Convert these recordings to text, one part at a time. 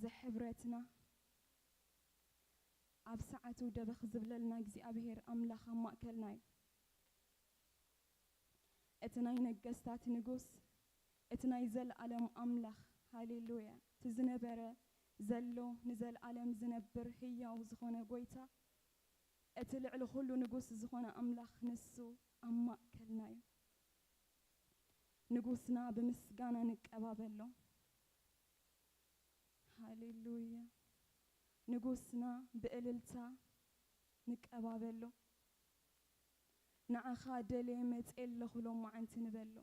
ዘሕብረትና፣ ኣብ ሰዓቱ ደበኽ ዝብለልና እግዚኣብሔር ኣምላኽ ኣብ ማእከልና እዩ። እቲ ናይ ነገስታት ንጉስ፣ እቲ ናይ ዘለኣለም ኣምላኽ፣ ሃሌሉያ፣ እቲ ዝነበረ፣ ዘሎ፣ ንዘለኣለም ዝነብር ህያው ዝኾነ ጎይታ፣ እቲ ልዕሊ ኩሉ ንጉስ ዝኾነ ኣምላኽ ንሱ ኣብ ማእከልና እዩ። ንጉስና ብምስጋና ንቀባበሎ። ሃሌሉያ። ንጉስና ብእልልታ ንቀባበሎ። ንዓኻ ደልየ መጽየ ኣለኹ ሎማዓንቲ ንበሎ።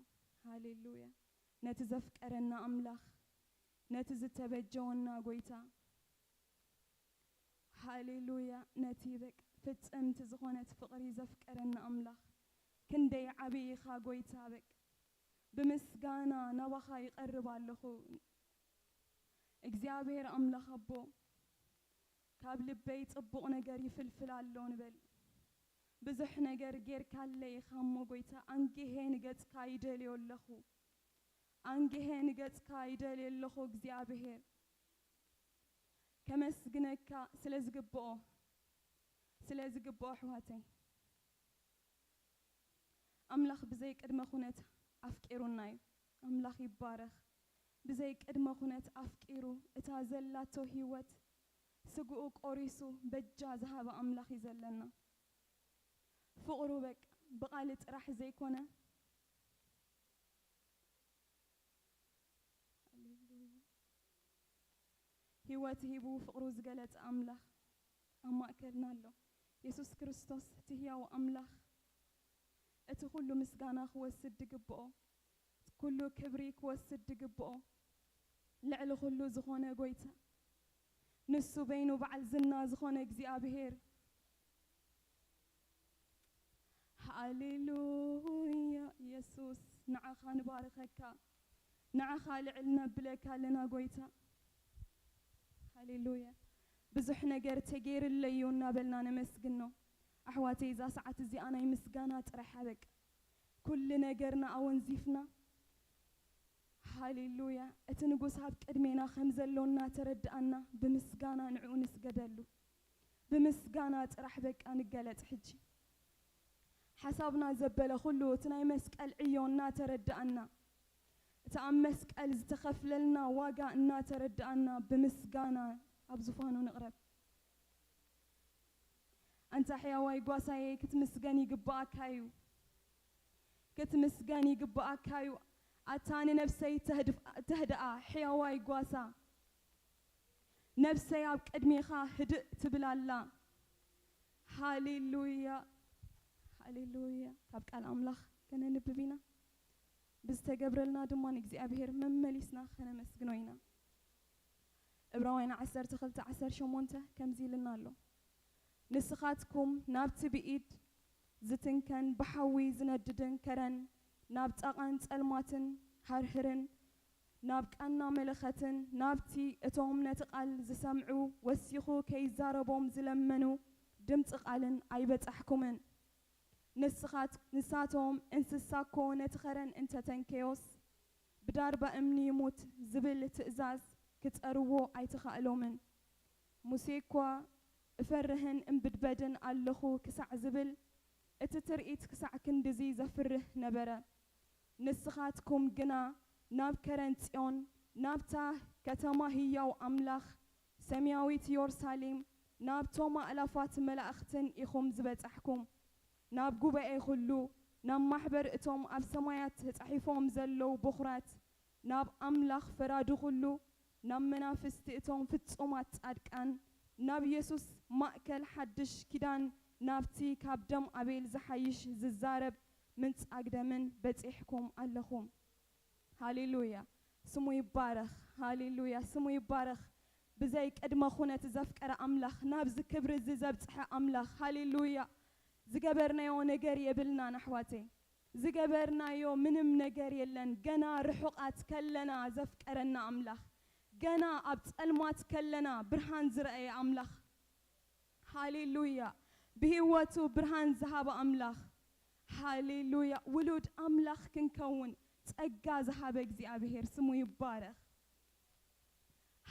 ሃሌሉያ። ነቲ ዘፍቀረና ኣምላኽ፣ ነቲ ዝተበጀወና ጎይታ፣ ሃሌሉያ። ነቲ በቃ ፍጽምቲ ዝኾነት ፍቕሪ ዘፍቀረና ኣምላኽ፣ ክንደይ ዓብዪ ኢኻ ጎይታ። በቃ ብምስጋና ናባኻ ይቐርብ ኣለኹ። እግዚኣብሔር ኣምላኽ ኣቦ፣ ካብ ልበይ ጽቡቕ ነገር ይፍልፍል ኣሎ ንበል። ብዙሕ ነገር ጌርካለይ ኢኻ እሞ ጎይታ፣ ኣንጊሄ ንገጽካ ይደልዮ ኣለኹ። ኣንጊሄ ንገጽካ ይደልዮ ኣለኹ እግዚኣብሔር። ከመስግነካ ስለ ዝግብኦ፣ ስለ ዝግብኦ ኣሕዋተይ። ኣምላኽ ብዘይ ቅድመ ኩነት ኣፍቂሩና እዩ። ኣምላኽ ይባረኽ። ብዘይ ቅድመ ኩነት ኣፍቂሩ፣ እታ ዘላቶ ህይወት ስግኡ ቆሪሱ በጃ ዝሃበ ኣምላኽ እዩ ዘለና። ፍቕሩ በቃ ብቓል ጥራሕ ዘይኮነ፣ ሃሌሉያ። ህይወት ሂቡ ፍቕሩ ዝገለጸ ኣምላኽ ኣብ ማእከልና ኣሎ። የሱስ ክርስቶስ እቲ ህያው ኣምላኽ፣ እቲ ኩሉ ምስጋና ክወስድ ዝግብኦ፣ ኩሉ ክብሪ ክወስድ ዝግብኦ፣ ልዕሊ ኩሉ ዝኾነ ጎይታ፣ ንሱ በይኑ በዓል ዝና ዝኾነ እግዚኣብሔር። ሃሌሉያ የሱስ፣ ንዓኻ ንባርኸካ፣ ንዓኻ ልዕል ነብለካ ኣለና ጎይታ። ሃሌሉያ። ብዙሕ ነገር ተገይርለይ እዩ እናበልና ነመስግኖ። ኣሕዋተይ፣ እዛ ሰዓት እዚኣ ናይ ምስጋና ጥራሕ በቃ። ኩሉ ነገርና ኣወንዚፍና፣ ሃሌሉያ፣ እቲ ንጉስ ኣብ ቅድሜና ከም ዘሎ እናተረድኣና፣ ብምስጋና ንዕኡ ንስገደሉ። ብምስጋና ጥራሕ በቃ ንገለጽ ሕጂ። ሓሳብና ዘበለ ኩሉ እቲ ናይ መስቀል ዕዮ እናተረድኣና፣ እቲ ኣብ መስቀል ዝተኸፍለልና ዋጋ እናተረድኣና፣ ብምስጋና ኣብ ዙፋኑ ንቕረብ። ኣንታ ሕያዋይ ጓሳየ፣ ክትምስገን ይግብኣካ እዩ። ክትምስገን ይግብኣካ እዩ። ኣታ ንነብሰይ ተህድፍ-፣ ተህድኣ ሕያዋይ ጓሳ፣ ነብሰይ ኣብ ቅድሜኻ ህድእ ትብል ኣላ። ሃሌሉያ፣ ሃሌሉያ። ካብ ቃል ኣምላኽ ከነንብብ ኢና። ብዝተገብረልና ድማ ንእግዚኣብሔር መመሊስና ከነመስግኖ ኢና። ዕብራውያን ዓሰርተ ክልተ ዓሰርተ ሸሞንተ ከምዚ ኢልና ኣሎ፣ ንስኻትኩም ናብቲ ብኢድ ዝትንከን ብሓዊ ዝነድድን ከረን፣ ናብ ጻቓን ጸልማትን ሃርህርን፣ ናብ ቃና መለኸትን፣ ናብቲ እቶም ነቲ ቃል ዝሰምዑ ወሲኹ ከይዛረቦም ዝለመኑ ድምጺ ቃልን ኣይበጻሕኩምን። ንስኻት-፣ ንሳቶም እንስሳ እኮ ነቲ ኸረን እንተተንከዮስ፣ ብዳርባ እምኒ ይሙት ዝብል ትእዛዝ ክጸርዎ ኣይተኻእሎምን። ሙሴ እኳ እፈርህን እምብድበድን ኣለኹ ክሳዕ ዝብል፣ እቲ ትርኢት ክሳዕ ክንድዚ ዘፍርህ ነበረ። ንስኻትኩም ግና ናብ ከረን ጽዮን፣ ናብታ ከተማ ህያው ኣምላኽ፣ ሰማያዊት የሩሳሌም፣ ናብቶም ኣእላፋት መላእኽትን ኢኹም ዝበጻሕኩም። ናብ ጉባኤ ኩሉ፣ ናብ ማሕበር እቶም ኣብ ሰማያት ተጻሒፎም ዘለዉ በኹራት፣ ናብ ኣምላኽ ፈራዲ ኩሉ፣ ናብ መናፍስቲ እቶም ፍጹማት ጻድቃን፣ ናብ የሱስ ማእከል ሓድሽ ኪዳን፣ ናብቲ ካብ ደም ኣቤል ዝሓይሽ ዝዛረብ ምንጻግ ደምን በጺሕኩም ኣለኹም። ሃሌሉያ፣ ስሙ ይባረኽ። ሃሌሉያ፣ ስሙ ይባረኽ። ብዘይ ቅድመ ኩነት ዘፍቀረ ኣምላኽ፣ ናብዚ ክብሪ እዚ ዘብጽሐ ኣምላኽ። ሃሌሉያ። ዝገበርናዮ ነገር የብልናን ኣሕዋተይ። ዝገበርናዮ ምንም ነገር የለን። ገና ርሑቓት ከለና ዘፍቀረና ኣምላኽ፣ ገና ኣብ ጸልማት ከለና ብርሃን ዝረኣየ ኣምላኽ። ሃሌሉያ። ብህይወቱ ብርሃን ዝሃበ ኣምላኽ። ሃሌሉያ። ውሉድ ኣምላኽ ክንከውን ጸጋ ዝሃበ እግዚኣብሔር ስሙ ይባረኽ።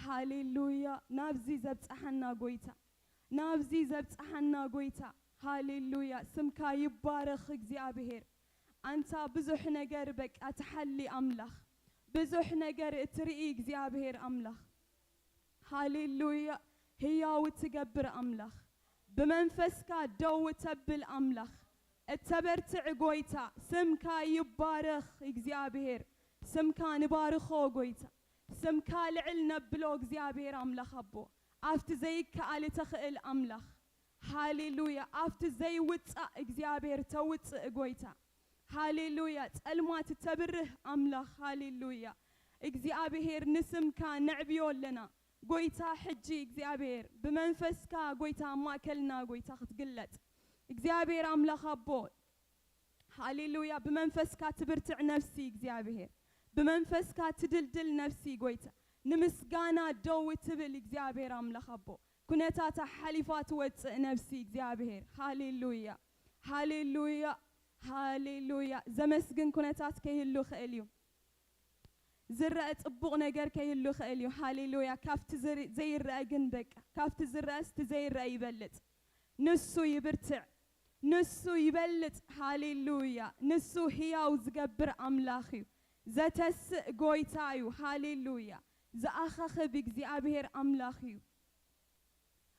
ሃሌሉያ። ናብዚ ዘብጽሓና ጎይታ፣ ናብዚ ዘብጽሓና ጎይታ። ሃሌሉያ። ስምካ ይባረኽ እግዚኣብሔር። ኣንታ ብዙሕ ነገር በቃ ትሓሊ ኣምላኽ፣ ብዙሕ ነገር እትርኢ እግዚኣብሔር ኣምላኽ። ሃሌሉያ። ህያው እትገብር ኣምላኽ፣ ብመንፈስካ ደው እተብል ኣምላኽ፣ እተበርትዕ ጎይታ፣ ስምካ ይባረኽ እግዚኣብሔር። ስምካ ንባርኾ ጎይታ፣ ስምካ ልዕል ነብሎ እግዚኣብሔር ኣምላኽ ኣቦ፣ ኣብቲ ዘይከኣል እተኽእል ኣምላኽ። ሃሌሉያ። ኣብቲ ዘይውጻእ እግዚኣብሔር ተውጽእ ጎይታ። ሃሌሉያ። ጸልማት እተብርህ ኣምላኽ። ሃሌሉያ። እግዚኣብሔር ንስምካ ነዕብዮ ኣለና። ጎይታ ሕጂ እግዚኣብሔር ብመንፈስካ ጎይታ ኣብ ማእከልና ጎይታ ክትግለጽ። እግዚኣብሔር ኣምላኽ ኣቦ። ሃሌሉያ። ብመንፈስካ ትብርትዕ ነፍሲ እግዚኣብሔር። ብመንፈስካ ትድልድል ነፍሲ ጎይታ። ንምስጋና ደው ትብል እግዚኣብሔር ኣምላኽ ኣቦ። ኩነታታ ሓሊፋ ትወጽእ ነፍሲ እግዚኣብሔር። ሃሌሉያ። ሃሌሉያ። ሃሌሉያ። ዘመስግን ኩነታት ከይህሉ ይኽእል እዩ። ዝረአ ጽቡቕ ነገር ከይህሉ ይኽእል እዩ። ሃሌሉያ። ካብቲ ዝር-፣ ዘይረአ ግን በቃ፣ ካብቲ ዝረአስ እቲ ዘይረአ ይበልጽ። ንሱ ይብርትዕ፣ ንሱ ይበልጽ። ሃሌሉያ። ንሱ ህያው ዝገብር ኣምላኽ እዩ። ዘተስእ ጎይታ እዩ። ሃሌሉያ። ዝኣኻኽብ እግዚኣብሔር ኣምላኽ እዩ።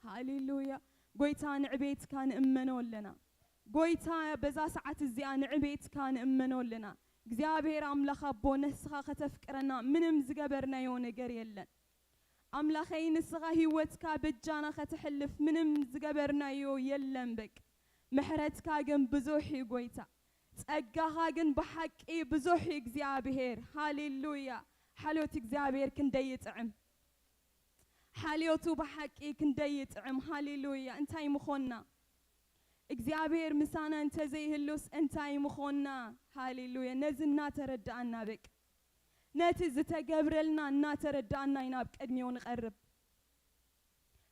ሃሌሉያ። ጎይታ ንዕቤትካ ንእመኖ ኣለና። ጎይታ በዛ ሰዓት እዚኣ ንዕቤትካ ንእመኖ ኣለና። እግዚኣብሔር ኣምላኽ ኣቦ ንስኻ ከተፍቅረና ምንም ዝገበርናዮ ነገር የለን። ኣምላኸይ ንስኻ ህይወትካ በጃና ከተሕልፍ ምንም ዝገበርናዮ የለን በቃ። ምሕረትካ ግን ብዙሕ እዩ ጎይታ። ጸጋኻ ግን ብሓቂ ብዙሕ እዩ እግዚኣብሔር። ሃሌሉያ። ሓልዮት እግዚኣብሔር ክንደይ ይጥዕም። ሓልዮቱ ብሓቂ ክንደይ ይጥዕም። ሃሌሉያ። እንታይ ምኾንና? እግዚኣብሔር ምሳና እንተዘይህሉስ እንታይ ምኾንና? ሃሌሉያ። ነዚ እናተረዳእና በቃ፣ ነቲ ዝተገብረልና እናተረዳእና ኢና ኣብ ቅድሚኡ ንቐርብ።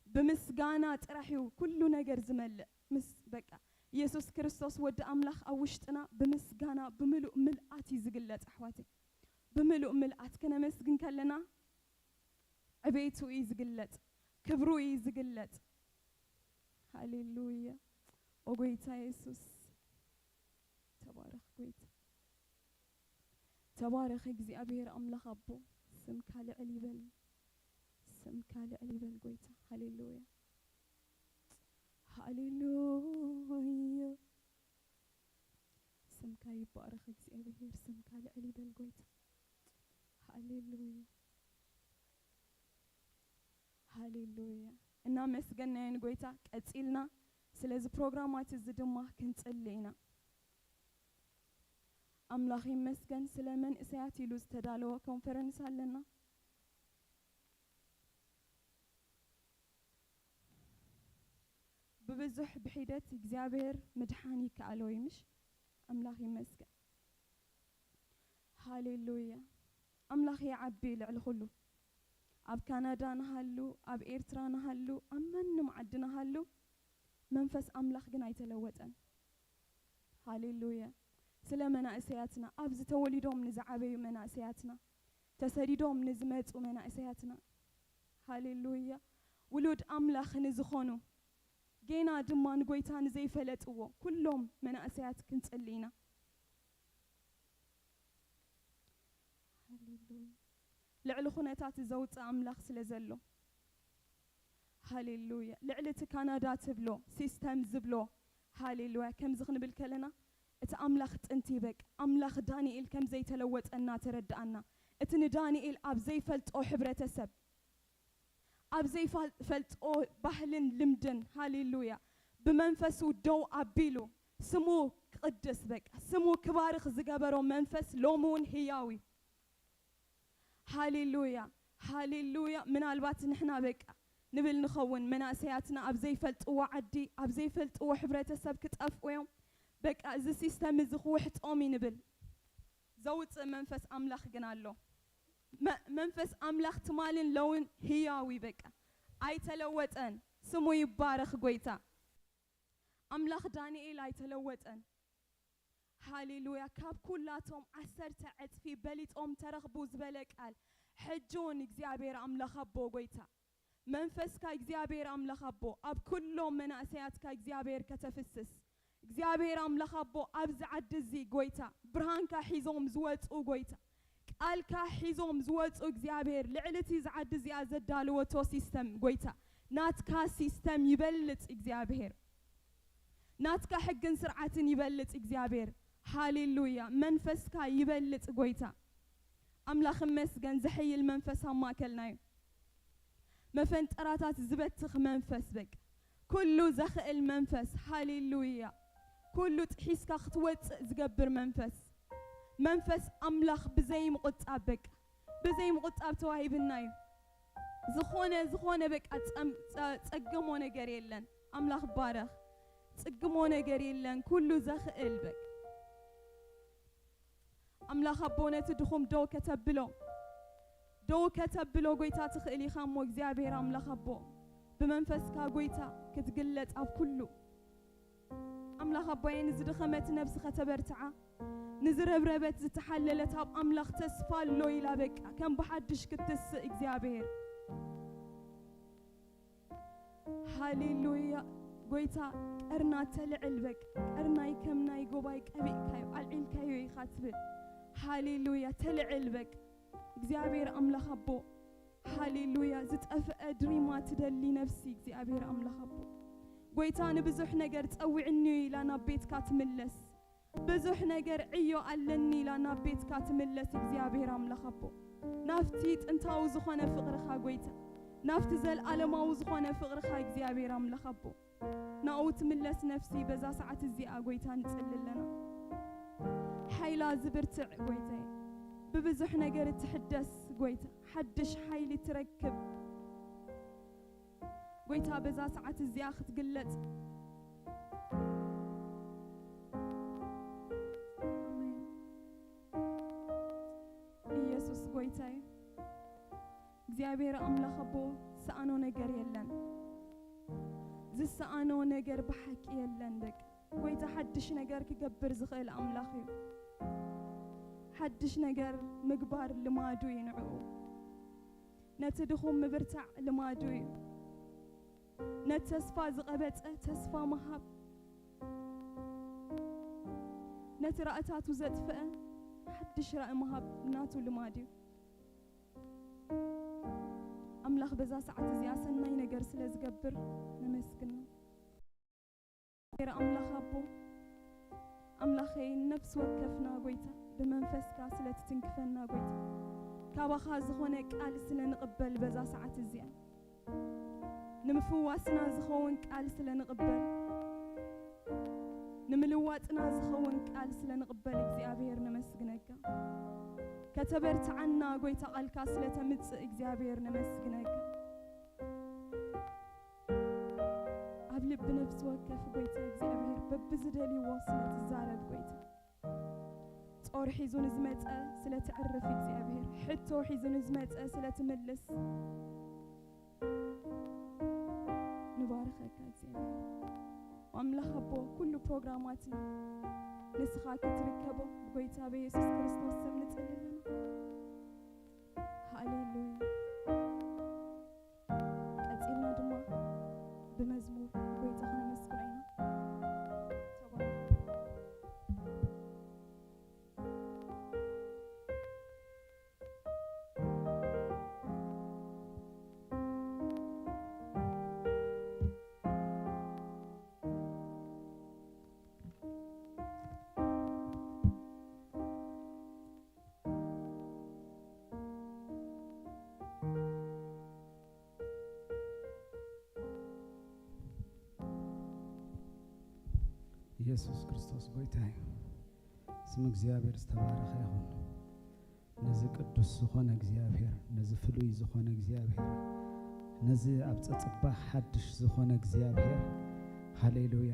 ብምስጋና ጥራሕ እዩ ኩሉ ነገር ዝመልእ። ምስ በቃ ኢየሱስ ክርስቶስ ወዲ ኣምላኽ ኣብ ውሽጥና ብምስጋና ብምሉእ ምልኣት እዩ ዝግለጽ ኣሕዋተይ። ብምሉእ ምልኣት ክነመስግን ከለና ዕቤቱ እዩ ዝግለጽ፣ ክብሩ እዩ ዝግለጽ። ሃሌሉያ። ኦ ጎይታ የሱስ፣ ተባረኽ ጎይታ። ተባረኽ እግዚኣብሔር ኣምላኽ ኣቦ። ስምካ ልዕል ይበል፣ ስምካ ልዕል ይበል ጎይታ። ሃሌሉያ። ሃሌሉያ። ስምካ ይባረኽ እግዚኣብሔር፣ ስምካ ልዕል ይበል ጎይታ። ሃሌሉያ። ሃሌሉያ። እናመስገናዮ ንጎይታ ቀጺልና ስለዚ ፕሮግራማት እዚ ድማ ክንጽሊ ኢና። ኣምላኽ ይመስገን ስለ መንእሰያት ኢሉ ዝተዳለወ ኮንፈረንስ ኣለና። ብብዙሕ ብሒደት እግዚኣብሔር ምድሓን ይከኣሎ እዩ ምሽ? ኣምላኽ ይመስገን። ሃሌሉያ። ኣምላኽ ይዓቢ ልዕሊ ኩሉ። ኣብ ካናዳ ንሃሉ፣ ኣብ ኤርትራ ንሃሉ፣ ኣብ መንም ዓዲ ንሃሉ፣ መንፈስ ኣምላኽ ግን ኣይተለወጠን። ሃሌሉያ። ስለ መናእሰያትና፣ ኣብዚ ተወሊዶም ንዝዓበዩ መናእሰያትና፣ ተሰዲዶም ንዝመጹ መናእሰያትና፣ ሃሌሉያ። ውሉድ ኣምላኽ ንዝኾኑ፣ ጌና ድማ ንጎይታ ንዘይፈለጥዎ ኩሎም መናእሰያት ክንጽሊ ኢና። ሃሌሉያ። ልዕሊ ኩነታት ዘውፅእ ኣምላኽ ስለ ዘሎ። ሃሌሉያ። ልዕሊ እቲ ካናዳ ትብሎ፣ ሲስተም ዝብሎ፣ ሃሌሉያ። ከምዚ ክንብል ከለና፣ እቲ ኣምላኽ ጥንቲ በቃ፣ ኣምላኽ ዳንኤል ከም ዘይተለወጠ እናተረድኣና፣ እቲ ንዳንኤል ኣብ ዘይፈልጦ ሕብረተሰብ፣ ኣብ ዘይፈልጦ ባህልን ልምድን፣ ሃሌሉያ፣ ብመንፈሱ ደው ኣቢሉ፣ ስሙ ክቕድስ በቃ፣ ስሙ ክባርኽ ዝገበሮ መንፈስ ሎሚ እውን ህያው እዩ። ሃሌሉያ፣ ሃሌሉያ። ምናልባት ንሕና በቃ ንብል ንኸውን፣ መናእሰያትና ኣብ ዘይፈልጥዎ ዓዲ፣ ኣብ ዘይፈልጥዎ ሕብረተሰብ ክጠፍኡ እዮም። በቃ እዚ ሲስተም እዚ ክውሕጦም እዩ ንብል። ዘውፅእ መንፈስ ኣምላኽ ግን ኣሎ። መ-፣ መንፈስ ኣምላኽ ትማልን ለውን ህያው እዩ በቃ። ኣይተለወጠን። ስሙ ይባረኽ ጎይታ። ኣምላኽ ዳንኤል ኣይተለወጠን። ሃሌሉያ። ካብ ኩላቶም ዓሰርተ ዕጽፊ በሊጦም ተረኽቡ ዝበለ ቃል፣ ሕጂ እውን እግዚኣብሔር ኣምላኽ ኣቦ ጎይታ መንፈስካ እግዚኣብሔር ኣምላኽ ኣቦ ኣብ ኩሎም መናእሰያትካ እግዚኣብሔር ከተፍስስ እግዚኣብሔር ኣምላኽ ኣቦ ኣብዚ ዓዲ እዚ ጎይታ ብርሃንካ ሒዞም ዝወፁ ጎይታ ቃልካ ሒዞም ዝወፁ እግዚኣብሔር ልዕሊ እቲ ዝዓዲ እዚኣ ዘዳለወቶ ሲስተም ጎይታ ናትካ ሲስተም ይበልፅ እግዚኣብሔር ናትካ ሕግን ስርዓትን ይበልፅ እግዚኣብሔር ሃሌሉያ መንፈስካ ይበልፅ ጎይታ ኣምላኽ እመስገን ዘሐይል መንፈስ ኣብ ማእከልና እዩ መፈንጠራታት ዝበትኽ መንፈስ በቃ ኩሉ ዘኽእል መንፈስ ሃሌሉያ ኩሉ ጥሒስካ ክትወፅእ ዝገብር መንፈስ መንፈስ ኣምላኽ ብዘይ ምቁጣብ በቃ ብዘይ ምቁጣብ ተዋሂብና እዩ ዝኾነ ዝኾነ በቃ ጸገሞ ነገር የለን ኣምላኽ ባረኽ ጽግሞ ነገር የለን ኩሉ ዘኽእል በቃ ኣምላኽ ኣቦ ነቲ ድኹም ደው ከተብሎ ደው ከተብሎ ጎይታ ትኽእል ኢኻ እሞ እግዚኣብሔር ኣምላኽ ኣቦ ብመንፈስካ ጎይታ ክትግለጽ ኣብ ኩሉ ኣምላኽ ኣቦየ ንዝደኸመት ነብሲ ከተበርትዓ ንዝረብረበት ዝተሓለለት ኣብ ኣምላኽ ተስፋ ኣሎ ኢላ በቃ ከም ብሓድሽ ክትስእ እግዚኣብሔር ሃሌሉያ ጎይታ ቀርና ተልዕል በቃ ቀርናይ ከም ናይ ጎባይ ቀቢእካዮ ኣልዒልካዮ ኢኻ ትብል ሃሌሉያ ተልዕል በቃ እግዚኣብሔር ኣምላኽ ኣቦ ሃሌሉያ ዝጠፍአ ድሪማ ትደሊ ነፍሲ እግዚኣብሔር ኣምላኽ ኣቦ ጎይታ ንብዙሕ ነገር ጸዊዕኒ ኢላ ናብ ቤትካ ትምለስ ብዙሕ ነገር ዕዮ ኣለኒ ኢላ ናብ ቤትካ ትምለስ እግዚኣብሔር ኣምላኽ ኣቦ ናፍቲ ጥንታዊ ዝኾነ ፍቕርኻ ጎይታ ናፍቲ ዘልኣለማዊ ዝኾነ ፍቕርኻ እግዚኣብሔር ኣምላኽ ኣቦ ናኡ ትምለስ ነፍሲ በዛ ሰዓት እዚኣ ጎይታ ንጽሊ ኣለና ሓይላ ዝብርትዕ ጎይታ ብብዙሕ ነገር እትሕደስ ጎይታ ሓድሽ ሓይሊ ትረክብ ጎይታ በዛ ሰዓት እዚኣ ክትግለጽ ኢየሱስ ጎይታይ እግዚኣብሔር ኣምላኽ ኣቦ ዝሰኣኖ ነገር የለን ዝሰኣኖ ነገር ብሓቂ የለን ደቂ ጎይታ ሓድሽ ነገር ክገብር ዝኽእል ኣምላኽ እዩ ሓድሽ ነገር ምግባር ልማዱ እዩ ንዕኡ ነቲ ድኹም ምብርታዕ ልማዱ እዩ ነቲ ተስፋ ዝቐበጸ ተስፋ ምሃብ ነቲ ራእታቱ ዘጥፍአ ሓድሽ ራእ ምሃብ ናቱ ልማድ እዩ ኣምላኽ በዛ ሰዓት እዚኣ ሰናይ ነገር ስለ ዝገብር ነመስግኖ ጌር ኣምላኽ ኣቦ ኣምላኸይ ነፍሲ ወከፍና ጎይታ ብመንፈስካ ስለ ትትንክፈና ጎይታ ካባኻ ዝኾነ ቃል ስለ ንቕበል በዛ ሰዓት እዚኣ ንምፍዋስና ዝኸውን ቃል ስለ ንቕበል ንምልዋጥና ዝኸውን ቃል ስለ ንቕበል እግዚኣብሔር ነመስግነካ ከተበርትዓና ጎይታ ቃልካ ስለ ተምጽእ እግዚኣብሔር ነመስግነካ ኣብ ልቢ ነፍሲ ወከፍ ጎይታ እግዚኣብሔር በብዝደልይዎ ስለ ትዛረብ ጎይታ ጾር ሒዙ ንዝመጸ ስለ ትዕርፍ እግዚኣብሔር ሕቶ ሒዙ ንዝመጸ ስለ ትምልስ ንባርኸካ እግዚኣብሔር ኣምላኽ ኣቦ ኩሉ ፕሮግራማትና ንስኻ ክትርከቦ ብጎይታ በየሱስ ክርስቶስ ስም ንጽሊ ኣለና ሃሌሉያ ቀጺልና ድማ ብመዝሙር ጎይታ ክነመስግኖ ኢና ተባረክ ኢየሱስ ክርስቶስ ጎይታ እዩ። ስም እግዚኣብሔር ዝተባረኸ ይኹን። ነዚ ቅዱስ ዝኾነ እግዚኣብሔር፣ ነዚ ፍሉይ ዝኾነ እግዚኣብሔር፣ ነዚ ኣብ ጸጽባኽ ሓድሽ ዝኾነ እግዚኣብሔር፣ ሃሌሉያ፣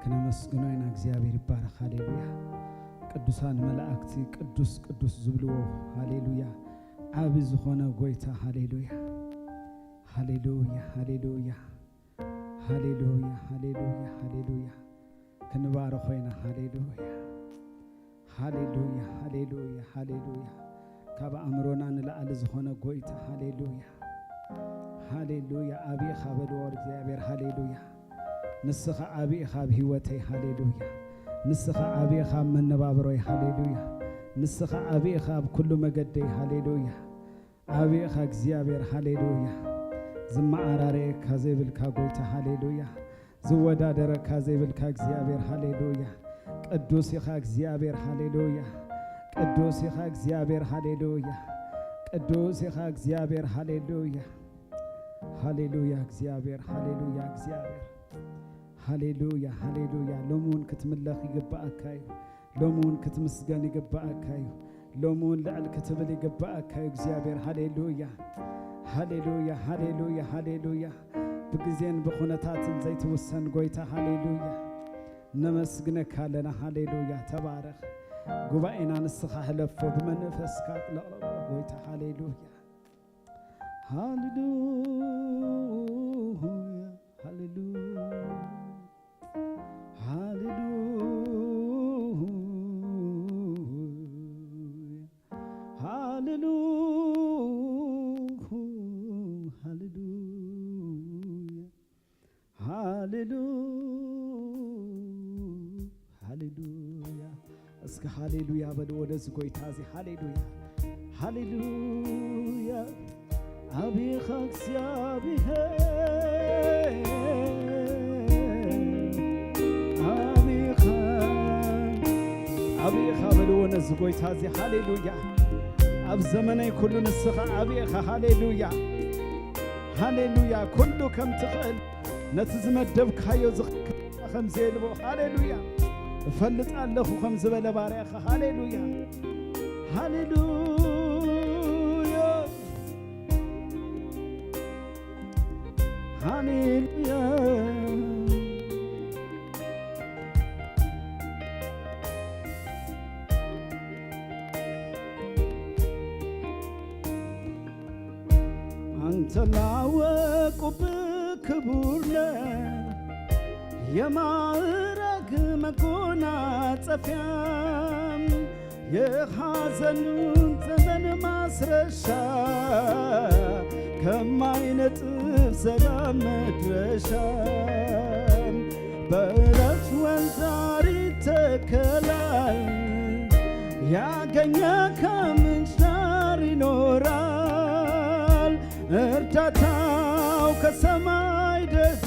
ክነመስግኖ ኢና። እግዚኣብሔር ይባረኽ። ሃሌሉያ። ቅዱሳን መላእክቲ ቅዱስ ቅዱስ ዝብልዎ፣ ሃሌሉያ፣ ዓቢ ዝኾነ ጎይታ፣ ሃሌሉያ፣ ሃሌሉያ፣ ሃሌሉያ፣ ሃሌሉያ፣ ሃሌሉያ፣ ሃሌሉያ። ክንባርኾ ኢና። ሃሌሉያ፣ ሃሌሉያ፣ ሃሌሉያ፣ ሃሌሉያ። ካብ ኣእምሮና ንላዕሊ ዝኾነ ጎይታ። ሃሌሉያ፣ ሃሌሉያ። ዓቢ ኢኻ በልዎ እግዚኣብሔር። ሃሌሉያ። ንስኻ ዓቢ ኢኻ ኣብ ህይወተይ። ሃሌሉያ። ንስኻ ዓቢ ኢኻ ኣብ መነባብሮይ። ሃሌሉያ። ንስኻ ዓቢ ኢኻ ኣብ ኩሉ መገደይ። ሃሌሉያ። ዓቢ ኢኻ እግዚኣብሔር። ሃሌሉያ። ዝመዓራረየካ ዘይብልካ ጎይታ። ሃሌሉያ። ዝወዳደረካ ዘይብልካ እግዚኣብሔር። ሃሌሉያ። ቅዱስ ኢኻ እግዚኣብሔር። ሃሌሉያ። ቅዱስ ኢኻ እግዚኣብሔር። ሃሌሉያ። ቅዱስ ኢኻ እግዚኣብሔር። ሃሌሉያ። ሃሌሉያ እግዚኣብሔር። ሃሌሉያ እግዚኣብሔር። ሃሌሉያ፣ ሃሌሉያ። ሎሚ እውን ክትምለኽ ይግብኣካ እዩ። ሎሚ እውን ክትምስገን ይግብኣካ እዩ። ሎሚ እውን ልዕል ክትብል ይግብኣካ እዩ እግዚኣብሔር። ሃሌሉያ፣ ሃሌሉያ፣ ሃሌሉያ፣ ሃሌሉያ። ብግዜን ብኹነታትን ዘይትውሰን ጎይታ። ሃሌሉያ። ነመስግነካ ኣለና። ሃሌሉያ። ተባረኽ። ጉባኤና ንስኻ ህለፎ፣ ብመንፈስካ ኣጥለቕልቖ ጎይታ። ሃሌሉያ። ሃሌሉያ፣ ሃሌሉያ፣ ሃሌሉያ፣ ሃሌሉያ፣ ሃሌሉያ፣ ሃሌሉያ፣ ሃሌሉያ። እስኪ ሃሌሉያ በልዎ ነዚ ጎይታ እዚ። ሃሌሉያ፣ ሃሌሉያ። ዓቢኻ እግዚኣብሔር፣ ዓቢኻ፣ ዓቢኻ በልዎ ነዚ ጎይታ እዚ። ሃሌሉያ። ኣብ ዘመነይ ኩሉ ንስኻ ዓቢኻ። ሃሌሉያ፣ ሃሌሉያ። ኩሉ ከም ትኽእል፣ ነቲ ዝመደብካዮ ዝኽክል ከም ዘየልቦ። ሃሌሉያ። እፈልጥ ኣለኹ ከም ዝበለ ባርያኻ። ሃሌሉያ፣ ሃሌሉያ፣ ሃሌሉያ። አንተ ላወቁብህ ክቡር ነህ፣ የማዕረግ መጎናጸፊያም፣ የሐዘኑን ዘመን ማስረሻ፣ ከማይነጥፍ ሰላም መድረሻ። በእረፍት ወንዝ ዳር ይተከላል፣ ያገኘ ከምንጭ ዳር ይኖራል። እርዳታው ከሰማይ ደጅ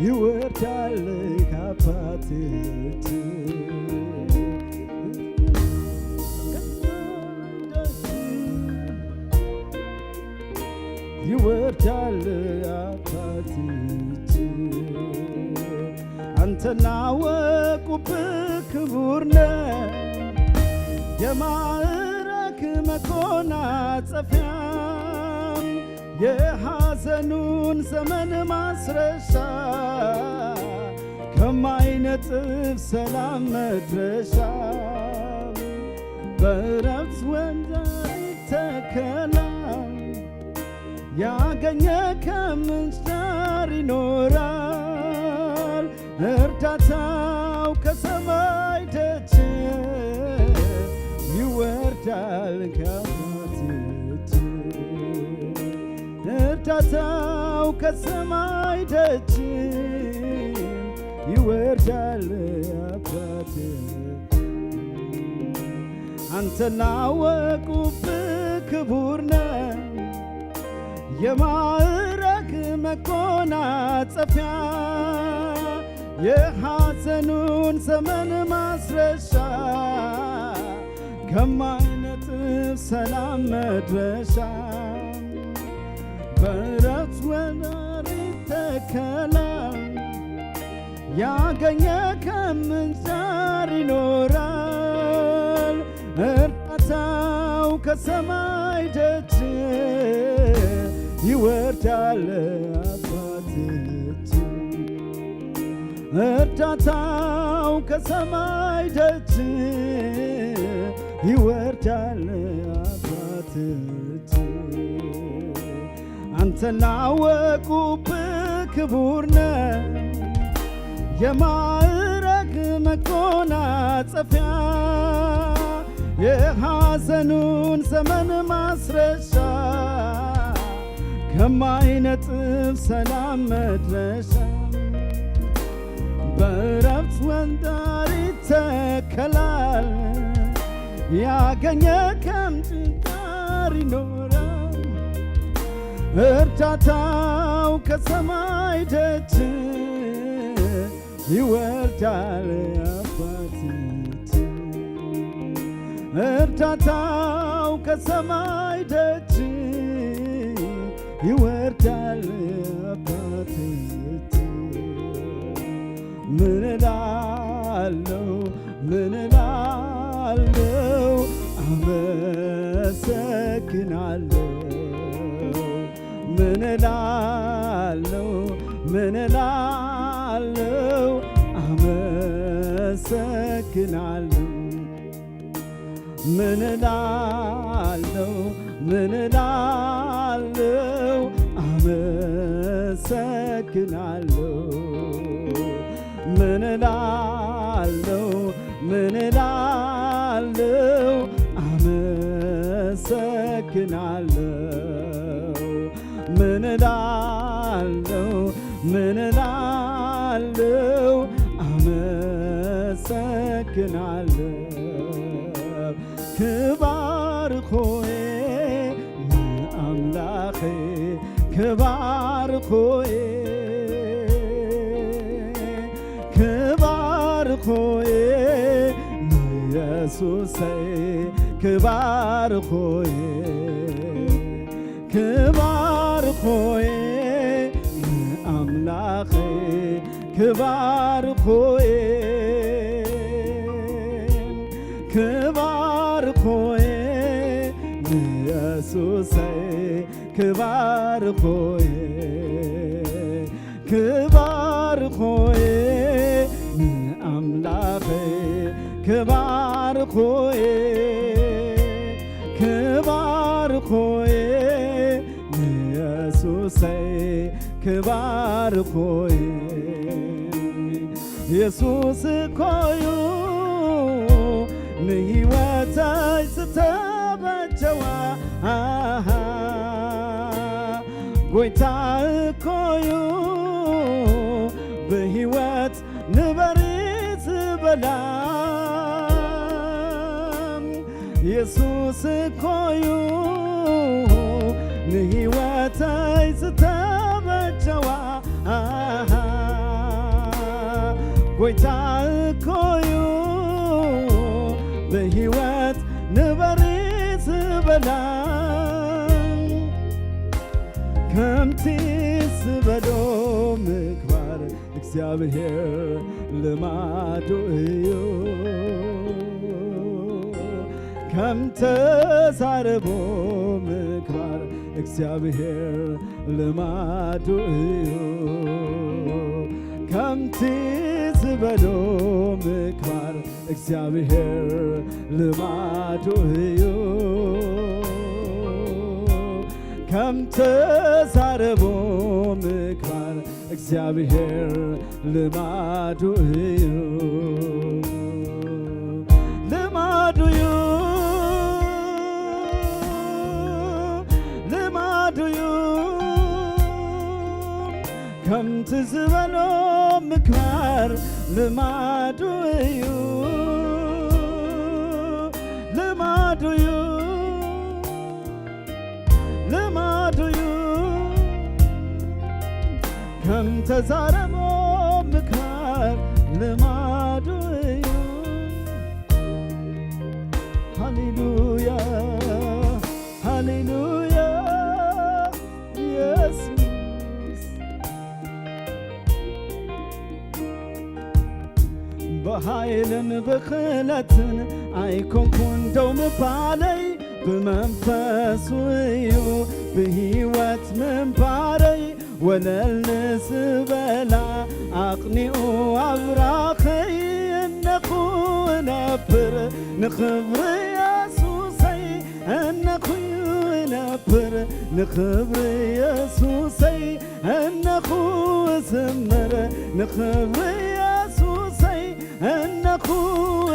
ይወርዳል፣ ከአባት እጅ ይወርዳል፣ አባት እጅ። አንተ ላወቁብህ ክቡር ነህ፣ የማዕረግ መጎናጸፊያም፣ የሐዘኑን ዘመን ማስረሻ፣ ከማይነጥፍ ሰላም መድረሻ። በእረፍት ወንዝ ዳር ይተከላል፣ ያገኘ ከምንጭ ዳር ይኖራል። እርዳታው ከሰማይ ደጅ ይወርዳል፣ ከአባት እጅ። እርዳታው ከሰማይ ደጅ ይወርዳል፣ አባት። አንተ ላወቁብህ ክቡር ነህ፣ የማዕረግ መጎናጸፊያ፣ የሐዘኑን ዘመን ማስረሻ፣ ከማይነጥፍ ሰላም መድረሻ። በእረፍት ወንዝ ዳር ይተከላል፣ ያገኘ ከምንጭ ዳር ይኖራል። እርዳታው ከሰማይ ደጅ ይወርዳል፣ አባት እጅ። እርዳታው ከሰማይ ደጅ ይወርዳል፣ አባት እጅ። አንተ ላወቁብህ ክቡር ነህ፣ የማዕረግ መጎናጸፊያ፣ የሐዘኑን ዘመን ማስረሻ ከማይነጥፍ ሰላም መድረሻ በእረፍት ወንበር ይተከላል። ያገኘ ከምንጭ ዳር ይኖራል። እርዳታው ከሰማይ ደጅ ይወርዳል። አባት እጅ እርዳታው ከሰማይ ደጅ ይወርዳል። አባት እጅ ምን እላለሁ፣ ምን እላለሁ፣ አመሰግናለሁ። ምን እላለሁ፣ ምን እላለሁ፣ አመሰግናለሁ። ምን እላለሁ፣ ምን እላለሁ፣ አመሰግናለሁ። ምን እላለሁ፣ ምን እላለሁ፣ አመሰግናለሁ። ምን እላለሁ፣ ምን እላለሁ፣ አመሰግናለሁ። ክባር ኾይ ንኣምላኸይ፣ ክባር ኾይ፣ ክባር ኾይ ንየሱሰይ፣ ክባር ኾይ፣ ክባር ኾይ ንኣምላኸይ፣ ክባር ኾይ፣ ክባር ኾይ ንየሱሰይ፣ ክባር ኾይ፣ ክባር ኾይ ንኣምላኸይ፣ ክባር ኾይ፣ ክባር ኾይ ንየሱሰይ፣ ክባር ኾይ። የሱስ እኮዩ ንህይወተይ ዝተበጀዋ፣ ኣሃ፣ ጎይታ እኮዩ ብህይወት ንበሪ ዝበላ። የሱስ እኮዩ ንህይወተይ ዝተበጀዋ፣ ኣሃ፣ ጎይታ እኮዩ ብህይወት ንበሪ ዝበላ። ከምቲ ዝበሎ ምግባር እግዚኣብሔር ልማዱ እዩ። ከም ተዛረቦ ምግባር እግዚኣብሔር ልማዱ እዩ። ከምቲ ዝበሎ ምግባር እግዚኣብሔር ልማዱ እዩ። ከም ተዛረቦ ምግባር እግዚኣብሔር ልማዱ እዩ። ልማዱ እዩ። ልማዱ እዩ። ከምቲ ዝበሎ ምግባር ልማዱ እዩ። ልማዱ እዩ። ልማዱ እዩ። ከም ተዛረቦ ምግባር ልማዱ እዩ። ሃሌሉያ፣ ሃሌሉያ፣ ኢየሱስ። ብሓይልን ብኽእለትን ኣይኮንኩን ደው ምባለይ፣ ብመንፈሱ እዩ ብህይወት ምንባረይ። ወለል ንዝበላ ኣቕኒኡ ኣብራኸይ፣ እነኹ እነብር ንኽብሪ የሱሰይ፣ እነኹ እነብር ንኽብሪ የሱሰይ፣ እነኹ እዝምር ንኽብሪ የሱሰይ፣ እነኹ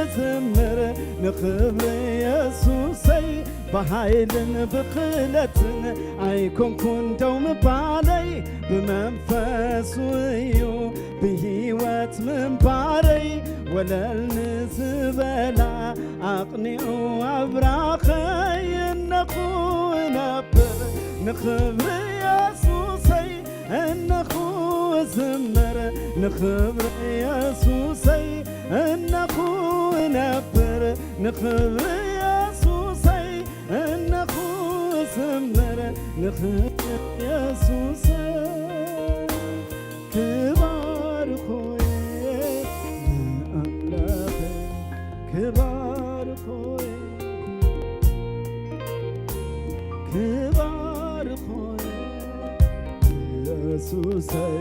እዝምር ን ክብሪ የሱሰይ ብሃይልን ብኽእለትን ኣይኮንኩን ደው ምባለይ ብመንፈሱ እዩ ብህይወት ምንባረይ ወለል ንዝበላ ኣቕኒዑ ኣብራኸይ እነኹ እነብር ንኽብሪ የሱሰይ እነኹ እዝምር ንኽብሪ የሱሰይ እነኹ እነብር ንኽብሪ የሱሰይ እነኹ እዝምር ንኽብሪ የሱሰይ ክባርኾየ ንኣምላኸ ክባርኾየ ክባርኾየ የሱሰይ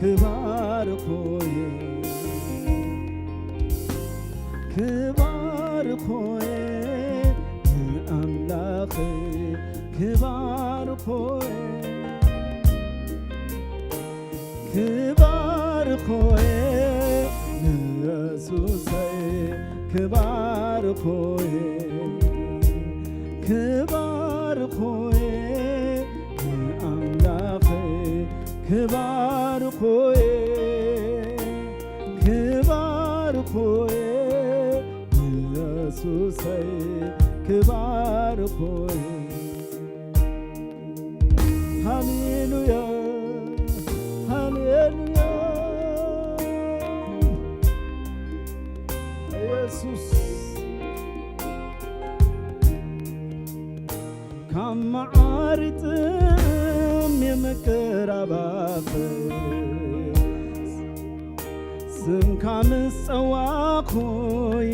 ክባርኾየ ክባርኾየ ንኣምላኸ ክባርኾየ ክባርኾየ ንየሱሰይ ክባርኾየ ክባርኾየ ንኣምላኸይ ክባርኾየ ክባርኾየ ንየሱሰይ ክባርኾየ ሃሌሉያ ሃሌሉያ ኢየሱስ ካብ መዓሪ ጥም የምቅራባፍ ስምካ ምስ ጸዋኹ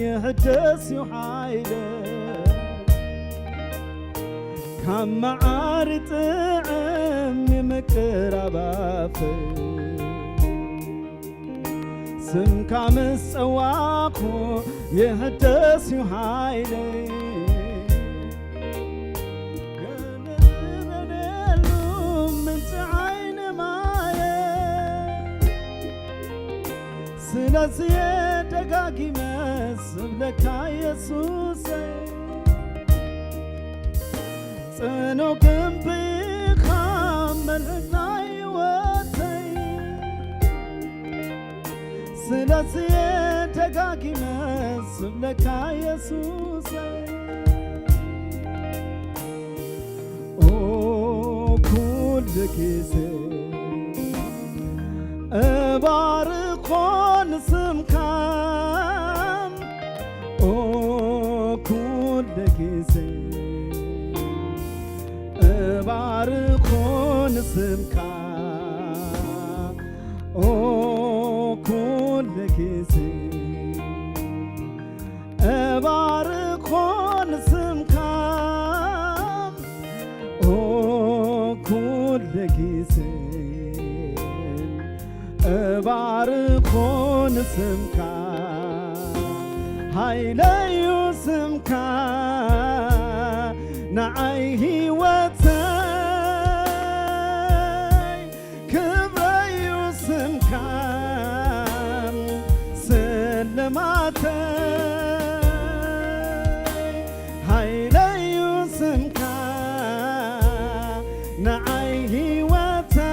ይሕደስ ዩ ሓይለ ካብ መዓሪ ጥዕም ንምቅራባፍ ስምካ ምስ ጸዋኹ ይሕደስ ዩ ሓይለ ገለሉ ምንጪ ዓይኒ ማየ ስለዚ ደጋጊመ ስብለካ የሱሰይ ጽኑ ግንቢ ኢኻ መልሕቕ ናይ ህይወተይ ስለዚ ደጋጊመ ስብለካ የሱሰይ ኦ ኩሉ ግዜ እባርኾ ንስምካ ኦ ኩሉ ግዜ እባርኾ ንስምካ ኦ ኩሉ ግዜ እባርኾ ንስምካ ኦ ኩሉ ግዜ እባርኾ ንስምካ ሃይለዩ ስምካ ንዓይ ህይወተይ ክብረዩ ስምካ ስልማተይ ሃይለዩ ስምካ ንዓይ ህይወተይ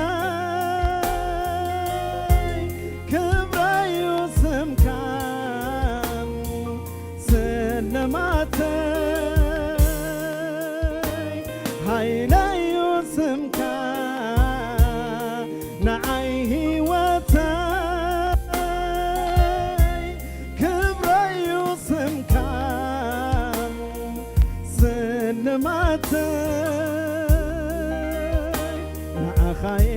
ክብረዩ ስምካ ስልማተይ ሃይለዩ ስምካ ንዓይ ህይወተይ ክብረዩ ስምካ ስልማተይ ንዓኻየ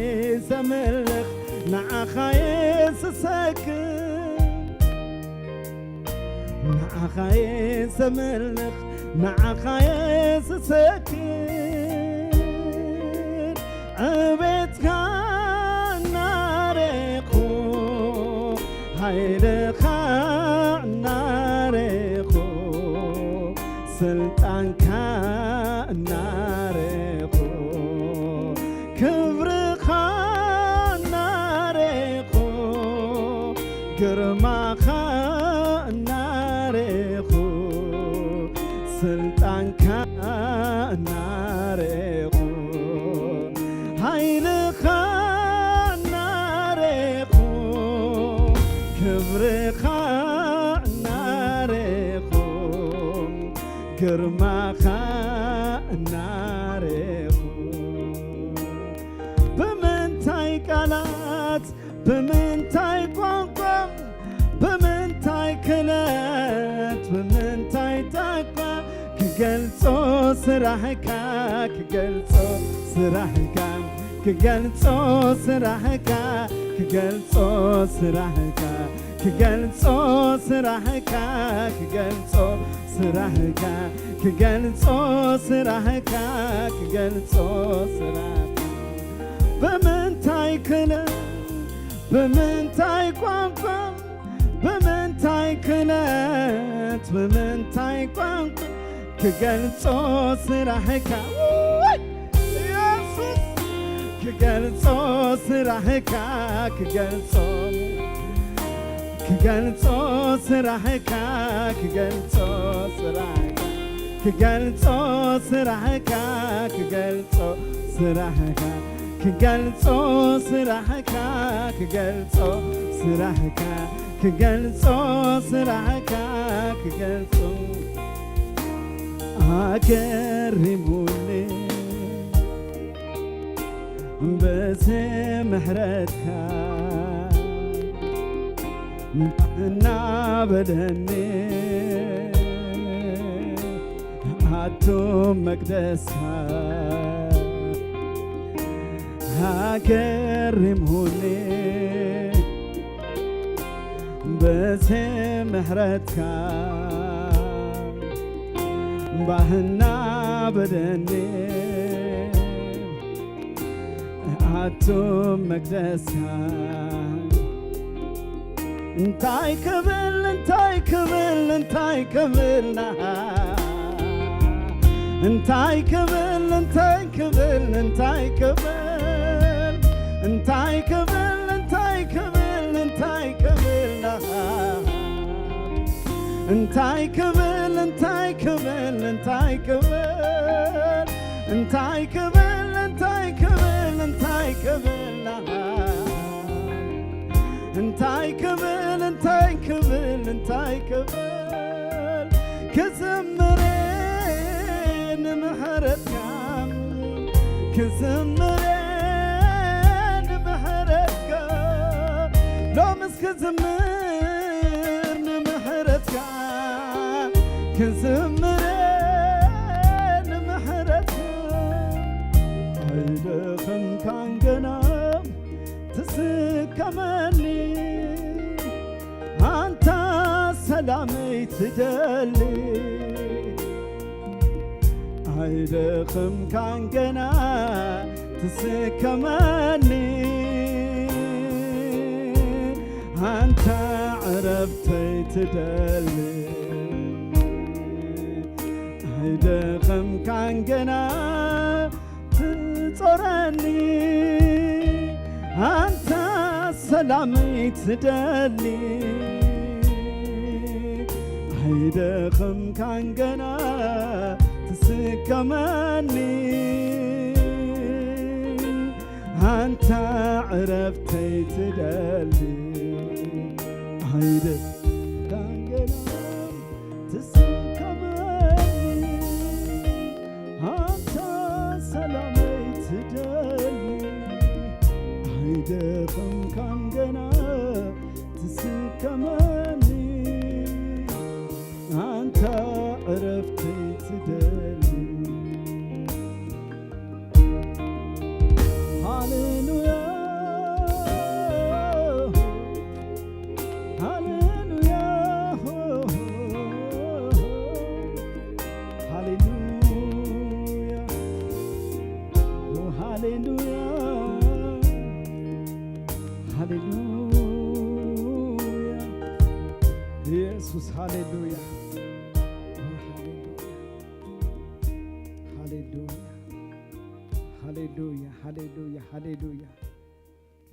ዘምልኽ ንዓኻየ ዝሰግድ ንዓኻየ ዘምልኽ ንዓኻየ ዝሰግድ ዕቤትካ እናረኹ ሃይልኻ እናረኹ ስልጣንካ እናረኹ ክብርኻ እናረኹ ግርማኻ እናረኹ ክብርኻ እናረኹ፣ ክብርኻ እናረኹ፣ ግርማኻ እናረኹ፣ ብምንታይ ቃላት፣ ብምንታይ ቋንቋ፣ ብምንታይ ክእለት፣ ብምንታይ ጣቋ ክገልጾ ስራሕካ፣ ክገልጾ ስራሕካ፣ ክገልጾ ስራሕካ፣ ክገልጾ ስራሕካ፣ ክገልጾ ስራሕካ፣ ክገልጾ ስራሕካ፣ ክገልጾ ስራሕካ፣ ክገልጾ ስራሕካ። ብምንታይ ክእለት፣ ብምንታይ ቋንቋ፣ ብምንታይ ክእለት፣ ብምንታይ ቋንቋ ክገልጾ ስራሕካ፣ ውይ! ኢየሱስ! ክገልጾ ስራሕካ፣ ክገልጾ፣ ክገልጾ ስራሕካ፣ ክገልጾ ስራሕካ፣ ክገልጾ ስራሕካ፣ ክገልጾ ስራሕካ፣ ክገልጾ ስራሕካ፣ ክገልጾ ስራሕካ፣ ክገልጾ ስራሕካ፣ ክገልጾ ኣገሪሙኒ በዚ ምሕረትካ ባህ እናበለኒ ኣቱም መቅደስካ ኣገሪሙኒ በዚ ምሕረትካ ባህ እናበለኒ ኣቱም መቅደስካ እንታይ ክብል እንታይ ክብል እንታይ ክብልና እንታይ ክብል እንታይ ክብል እንታይ ክብል እንታይ ክብል እንታይ ክብል እንታይ ክብልና እንታይ ክብል እንታይ ክብል እንታይ ክብል እንታይ ክብል እንታይ ክብል እንታይ ክብልና እንታይ ክብል እንታይ ክብል እንታይ ክብል ክዝምር ንምሕረትካ ክዝምር ንምሕረትካ ሎምስ ክዝምር ንምሕረትካ ክዝምር ንምሕረትካ ኣይደኸምካን ገና ትስከመኒ ኣንታ ሰላመይ ትደሊ ኣይደኸምካን ገና ትስከመኒ ኣንታ ዕረፍተይ ትደሊ ኣይደኸምካን ገና ትጾረኒ ኣንታ ሰላመይ ትደሊ ኣይደኸምካን ገና ትስከመኒ ኣንታ ዕረፍተይ ትደሊ ኣይደኸምካን ገና ትስከመኒ ኣንታ ሰላመይ ትደሊ ኣይደኸምካን ገና ትስከመኒ ኣንታ ዕረፍተይ ትደሊ ሃሌሉያ ሃሌሉያ ሃሌሉያ ሃሌሉያ ሃሌሉያ ኢየሱስ ሃሌሉያ ሃሌሉያ ሃሌሉያ ሃሌሉያ ሃሌሉያ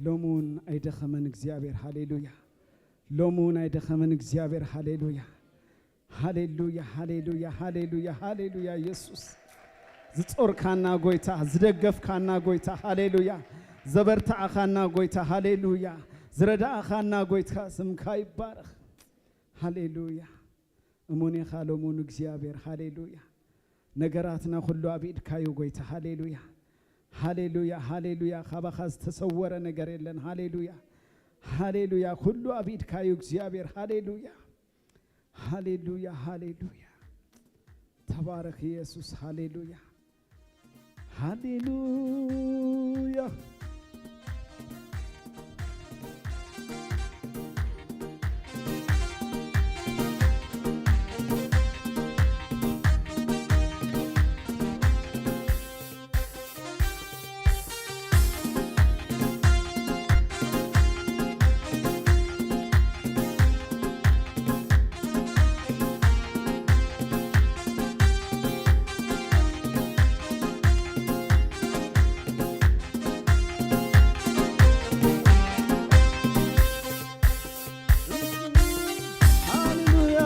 ሎሚ እውን ኣይደኸመን እግዚኣብሔር ሃሌሉያ ሎሚ እውን ኣይደኸመን እግዚኣብሔር ሃሌሉያ ሃሌሉያ ሃሌሉያ ሃሌሉያ ሃሌሉያ ኢየሱስ ዝጾርካና ጎይታ ዝደገፍካና ጎይታ ሃሌሉያ ዘበርትዓኻና ጎይታ፣ ሃሌሉያ። ዝረዳእኻና ጎይታ፣ ስምካ ይባረኽ። ሃሌሉያ። እሙን ኢኻ ሎሙን እግዚኣብሔር፣ ሃሌሉያ። ነገራትና ኩሉ ኣብ ኢድካ እዩ ጎይታ፣ ሃሌሉያ። ሃሌሉያ፣ ሃሌሉያ። ካባኻ ዝተሰወረ ነገር የለን፣ ሃሌሉያ። ሃሌሉያ፣ ኩሉ ኣብ ኢድካ እዩ እግዚኣብሔር፣ ሃሌሉያ። ሃሌሉያ፣ ሃሌሉያ። ተባረኽ ኢየሱስ፣ ሃሌሉያ። ሃሌሉያ። ሃሌሉያ።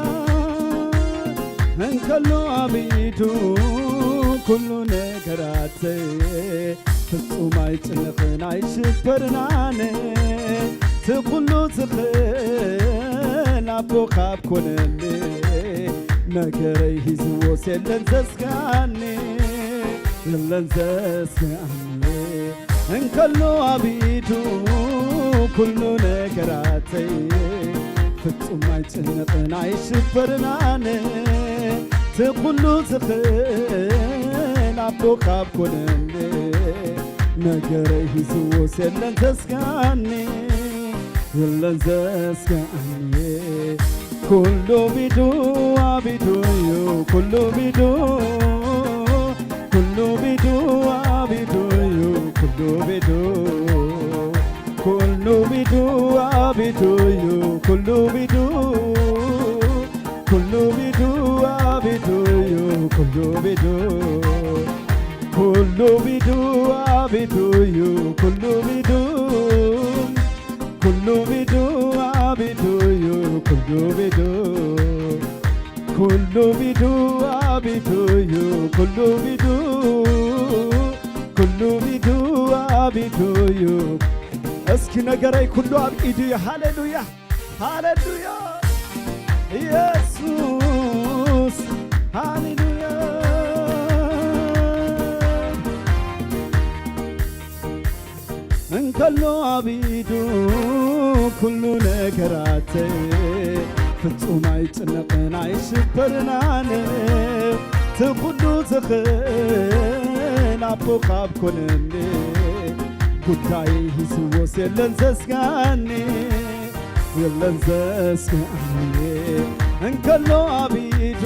እንከሎ ኣብ ኢዱ ኩሉ ነገራተይ፣ ፍጹም ኣይጭነቕን ኣይሽበርን ኣነ። እቲ ኩሉ ዝኽእል ኣቦ ካብ ኮነኒ፣ ነገረይ ሒዝዎስ የለን ዘስግኣኒ፣ የለን ዘስግኣኒ። እንከሎ ኣብ ኢዱ ኩሉ ነገራተይ፣ ፍጹም ኣይጭነቕን ኣይሽበርን ኣነ። እቲ ኩሉ ዝኽእል ኣቦ ካብ ኮነኒ፣ ነገረይ ሒዝዎስ የለን ዘስግኣኒ፣ የለን ዘስግኣኒ። ኩሉ ቢዱ ኣብ ኢዱ እዩ፣ ኩሉ ቢዱ፣ ኩሉ ቢዱ ኣብ ኢዱ እዩ፣ ኩሉ ቢዱ፣ ኩሉ ቢዱ ኣብ ኢዱ እዩ፣ ኩሉ ቢዱ፣ ኩሉ ቢዱ ኣብ ኢዱ እዩ፣ ኩሉ ቢዱ፣ ኩሉ ቢዱ ኣብ ኢዱ እዩ፣ ኩሉ ቢዱ፣ ኩሉ ቢዱ ኣብ ኢዱ እዩ፣ ኩሉ ቢዱ፣ ኩሉ ቢዱ ኣብ ኢዱ እዩ፣ ኩሉ ቢዱ፣ ኩሉ ቢዱ ኣብ ኢዱ እዩ። እስኪ ነገረይ ኩሉ ኣብ ኢዱ እዩ። ሃሌሉያ፣ ሃሌሉያ፣ ኢየሱስ፣ ሃሌሉያ። እንከሎ ኣብ ኢዱ ኩሉ ነገራተይ፣ ፍጹም ኣይጭነቕን ኣይሽበርን ኣነ። እቲ ኩሉ ዝኽእል ኣቦ ካብ ኮነኒ፣ ጉዳይ ሒዝዎስ የለን ዘስግኣኒ፣ የለን ዘስግኣኒ። እንከሎ ኣብ ኢዱ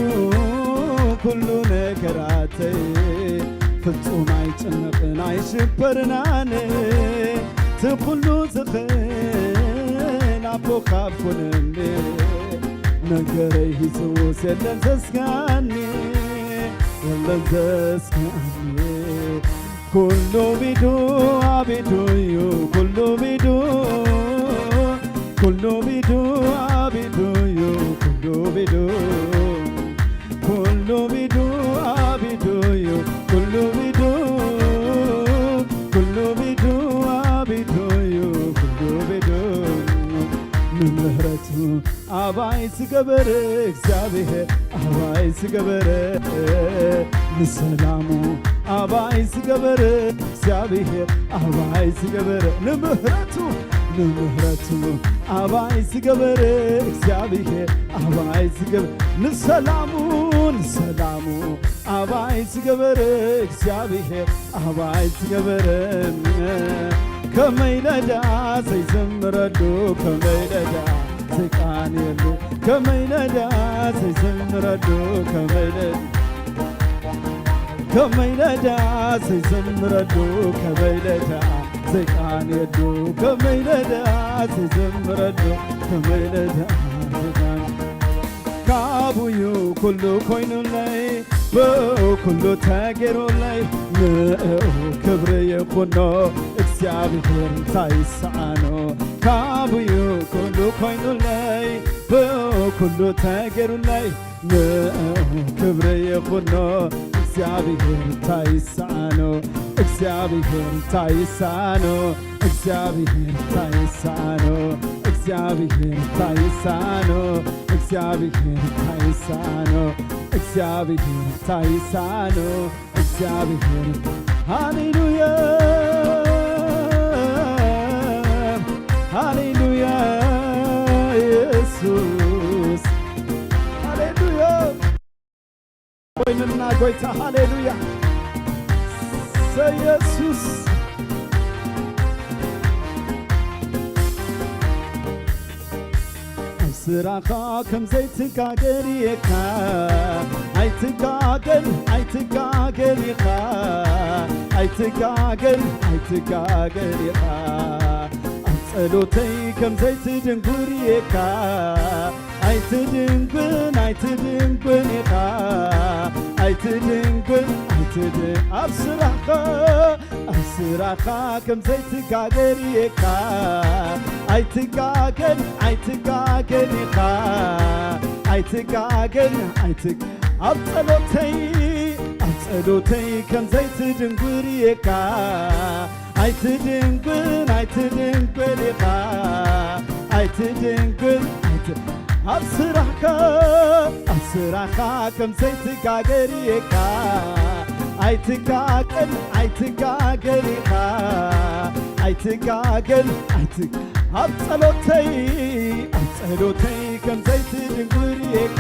ኩሉ ነገራተይ፣ ፍጹም ኣይጭነቕን ኣይሽበርን ኣነ። እቲ ኩሉ ዝኽእል ኣቦ ካብ ኮነኒ፣ ነገረይ ሒዝዎስ የለን ዘስግኣኒ፣ የለን ዘስግኣኒ። ኩሉ ቢዱ ኣብ ኢዱ እዩ፣ ኩሉ ቢዱ፣ ኩሉ ቢዱ ኣብ ኢዱ እዩ፣ ኩሉ ቢዱ፣ ኩሉ ቢዱ ኣብ ኢዱ እዩ፣ ኩሉ ቢዱ፣ ኩሉ ቢዱ ኣብ ኢዱ እዩ፣ ኩሉ ቢዱ። ንምህረቱ ኣባይ ዝገበረ እግዚኣብሔር ኣባይ ዝገበረ፣ ንሰላሙ ኣባይ ዝገበረ እግዚኣብሔር ኣባይ ዝገበረ፣ ንምህረቱ ንምህረቱ ኣባይ ዝገበረ እግዚኣብሔር ኣባይ ዝገበረ፣ ንሰላሙ ንሰላሙ ኣባይ ዝገበረ እግዚኣብሔር ኣባይ ዝገበረ፣ ከመይ ለዳ ዘይዘምረሉ፣ ከመይ ለዳ ዘይቃንየሉ፣ ከመይ ለዳ ዘይዘምረሉ፣ ከመይ ለዳ ከመይ ለዳ ዘይዘምረሉ፣ ከመይ ለዳ ዘይቃንየሉ፣ ከመይ ለዳ ዘይዘምረሉ፣ ከመይ ለዳ ዘይቃን ካብኡ እዩ ኩሉ ኮይኑለይ፣ ብኡ ኩሉ ተገይሩለይ፣ ንእኡ ክብሪ ይኹኖ፣ እግዚኣብሔር እንታይ ይሰዓኖ? ካብኡ እዩ ኩሉ ኮይኑለይ፣ ብኡ ኩሉ ተገይሩለይ፣ ንእኡ ክብሪ ይኹኖ፣ እግዚኣብሔር እንታይ ይሳኖ? እግዚኣብሔር እንታይ ይሳኖ? እግዚኣብሔር እንታይ ይሳኖ? እግዚኣብሔር እንታይ ይሳኖ? እግዚኣብሔር እንታይ ይሳኖ? እግዚኣብሔር እንታይ ይሳኖ? እግዚኣብሔር። ሃሌሉያ፣ ሃሌሉያ፣ ኢየሱስ። ሃሌሉያ። ኮይንና ጎይታ፣ ሃሌሉያ። ኢየሱስ። ኣብ ስራኻ ከም ዘይትጋገር ኢኻ። ኣይትጋገን፣ ኣይትጋገን ኢኻ። ኣይትጋገን፣ ኣይትጋገን ኢኻ። ኣብ ጸሎተይ ከም ዘይትድንጉር ኢኻ። ኣይትድንጉን፣ ኣይትድንጉን ኢኻ። ኣይትድንጉን፣ ኣይትድ-፣ ኣብ ስራኻ ኣብ ስራኻ ከም ዘይትጋገር ኢኻ። ኣይትጋገን፣ ኣይትጋገን ኢኻ። ኣይትጋገን፣ ኣይትግ-፣ ኣብ ጸሎተይ፣ ኣብ ጸሎተይ ከም ዘይትድንጉር ኢኻ። ኣይትድንጉን፣ ኣይትድንጉን ኢኻ። ኣይትድንጉን፣ ኣይት-፣ ኣብ ስራኻ፣ ኣብ ስራኻ ከም ዘይትጋገር ኢኻ። ኣይትጋገን፣ ኣይትጋገን ኢኻ። ኣይትጋገን፣ ኣይት-፣ ኣብ ጸሎተይ፣ ኣብ ጸሎተይ ከም ዘይትድንጉር ኢኻ።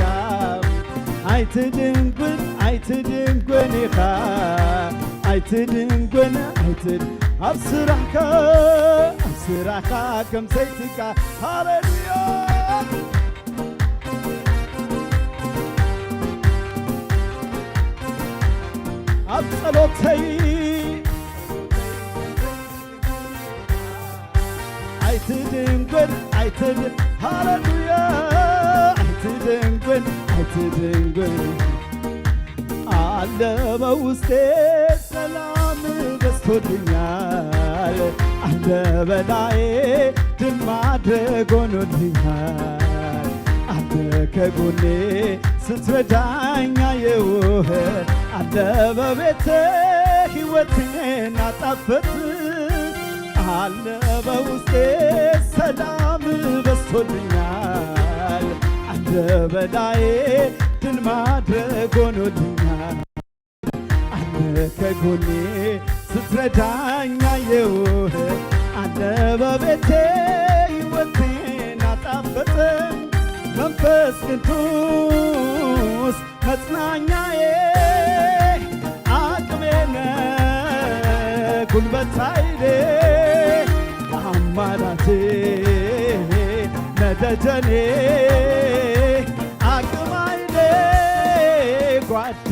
ኣይትድንጉን፣ ኣይትድንጉን ኢኻ። ኣይትድንጉን፣ ኣይትድ-፣ ኣብ ስራሕካ፣ ኣብ ስራሕካ ከም ዘይትጋ-፣ ሃሌሉያ። ኣብ ጸሎተይ ኣይትድንጉን፣ ኣይትድ-፣ ሃሌሉያ። ኣይትድንጉን፣ ኣይትድንጉን። ኣለ በውስጤ ሰላም በዝቶልኛል፣ ኣለ በላዬ ድል ማድረግ ሆኖልኛል። አንተ ከጎኔ ስትረዳኝ አየሁህ፣ አንተ በቤትህ ሕይወቴን አጣፈጥህ። አለ በውስጤ ሰላም በዝቶልኛል፣ አንተ በላዬ ድል ማድረግ ሆኖልኛል። አንተ ከጎኔ ስትረዳኝ አየሁህ፣ አንተ በቤቴ ሕይወቴን አጣፈጥህ። መንፈስ ቅዱስ መጽናኛዬ አቅሜ ነህ ጉልበት ኃይሌ አማላጄ ነህ ደጀኔ አቅም ኃይሌ ጓዴ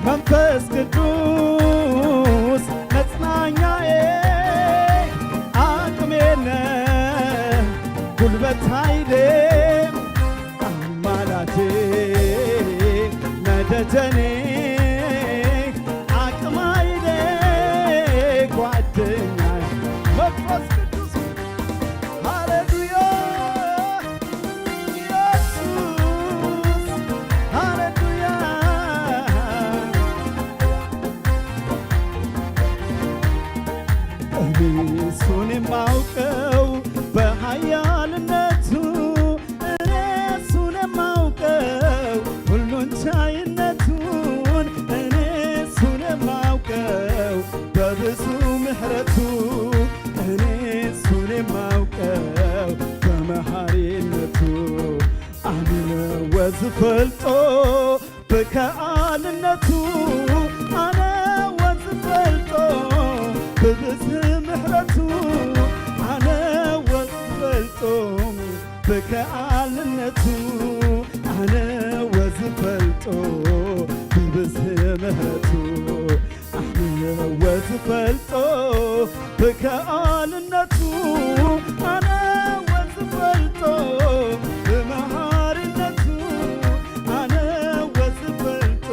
መንፈስ ቅዱስ መጽናኛዬ አቅሜ ነህ ጉልበት ኃይሌ አማላጄ ነህ ደጀኔ አቅም ኃይሌ ጓደኛዬ መንፈስ ቅዱስ ሃሌሉያ ኢየሱስ ሃሌሉያ። እኔ እሱን የማውቀው በኃያልነቱ፣ እኔ እሱን የማውቀው ሁሉን ቻይነቱን፣ እኔ እሱን የማውቀው በብዙ ምሕረቱ፣ እኔ እሱን የማውቀው በመሐሪነቱ። ኣነ ወዝፈልጦ ብከኣልነቱ፣ ኣነ ወዝፈልጦ ብብዝሒ ምሕረቱ፣ ኣነ ወዝፈልጦ ብከኣልነቱ፣ ኣነ ወዝፈልጦ ብብዝሒ ምሕረቱ፣ ኣነ ወዝፈልጦ ብከኣልነቱ፣ ኣነ ወዝፈልጦ ብመሃሪነቱ፣ ኣነ ወዝፈልጦ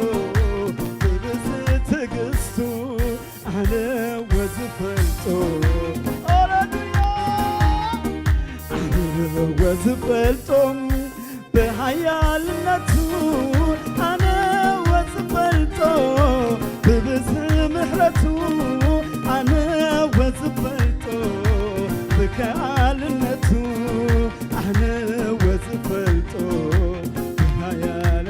ብብዝሒ ትዕግስቱ፣ ኣነ ወዝፈልጦ፣ ሃሌሉያ፣ ኣነ ወዝፈልጦ ብሃያልነቱ፣ ኣነ ወዝ ከኣልነቱ ኣነ ወዝፈልጦ ሓያለ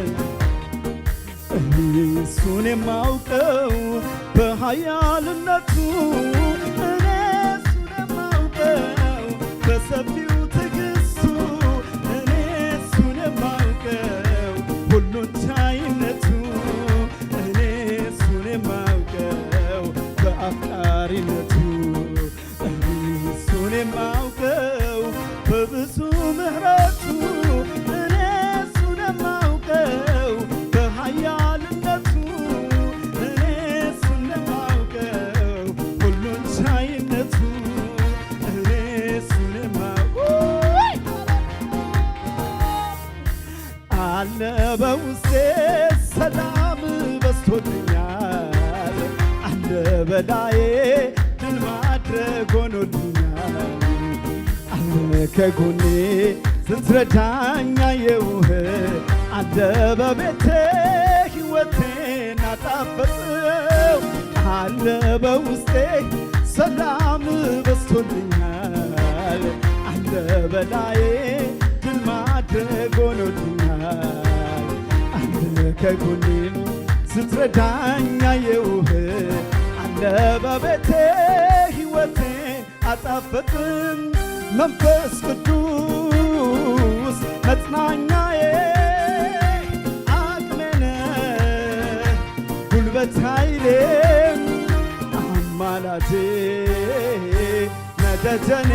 እሱን የማውቀው በኃያልነቱ እኔ እሱን የማውቀው በሰፊው ትዕግስቱ እኔ እሱን የማውቀው ሁሉን ቻይነቱ እኔ እሱን የማውቀው በአፍቃሪነቱ እሱን የማውቀው በብዙ ምሕረቱ እኔ እሱን የማውቀው በኃያልነቱ እኔ እሱን የማውቀው ሁሉን ቻይነቱ እኔ እሱን የማውቀው አለ በውስጤ ሰላም በስቶልኛል አለ በላዬ ድል ማድረግ ሆኖልኛል አለ ከጎኔ ስትረዳኝ አየውህ አለ በቤቴ ሕይወቴን አጣፈጥኸው አለ በውስጤ ሰላም በስቶልኛል አለ በላዬ ድል ማድረግ ሆኖልኛል አለ ከጎኔ ስትረዳኝ አየውህ አለ በቤቴ ሕይወቴን አጣፈጥኸው መንፈስ ቅዱስ መጽናኛዬ አቅሜ ነህ ጉልበት ኃይሌ አማላጄ ነህ ደጀኔ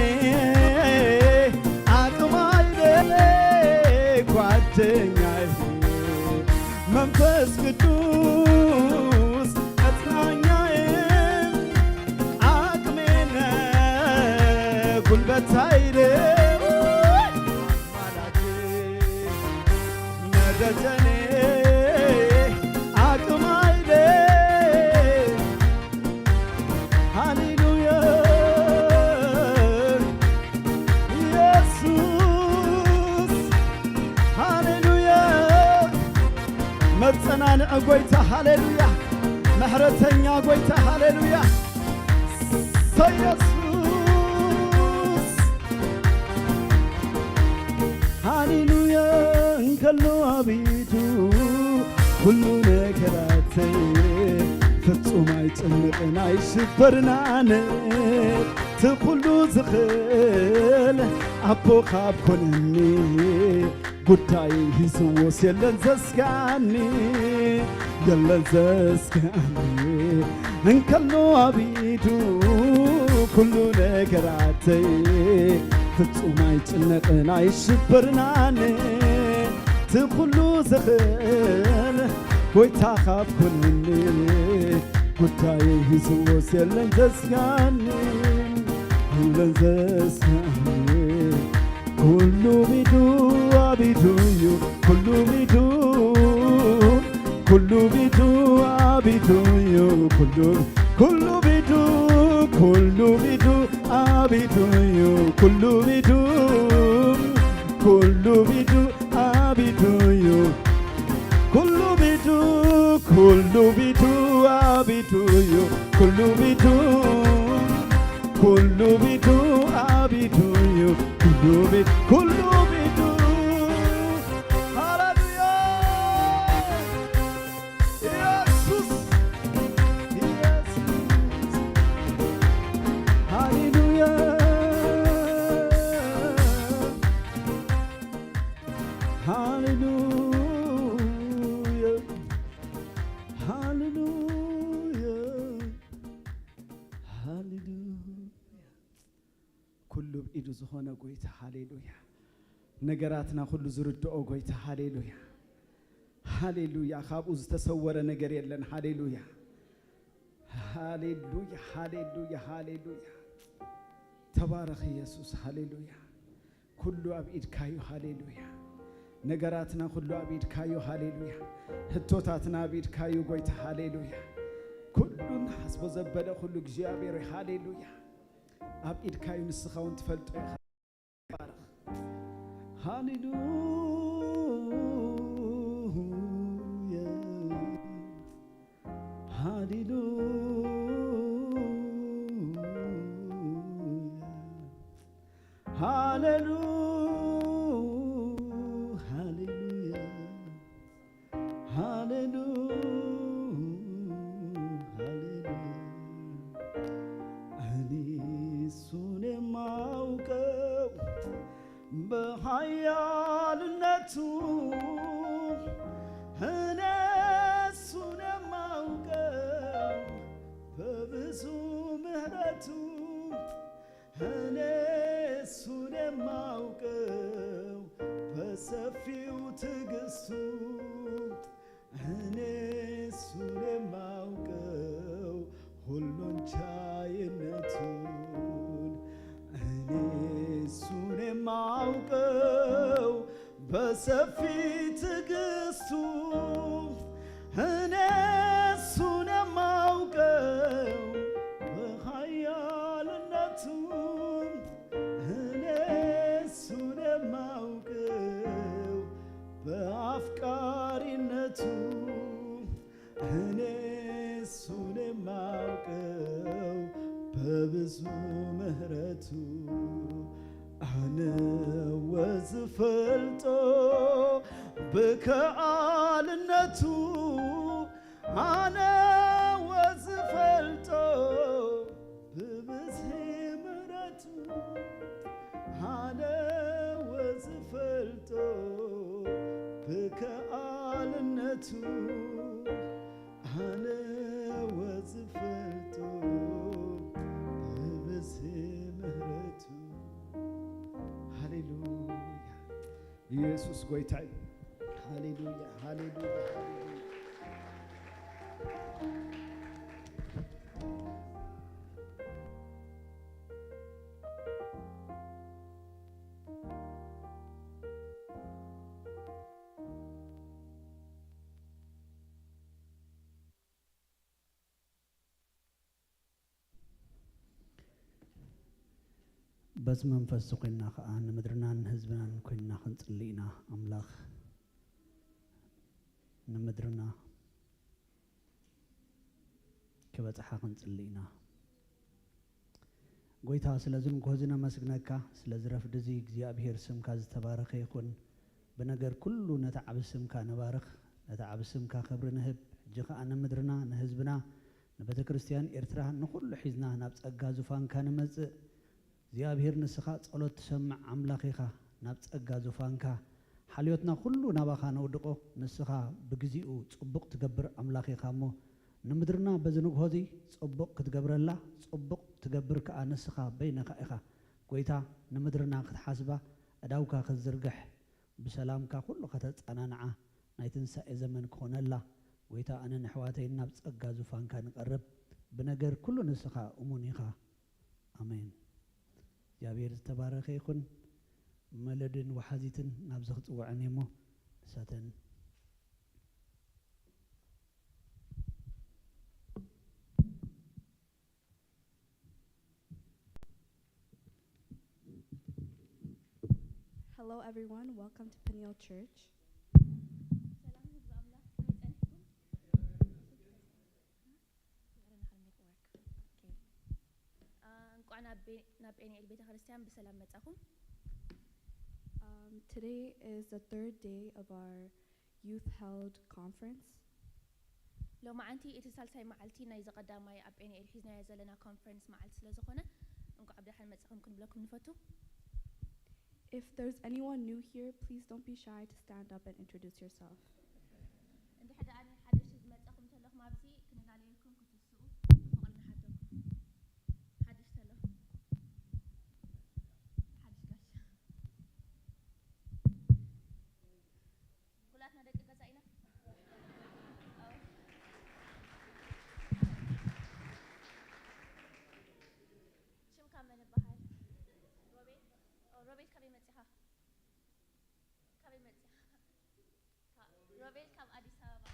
አቅም ኃይሌ ጓደኛዬ መንፈስ ቅዱስ መጽናኛዬ አቅሜ ነህ ጉልበት ኃይሌ አማላጄ ነህ ደጀኔ አቅም ኃይሌ ሃሌሉያ ኢየሱስ ሃሌሉያ መጸናንዒ ጐይታ ሃሌሉያ ምሕረተኛ ጐይታ ሃሌሉያ ኢየሱስ ሃሌሉያ እንከሎ ኣቢዱ ኩሉ ነገራተይ ፍጹም ኣይጭንቕን ኣይሽበርናን እቲ ኩሉ ዝኽእል ኣቦ ካብ ኮነኒ ጉዳይ ሂዝዎስ የለን ዘስጋኒ የለን ዘስጋኒ እንከሎ ኣቢዱ ኩሉ ነገራተይ ፍጹም ኣይጭነቕን ኣይሽበርናን እቲ ኩሉ ዝኽእል ጎይታ ካብ ኩንኒ ጉዳይ ሂዝዎስ የለን ዘስጋኒ የለን ዘስጋኒ ኩሉ ቢዱ ኣቢዱ እዩ ኩሉ ቢዱ ኩሉ ቢዱ ኣቢዱ እዩ ኩሉ ኩሉ ቢዱ ኩሉ ቢዱ ኣቢዱ እዩ ኩሉ ቢዱ ኩሉ ቢዱ ኣቢዱ እዩ ኩሉ ቢዱ ኩሉ ቢዱ ኣቢዱ እዩ ኩሉ ቢዱ ኩሉ ቢዱ ኣቢዱ እዩ ኩሉ ቢዱ ኩሉ ቢዱ ሃሌሉያ ኢየሱስ ኢየሱስ ሃሌሉያ ሃሌሉያ ሃሌሉያ ሃሌሉያ ኩሉ ብኢዱ ዝኾነ ጎይታ ሃሌሉያ ነገራትና ኩሉ ዝርድኦ ጎይታ ሃሌሉያ ሃሌሉያ ካብኡ ዝተሰወረ ነገር የለን ሃሌሉያ ሃሌሉያ ሃሌሉያ ሃሌሉያ ተባረኽ ኢየሱስ ሃሌሉያ ኩሉ ኣብ ኢድካዩ ሃሌሉያ ነገራትና ኩሉ ኣብ ኢድካዩ ሃሌሉያ ህቶታትና ኣብ ኢድካዩ ጎይታ ሃሌሉያ ኩሉ ንሓስቦ ዘበለ ኩሉ እግዚኣብሔር ሃሌሉያ ኣብ ኢድካዩ ንስኻ እውን ትፈልጦ ኢኻ ባርኽ ሃሌሉያ ሃሌሉያ ሃሌሉ ሃሌሉያ ሃሌሉ ሃሌሉያ። እኔ እሱን የማውቀው በኃያልነቱ፣ እኔ እሱን የማውቀው በብዙ ምሕረቱ፣ እኔ እሱን የማውቀው በሰፊው ትዕግስቱ፣ እኔ እሱን የማውቀው ሁሉን ቻይነቱን፣ እኔ እሱን የማውቀው በሰፊ ትዕግስቱ፣ እኔ እሱን የማውቀው በኃያልነቱ፣ እኔ እሱን የማውቀው በአፍቃሪነቱ፣ እኔ እሱን የማውቀው በብዙ ምሕረቱ፣ ኣነ ወዝፈልጦ ብከኣልነቱ፣ ኣነ ወዝፈልጦ ብብዝሒ ምሕረቱ፣ ኣነ ወዝፈልጦ ብከኣልነቱ፣ ኣነ ወዝፈልጦ ብብዝሒ ምሕረቱ። ሃሌሉያ። ኢየሱስ ጎይታ እዩ። ሃሌሉያ፣ ሃሌሉያ፣ ሃሌሉያ። በዚ መንፈስ እዚ ኮይንና ኸኣ ንምድርናን ህዝብናን ኮይንና ክንጽሊ ኢና። ኣምላኽ ንምድርና ክበጽሓ ክንጽሊ ኢና። ጎይታ፣ ስለዚ ንግሆ እዚ ነመስግነካ፣ ስለዚ ረፍዲ እዚ እግዚኣብሄር ስምካ ዝተባረኸ ይኹን። ብነገር ኩሉ ነቲ ዓቢ ስምካ ንባርኽ፣ ነቲ ዓቢ ስምካ ክብሪ ንህብ። ሕጂ ኸኣ ንምድርና፣ ንህዝብና፣ ንቤተ ክርስትያን ኤርትራ፣ ንኹሉ ሒዝና ናብ ጸጋ ዙፋንካ ንመጽእ። እግዚኣብሄር ንስኻ ጸሎት ትሰምዕ ኣምላኽ ኢኻ። ናብ ጸጋ ዙፋንካ ሓልዮትና ኩሉ ናባኻ ነውድቆ። ንስኻ ብግዚኡ ጽቡቕ ትገብር ኣምላኽ ኢኻ እሞ፣ ንምድርና በዚ ንግሆ እዚ ጽቡቕ ክትገብረላ፣ ጽቡቕ ትገብር ከኣ ንስኻ በይንኻ ኢኻ። ጎይታ፣ ንምድርና ክትሓስባ፣ ኣእዳውካ ክትዝርግሕ፣ ብሰላምካ ኩሉ ከተጸናንዓ፣ ናይ ትንሳኤ ዘመን ክኾነላ። ጎይታ፣ ኣነን ኣሕዋተይን ናብ ጸጋ ዙፋንካ ንቐርብ። ብነገር ኩሉ ንስኻ እሙን ኢኻ። ኣሜን። እግዚኣብሔር ዝተባረኸ ይኹን። መለድን ወሓዚትን ናብዚ ክጽውዐን እየ እሞ ንሳተን Hello, everyone. Welcome to Peniel Church. እንቋዕ ናብ ናብ ጴንኤል ቤተ ክርስቲያን ብሰላም መጻኹም። Um, today is the third day of our youth held conference. ሎማዓንቲ እቲ ሳልሳይ መዓልቲ ናይዚ ቀዳማይ ኣብ ጴንኤል ሒዝናዮ ዘለና ኮንፈረንስ መዓልቲ ስለ ዝኾነ እንቋዕ ብደሓን መጻኹም ክንብለኩም ንፈቱ። If there's anyone new here, please don't be shy to stand up and introduce yourself. እንድሕር ደኣ ሓደሽቲ ዝመጻኹም ተለኹም ኣብዚ ክንላለየኩም ክትስኡ ብፍቕሪ ንሓተኩም። ሓድሽ ተለኹም ሓድሽ ጋሻ ኩላትና ደቂ ገዛ ኢና። ሽምካ መን ይበሃል? ሮቤል። ሮቤል ካበይ መጺኻ? ካበይ መጺኻ? ሮቤል ካብ ኣዲስ ኣበባ።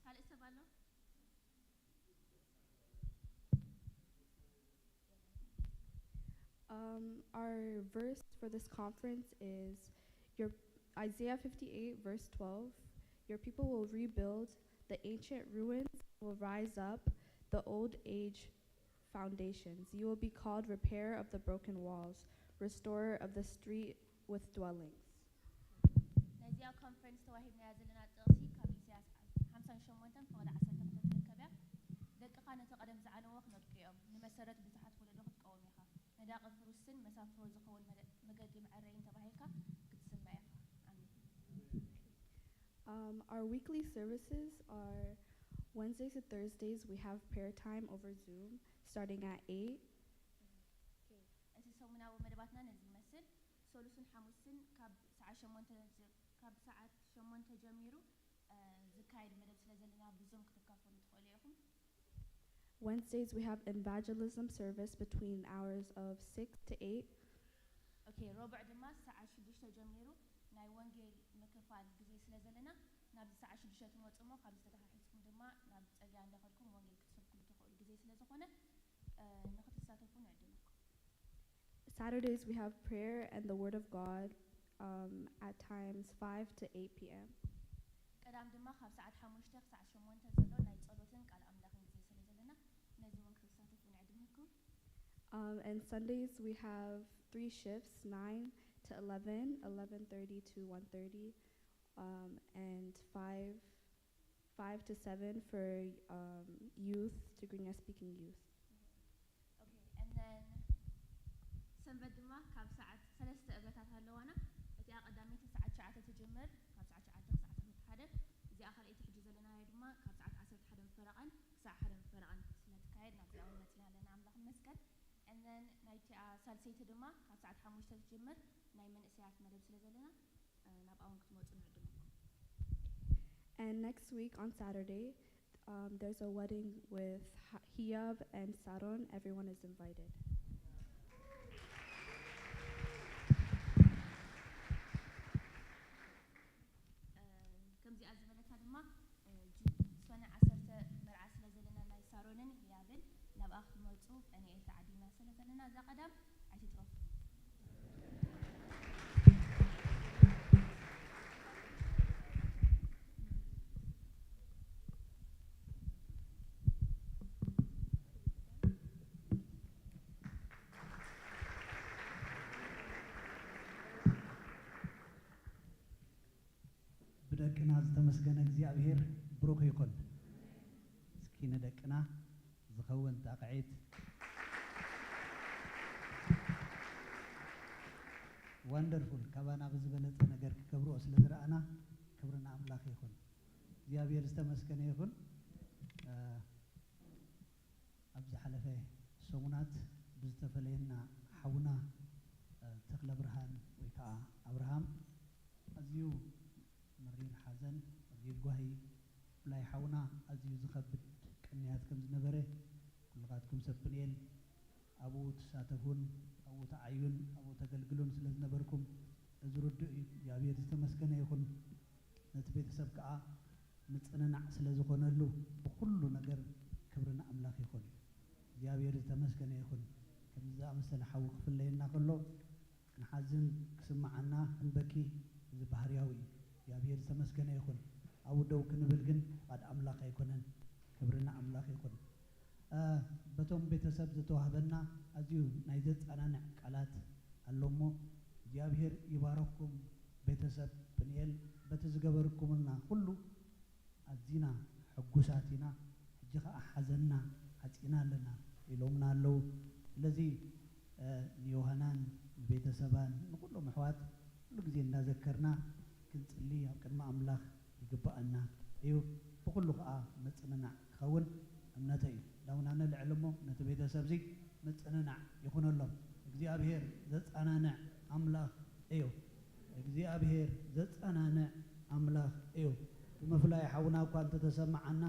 ካልእ ሰብ ኣሎ? Um, our verse for this conference is your Isaiah fifty-eight, verse twelve. Your people will rebuild the ancient ruins, will rise up. the old age foundations. You will be called repairer of the broken walls, restorer of the street with dwellings. ናይዚኣ ኮንፈረንስ ተዋሂብናያ ዘለና ጥቕሲ ካብ ኢሳያስ ሓምሳን ሸሞንተን ፍቕዲ ዓሰርተ ክልተ ትርከብ እያ። ደቅኻ ነቲ ቀደም ዝዓነዎ ክነድቁ እዮም። ንመሰረት ብዙሓት ወለዶ ክትቀውም ኢኻ። ነዳቒ ፍሩስን መሳፍሮ ዝኸውን መደ- መገዲ መዐረይን ተባሂልካ ክትስመ ኢኻ። ኣሜን። Um, our weekly services are Wednesdays and Thursdays. We have prayer time over Zoom starting at eight. ኦኬ፣ እቲ ሰሙናዊ መደባትና ነዚ ይመስል። ሰሉስን ሓሙስን ካብ ሰዓት ሸሞንተ ጀ- ካብ ሰዓት ሸሞንተ ጀሚሩ እ፣ ዝካየድ መደብ ስለ ዘለና ብዞም ክትካፈሉ ትኽእሉ ኢኹም። Wednesdays, we have evangelism service between hours of six to eight. ኦኬ፣ ረቡዕ ድማ ሰዓት ሽዱሽተ ጀሚሩ ናይ ወንጌል ምክፋል ግዜ ስለ ዘለና ናብዚ ሰዓት ሽዱሽተ ትመፁ እሞ ካብዚ ተተሓሒዝኩም ድማ ናብ ፀግያ እንዳኸድኩም ወንጌል ክትሰብኩሉ ትኽእሉ ግዜ ስለ ዝኾነ እ፣ ንክትሳተፉ ንዕድመኩም። Saturdays, we have prayer and the Word of God um, at times five to eight p.m. ቀዳም ድማ ካብ ሰዓት ሓሙሽተ ክሳዕ ሸሞንተ ዘሎ ናይ ጸሎትን ቃል ኣምላኽን ግዜ ስለ ዘለና ነዚ እውን ክትሳተፉ ንዕድመኩም። Um, and Sundays, we have three shifts, nine to eleven, eleven thirty to one thirty, um, and five, five to seven for um, youth, Tigrinya speaking youth. Okay, and then ሰንበት ድማ ካብ ሰዓት ሰለስተ እብረታት ኣለዋና። እቲኣ ቀዳመይቲ ሰዓት ትሽዓተ ትጅምር፣ ካብ ሰዓት ትሽዓተ ክሳዕ ዓሰርተ ሓደ። እዚኣ ካልኣይቲ ሕጂ ዘለናያ ድማ ካብ ሰዓት ዓሰርተ ሓደ ፈረቓን ክሳዕ ሓደ ፈረቓን ስለ ትካየድ ናብዚኣ እውን መፂና ኣለና፣ ኣምላኽ ይመስገን። And then ናይቲኣ ሳልሰይቲ ድማ ካብ ሰዓት ሓሙሽተ ትጅምር ናይ መንእሰያት መደብ ስለ ዘለና እ፣ ናብኣ እውን ክትመፁ ንዕድመኩም። And next week on Saturday, um, there's a wedding with Hi- Hiyab and Saron. Everyone is invited. እ፣ ከምዚኣ ዝበለታ ድማ እ፣ ጁን ሰነ ዓሰርተ መርዓ ስለ ዘለና ናይ ሳሮንን ህያብን ናብኣ ክትመፁ ዳንኤል ተዓዲምና ስለ ዘለና እዛ ቀዳም ኣይትጥረፉ። ብደቅና ዝተመስገነ እግዚኣብሔር ብሩኽ ይኹን። እስኪ ንደቅና ዝኸውን ጣቕዒት። Wonderful፣ ካባና ብዝበለጸ ነገር ክገብርኦ ስለ ዝረኣና ክብሪ ንኣምላኽ ይኹን። እግዚኣብሔር ዝተመስገነ ይኹን። እ፣ ኣብ ዝሓለፈ ሰሙናት ብዝተፈለየና ሓውና፣ እ፣ ተኽለ ብርሃን ወይ ከዓ ኣብርሃም ኣዝዩ መሪር ሓዘን፣ መሪር ጓሂ፣ ብፍላይ ሓውና ኣዝዩ ዝኸብድ ቅንያት ከም ዝነበረ ኩልኻትኩም ሰብ ፕንኤል ኣብኡ ትሳተፉን ኣብኡ ትዓዩን ኣብኡ ተገልግሉን ስለ ዝነበርኩም እዚ ርዱእ እዩ። እግዚኣብሔር ዝተመስገነ ይኹን። ነቲ ቤተሰብ ከዓ ምጽንናዕ ስለ ዝኾነሉ ብኹሉ ነገር ክብሪ ንኣምላኽ ይኹን። እግዚኣብሔር ዝተመስገነ ይኹን። ከምዚ ዝኣመሰለ ሓዊ ክፍለየና ከሎ ክንሓዝን ክስምዓና ክንበኪ እዚ ባህርያዊ እዩ። እግዚኣብሔር ዝተመስገነ ይኹን። ኣብኡ ደው ክንብል ግን ፍቓድ ኣምላኽ ኣይኮነን። ክብሪ ንኣምላኽ ይኹን። እ፣ በቶም ቤተሰብ ዝተዋህበና ኣዝዩ ናይ ዘጸናንዕ ቃላት ኣሎ እሞ እግዚኣብሔር ይባረኽኩም። ቤተሰብ ፕንኤል በቲ ዝገበርኩምልና ኩሉ ኣዚና ሕጉሳት ኢና። ሕጂ ኸኣ ሓዘንና ዓጺና ኣለና ኢሎምና ኣለዉ። ስለዚ እ፣ ንዮሃናን ንቤተሰባን ንኹሎም ኣሕዋት ኩሉ ግዜ እንዳዘከርና ክንጽሊ ኣብ ቅድሚ ኣምላኽ ይግብኣና እዩ። ብኹሉ ኸኣ ምጽንናዕ ክኸውን እምነተይ እዩ። ዳውና ነልዕል እሞ ነቲ ቤተሰብ እዚ ምጽንናዕ ይኹነሎም። እግዚኣብሔር ዘጸናንዕ ኣምላኽ እዩ። እግዚኣብሔር ዘጸናንዕ ኣምላኽ እዩ። ብምፍላይ ሓውና እኳ እንተተሰምዓና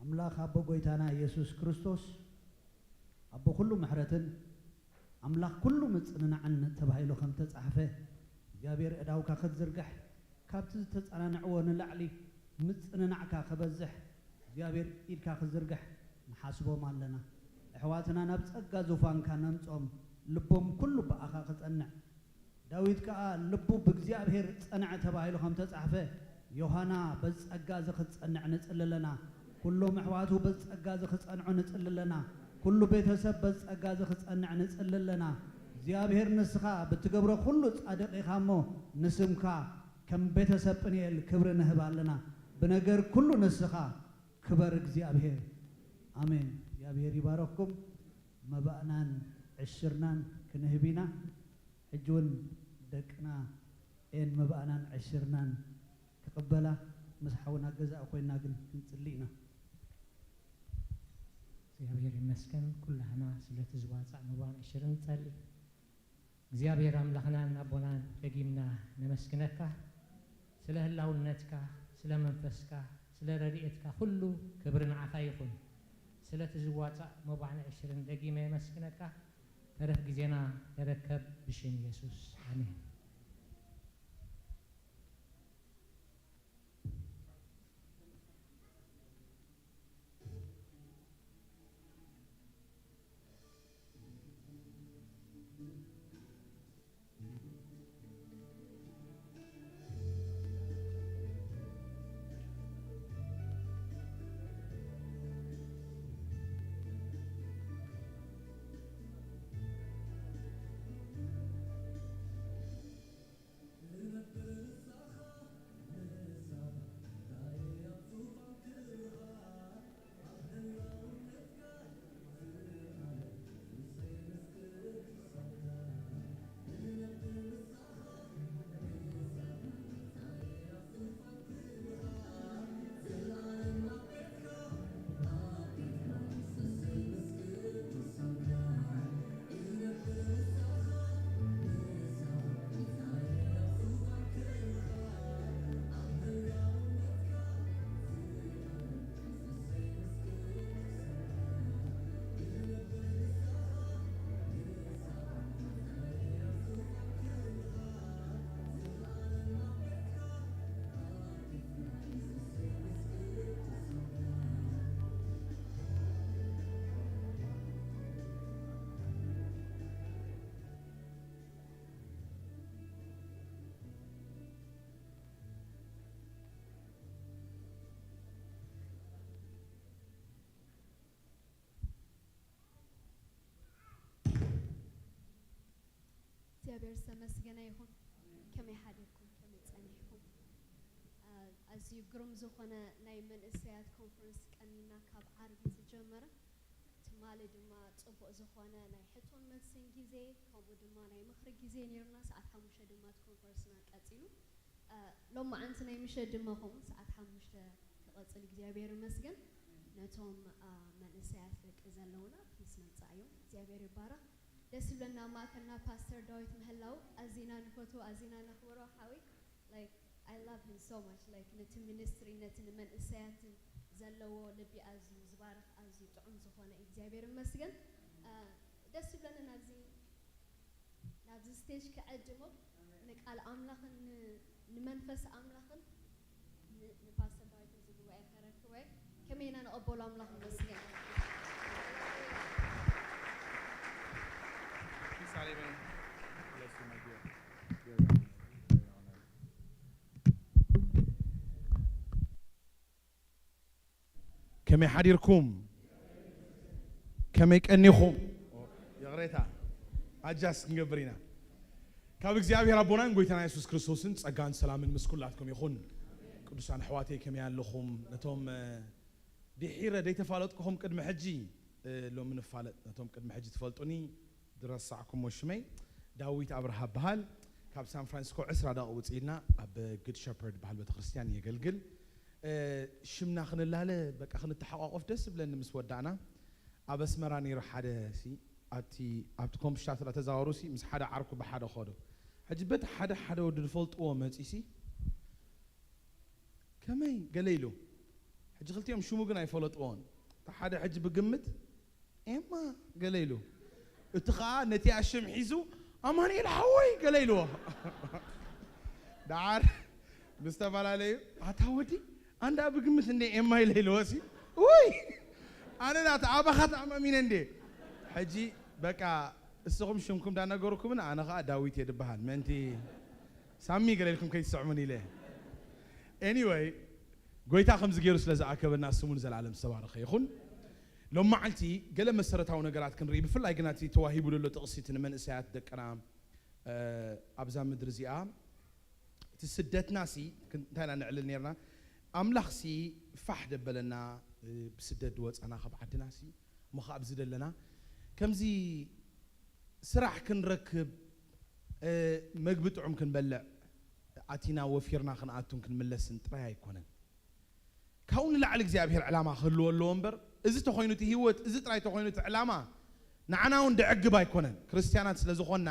ኣምላኽ ኣቦ ጎይታና ኢየሱስ ክርስቶስ ኣቦ ኩሉ ምሕረትን ኣምላኽ ኩሉ ምጽንናዕን ተባሂሉ ከም ተጻሕፈ እግዚኣብሔር እዳውካ ክትዝርግሕ ካብቲ ዝተጸናንዕዎ ንላዕሊ ምጽንናዕካ ክበዝሕ እግዚኣብሔር ኢድካ ክትዝርግሕ ንሓስቦም ኣለና። ኣሕዋትና ናብ ጸጋ ዙፋንካ ነምጾም ልቦም ኩሉ ብኣኻ ክጸንዕ ዳዊት ከኣ ልቡ ብእግዚኣብሔር ጸንዐ ተባሂሉ ከም ተጻሕፈ ዮሃና በዚ ጸጋ እዚ ክትጸንዕ ንጽሊ ኣለና። ኩሎም ኣሕዋቱ በዚ ጸጋ እዚ ክጸንዑ ንጽሊ ኣለና። ኩሉ ቤተሰብ በዚ ጸጋ እዚ ክጸንዕ ንጽሊ ኣለና። እግዚኣብሔር ንስኻ ብትገብሮ ኩሉ ጻድቕ ኢኻ እሞ ንስምካ ከም ቤተሰብ ጵንኤል ክብሪ ንህብ ኣለና። ብነገር ኩሉ ንስኻ ክበር እግዚኣብሔር። ኣሜን። እግዚኣብሔር ይባረኽኩም። መባእናን ዕሽርናን ክንህብ ኢና። ሕጂ እውን ደቅና ኤን መባእናን ዕሽርናን ክቕበላ ምስ ሓውና ገዛእ ኮይንና ግን ክንጽሊ ኢና። እግዚኣብሔር ይመስገን። ኩላህና ስለቲ ዝዋፃእ መባን ዕሽርን ንጸሊ። እግዚኣብሔር ኣምላኽናን ኣቦናን ደጊምና ነመስግነካ። ስለ ህላውነትካ፣ ስለ መንፈስካ፣ ስለ ረድኤትካ ኩሉ ክብሪ ንዓኻ ይኹን። ስለቲ ዝዋፃእ መባን ዕሽርን ደጊመ የመስግነካ። ተረፍ ግዜና ተረከብ ብሽም የሱስ ኣሜን። እግዚኣብሔር ዝተመስገነ ይኹን። ከመይ ሓዲርኩም? ከመይ ጸኒሕኩም? ኣዝዩ ግሩም ዝኾነ ናይ መንእሰያት ኮንፈረንስ ቀኒና ካብ ዓርቢ ዝጀመረ ትማሊ ድማ ጽቡቕ ዝኾነ ናይ ሕቶን መልስን ግዜ ከምኡ ድማ ናይ ምኽሪ ግዜ ነይሩና። ሰዓት ሓሙሽተ ድማ እቲ ኮንፈረንስና ቀጺሉ። ሎማዓንቲ ናይ ምሸት ድማ ከምኡ ሰዓት ሓሙሽተ ክቐጽል እግዚኣብሔር ይመስገን። ነቶም መንእሰያት ደቂ ዘለውና ፕሊስ መምጻእ እዮም። እግዚኣብሔር ይባረኽ። ደስ ይብለና ኣብ ማእከልና ፓስተር ዳዊት ምህላው ኣዚና ንፈትዎ ኣዚና ነኽብሮ ሓወይ like I love him so much like ነቲ ሚኒስትሪ ነቲ ንመንእሰያትን ዘለዎ ልቢ ኣዝዩ ዝባርኽ ኣዝዩ ጥዑም ዝኾነ እዩ እግዚኣብሔር ይመስገን ደስ ይብለኒ ናብዚ ናብዚ ስቴጅ ክዕድሞ ንቃል ኣምላኽን ንመንፈስ ኣምላኽን ንፓስተር ዳዊት እዚ ጉባኤ ከረክቦ እየ ከመይ ኢና ንቐበሎ ኣምላኽ ንመስገን ከመይ ሓዲርኩም? ከመይ ቀኒኹም? ይቕሬታ ኣጃስ ክንገብር ኢና። ካብ እግዚኣብሔር ኣቦናን ጎይታና የሱስ ክርስቶስን ጸጋን ሰላምን ምስ ኩላትኩም ይኹን። ቅዱሳን ኣሕዋተይ ከመይ ኣለኹም? ነቶም ድሒረ ደይተፋለጥኩኹም ቅድሚ ሕጂ ሎሚ ንፋለጥ። ነቶም ቅድሚ ሕጂ ትፈልጡኒ ዝረሳዕኩሞ ሽመይ ዳዊት ኣብርሃ እበሃል። ካብ ሳን ፍራንሲስኮ ዕስራ ደቂቕ ውፅእ ኢልና ኣብ ግድ ሸፐርድ በሃል ቤተክርስትያን የገልግል። ሽምና ክንላለ በቃ ክንተሓቋቆፍ ደስ ዝብለኒ ምስ ወዳእና ኣብ ኣስመራ ነይሩ ሓደ ሲ ኣብቲ ኣብቲ ኮምሽታት ተዛወሩ ሲ ምስ ሓደ ዓርኩ ብሓደ ኸዶ ሕጂ በቲ ሓደ ሓደ ወዲ ዝፈልጥዎ መፂ ሲ ከመይ ገለ ኢሉ ሕጂ ክልቲኦም ሽሙ ግን ኣይፈለጥዎን እቲ ሓደ ሕጂ ብግምት ኤማ ገለ ኢሉ እቲ ኸዓ ነቲኣ ሽም ሒዙ ኣማኑኤል ሓወይ ገለ ኢልዎ ደዓር ምስ ተፈላለዩ ኣታ ወዲ ኣንዳ ብግምት እንደ ኤማ ኢለ ኢልዎ ሲ ውይ ኣነ ናት ኣባኻ ተኣማሚነ እንደ ሕጂ በቃ እስኹም ሽምኩም እንዳነገርኩምን ኣነ ኸዓ ዳዊት እየ ድበሃል ምእንቲ ሳሚ ገለ ኢልኩም ከይትስዕሙን ኢለ anyway ጎይታ ከምዚ ገይሩ ስለ ዝኣከበና ስሙ ንዘለኣለም ዝተባረኸ ይኹን። ሎም መዓልቲ ገለ መሰረታዊ ነገራት ክንርኢ፣ ብፍላይ ግና እቲ ተዋሂቡ ዘሎ ጥቕሲ እቲ ንመንእሰያት ደቅና፣ እ፣ ኣብዛ ምድሪ እዚኣ እቲ ስደትና ሲ ክን-፣ እንታይ ኢና ነዕልል ነርና? ኣምላኽ ሲ ፋሕ ደበለና፣ እ፣ ብስደት ዝወጻና ካብ ዓድና ሲ እሞ ኸኣ ኣብዚ ደለና ከምዚ ስራሕ ክንረክብ፣ እ፣ መግቢ ጥዑም ክንበልዕ ኣቲና ወፊርና ክንኣቱን ክንምለስን ጥራይ ኣይኮነን። ካብኡ ንላዕሊ እግዚኣብሔር ዕላማ ክህልዎ ኣለዎ እምበር፣ እዚ ተኾይኑ እቲ ህይወት፣ እዚ ጥራይ ተኾይኑ እቲ ዕላማ፣ ንዓና እውን ደዕግብ ኣይኮነን። ክርስትያናት ስለ ዝኾንና፣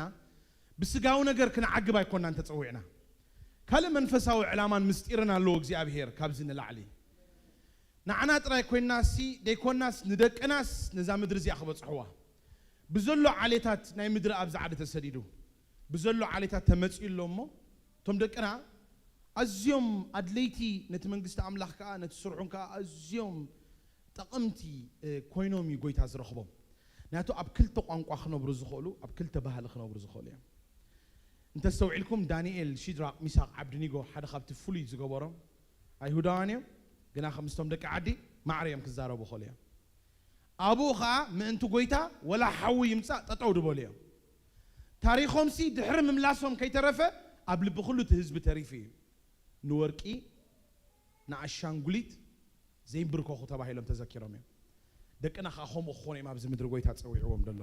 ብስጋዊ ነገር ክንዓግብ ኣይኮንናን ተጸዊዕና። ካልእ መንፈሳዊ ዕላማን ምስጢርን ኣለዎ እግዚኣብሔር ካብዚ ንላዕሊ። ንዓና ጥራይ ኮይንናሲ ደይኮንናስ፣ ንደቅናስ ነዛ ምድሪ እዚኣ ክበጽሕዋ። ብዘሎ ዓሌታት ናይ ምድሪ ኣብዚ ዓዲ ተሰዲዱ፣ ብዘሎ ዓሌታት ተመጺኡ ኣሎ እሞ፣ እቶም ደቅና ኣዝዮም ኣድለይቲ፣ ነቲ መንግስቲ ኣምላኽ ከኣ፣ ነቲ ስርሑን ከኣ ኣዝዮም ጠቐምቲ፣ እ፣ ኮይኖም እዩ ጎይታ ዝረኽቦም። ናቱ ኣብ ክልተ ቋንቋ ክነብሩ ዝኽእሉ፣ ኣብ ክልተ ባህሊ ክነብሩ ዝኽእሉ እዮም። እንተስተውዒልኩም፣ ዳንኤል፣ ሺድራቕ፣ ሚሳቕ፣ ዓብድኒጎ ሓደ ካብቲ ፍሉይ ዝገበሮም ኣይሁዳውያን እዮም፣ ግና ከምስቶም ደቂ ዓዲ ማዕረ እዮም ክዛረቡ ክኽእሉ እዮም። ኣብኡ ኸኣ ምእንቲ ጎይታ ወላ ሓዊ ይምጻእ ጠጠው ድበሉ እዮም። ታሪኾምሲ ድሕሪ ምምላሶም ከይተረፈ ኣብ ልቢ ኩሉ እቲ ህዝቢ ተሪፉ እዩ። ንወርቂ፣ ንኣሻንጉሊት ዘይንብርከኹ ተባሂሎም ተዘኪሮም እዮም። ደቅና ኸኣ ከምኡ ክኾኑ እዮም ኣብዚ ምድሪ ጎይታ ጸዊዕዎም ዘሎ።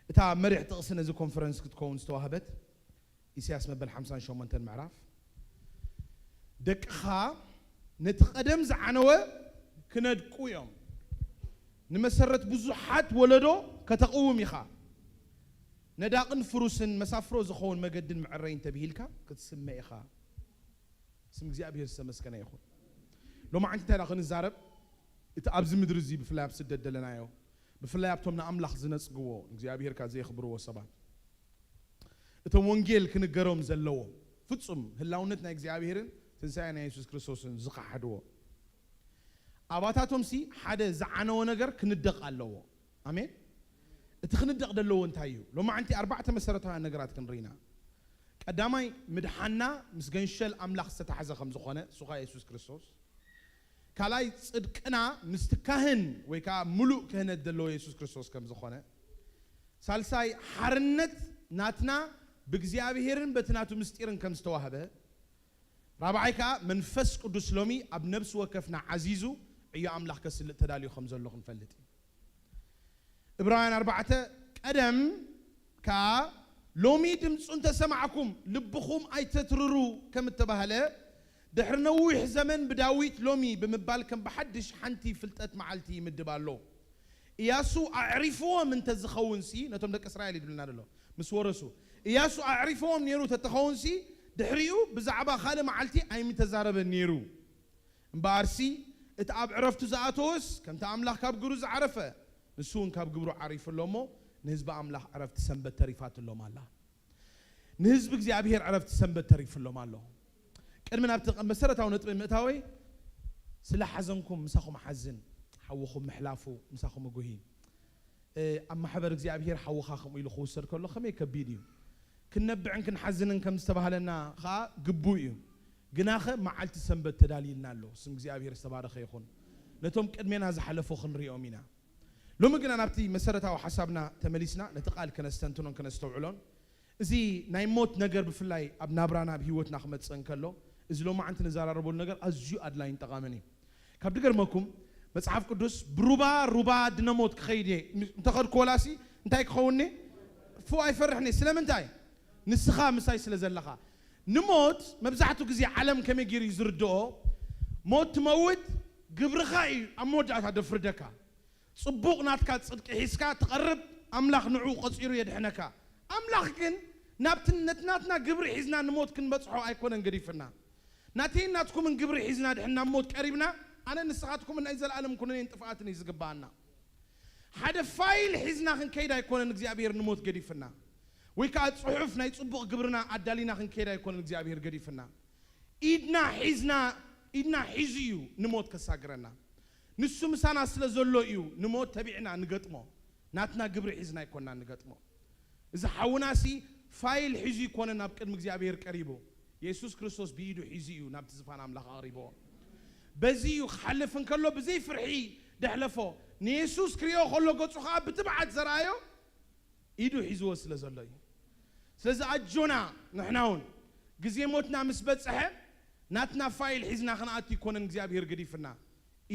እታ መሪሕ ጥቕሲ ነዚ ኮንፈረንስ ክትከውን ዝተዋህበት ኢሳያስ መበል ሓምሳን ሸሞንተን ምዕራፍ፣ ደቅኻ ነቲ ቀደም ዝዓነወ ክነድቁ እዮም፣ ንመሰረት ብዙሓት ወለዶ ከተቕውም ኢኻ። ነዳቕን ፍሩስን መሳፍሮ ዝኸውን መገድን መዕረይን ተብሂልካ ክትስመ ኢኻ። ስም እግዚኣብሔር ዝተመስገነ ይኹን። ሎማዓንቲ እንታይ ኢና ክንዛረብ? እቲ ኣብዚ ምድሪ እዚ ብፍላይ ኣብ ስደት ደለናዮ፣ ብፍላይ ኣብቶም ንኣምላኽ ዝነጽግዎ፣ ንእግዚኣብሔር ከኣ ዘየኽብርዎ ሰባት፣ እቶም ወንጌል ክንገሮም ዘለዎም፣ ፍጹም ህላውነት ናይ እግዚኣብሔርን ትንሳኤ ናይ የሱስ ክርስቶስን ዝኸሓድዎ ኣባታቶምሲ ሓደ ዝዓነወ ነገር ክንደቕ ኣለዎ። ኣሜን። እቲ ክንደቕ ዘለዎ እንታይ እዩ? ሎማዓንቲ ኣርባዕተ መሰረታውያን ነገራት ክንርኢና። ቀዳማይ፣ ምድሓና ምስ ገንሸል ኣምላኽ ዝተታሕዘ ከም ዝኾነ፣ እሱ ኸኣ የሱስ ክርስቶስ። ካልኣይ፣ ጽድቅና ምስቲ ካህን ወይ ከኣ ምሉእ ክህነት ዘለዎ የሱስ ክርስቶስ ከም ዝኾነ። ሳልሳይ፣ ሓርነት ናትና ብእግዚኣብሔርን በቲ ናቱ ምስጢርን ከም ዝተዋህበ። ራብዓይ ከኣ፣ መንፈስ ቅዱስ ሎሚ ኣብ ነብሲ ወከፍና ዓዚዙ ዕዮ ኣምላኽ ከስልጥ ተዳልዩ ከም ዘሎ ክንፈልጥ እዩ። ዕብራውያን ኣርባዕተ፣ ቀደም ከኣ፣ ሎሚ ድምፁ እንተሰማዕኩም ልብኹም ኣይተትርሩ ከም እተባህለ፣ ድሕሪ ነዊሕ ዘመን ብዳዊት ሎሚ ብምባል ከም ብሓድሽ ሓንቲ ፍልጠት መዓልቲ ይምድብ ኣሎ። ኢያሱ ኣዕሪፍዎም እንተዝኸውንሲ፣ ነቶም ደቂ እስራኤል እዩ ዝብለና ዘሎ፣ ምስ ወረሱ። ኢያሱ ኣዕሪፍዎም ነይሩ ተተኸውንሲ፣ ድሕሪኡ ብዛዕባ ካልእ መዓልቲ ኣይምተዛረበን ነይሩ። እምበኣርሲ፣ እቲ ኣብ ዕረፍቱ ዝኣተወስ፣ ከምቲ ኣምላኽ ካብ ግብሩ ዝዓረፈ፣ ንሱ እውን ካብ ግብሩ ዓሪፉ ኣሎ እሞ፣ ንህዝቢ ኣምላኽ ዕረፍቲ ሰንበት ተሪፋትሎም ኣላ። ንህዝቢ እግዚኣብሔር ዕረፍቲ ሰንበት ተሪፉሎም ኣሎ። ቅድሚ ናብቲ መሰረታዊ ነጥቢ ምእታወይ፣ ስለ ሓዘንኩም ምሳኹም ሓዝን፣ ሓውኹም ምሕላፉ ምሳኹም እጉሂ። እ፣ ኣብ ማሕበር እግዚኣብሔር ሓውኻ ከምኡ ኢሉ ክውሰድ ከሎ ከመይ ከቢድ እዩ። ክንነብዕን ክንሓዝንን ከም ዝተባህለና ኸኣ ግቡእ እዩ። ግናኸ መዓልቲ ሰንበት ተዳልይልና ኣሎ። ስም እግዚኣብሔር ዝተባረኸ ይኹን። ነቶም ቅድሜና ዝሓለፉ ክንሪኦም ኢና። ሎሚ ግና ናብቲ መሰረታዊ ሓሳብና ተመሊስና ነቲ ቃል ከነስተንትኖን ከነስተውዕሎን፣ እዚ ናይ ሞት ነገር ብፍላይ ኣብ ናብራና ኣብ ህይወትና ክመጽእ እንከሎ፣ እዚ ሎማዓንቲ ንዘራረበሉ ነገር ኣዝዩ ኣድላይን ጠቓምን እዩ። ካብ ድገርመኩም፣ መጽሓፍ ቅዱስ ብሩባ ሩባ ድነ ሞት ክኸይድ እየ፣ እንተኸድኩ ወላሲ እንታይ ክኸውን እየ? ፉ ኣይፈርሕን እየ። ስለምንታይ? ንስኻ ምሳይ ስለ ዘለኻ። ንሞት መብዛሕትኡ ግዜ ዓለም ከመይ ገይሩ እዩ ዝርድኦ? ሞት ትመውት፣ ግብርኻ እዩ ኣብ መወዳእታ ደፍርደካ። ጽቡቕ ናትካ ጽድቂ ሒዝካ ትቐርብ፣ ኣምላኽ ንዕኡ ቆጺሩ የድሕነካ። ኣምላኽ ግን ናብቲ ነቲ ናትና ግብሪ ሒዝና ንሞት ክንበጽሖ ኣይኮነን ገዲፍና። ናተይን ናትኩምን ግብሪ ሒዝና ድሕን ናብ ሞት ቀሪብና፣ ኣነ ንስኻትኩምን ናይ ዘለኣለም ኩነኔን ጥፍኣትን እዩ ዝግብኣና። ሓደ ፋይል ሒዝና ክንከይድ ኣይኮነን እግዚኣብሔር ንሞት ገዲፍና። ወይ ከኣ ጽሑፍ ናይ ጽቡቕ ግብርና ኣዳሊና ክንከይድ ኣይኮነን እግዚኣብሔር ገዲፍና። ኢድና ሒዝና፣ ኢድና ሒዙ እዩ ንሞት ከሳግረና። ንሱ ምሳና ስለ ዘሎ እዩ ንሞት ተቢዕና ንገጥሞ። ናትና ግብሪ ሒዝና ኣይኮንና ንገጥሞ። እዚ ሓውናሲ ፋይል ሒዙ ይኮነ ናብ ቅድሚ እግዚኣብሔር ቀሪቡ። የሱስ ክርስቶስ ብኢዱ ሒዙ እዩ ናብቲ ዝፋን ኣምላኽ ኣቕሪብዎ። በዚ እዩ ክሓልፍ እንከሎ ብዘይ ፍርሒ ደሕለፎ። ንየሱስ ክሪኦ ከሎ ገጹ ኸዓ ብትብዓት ዘርኣዮ ኢዱ ሒዝዎ ስለ ዘሎ እዩ። ስለዚ ኣጆና ንሕና እውን ግዜ ሞትና ምስ በጽሐ ናትና ፋይል ሒዝና ክንኣቱ ይኮነን እግዚኣብሔር ገዲፍና።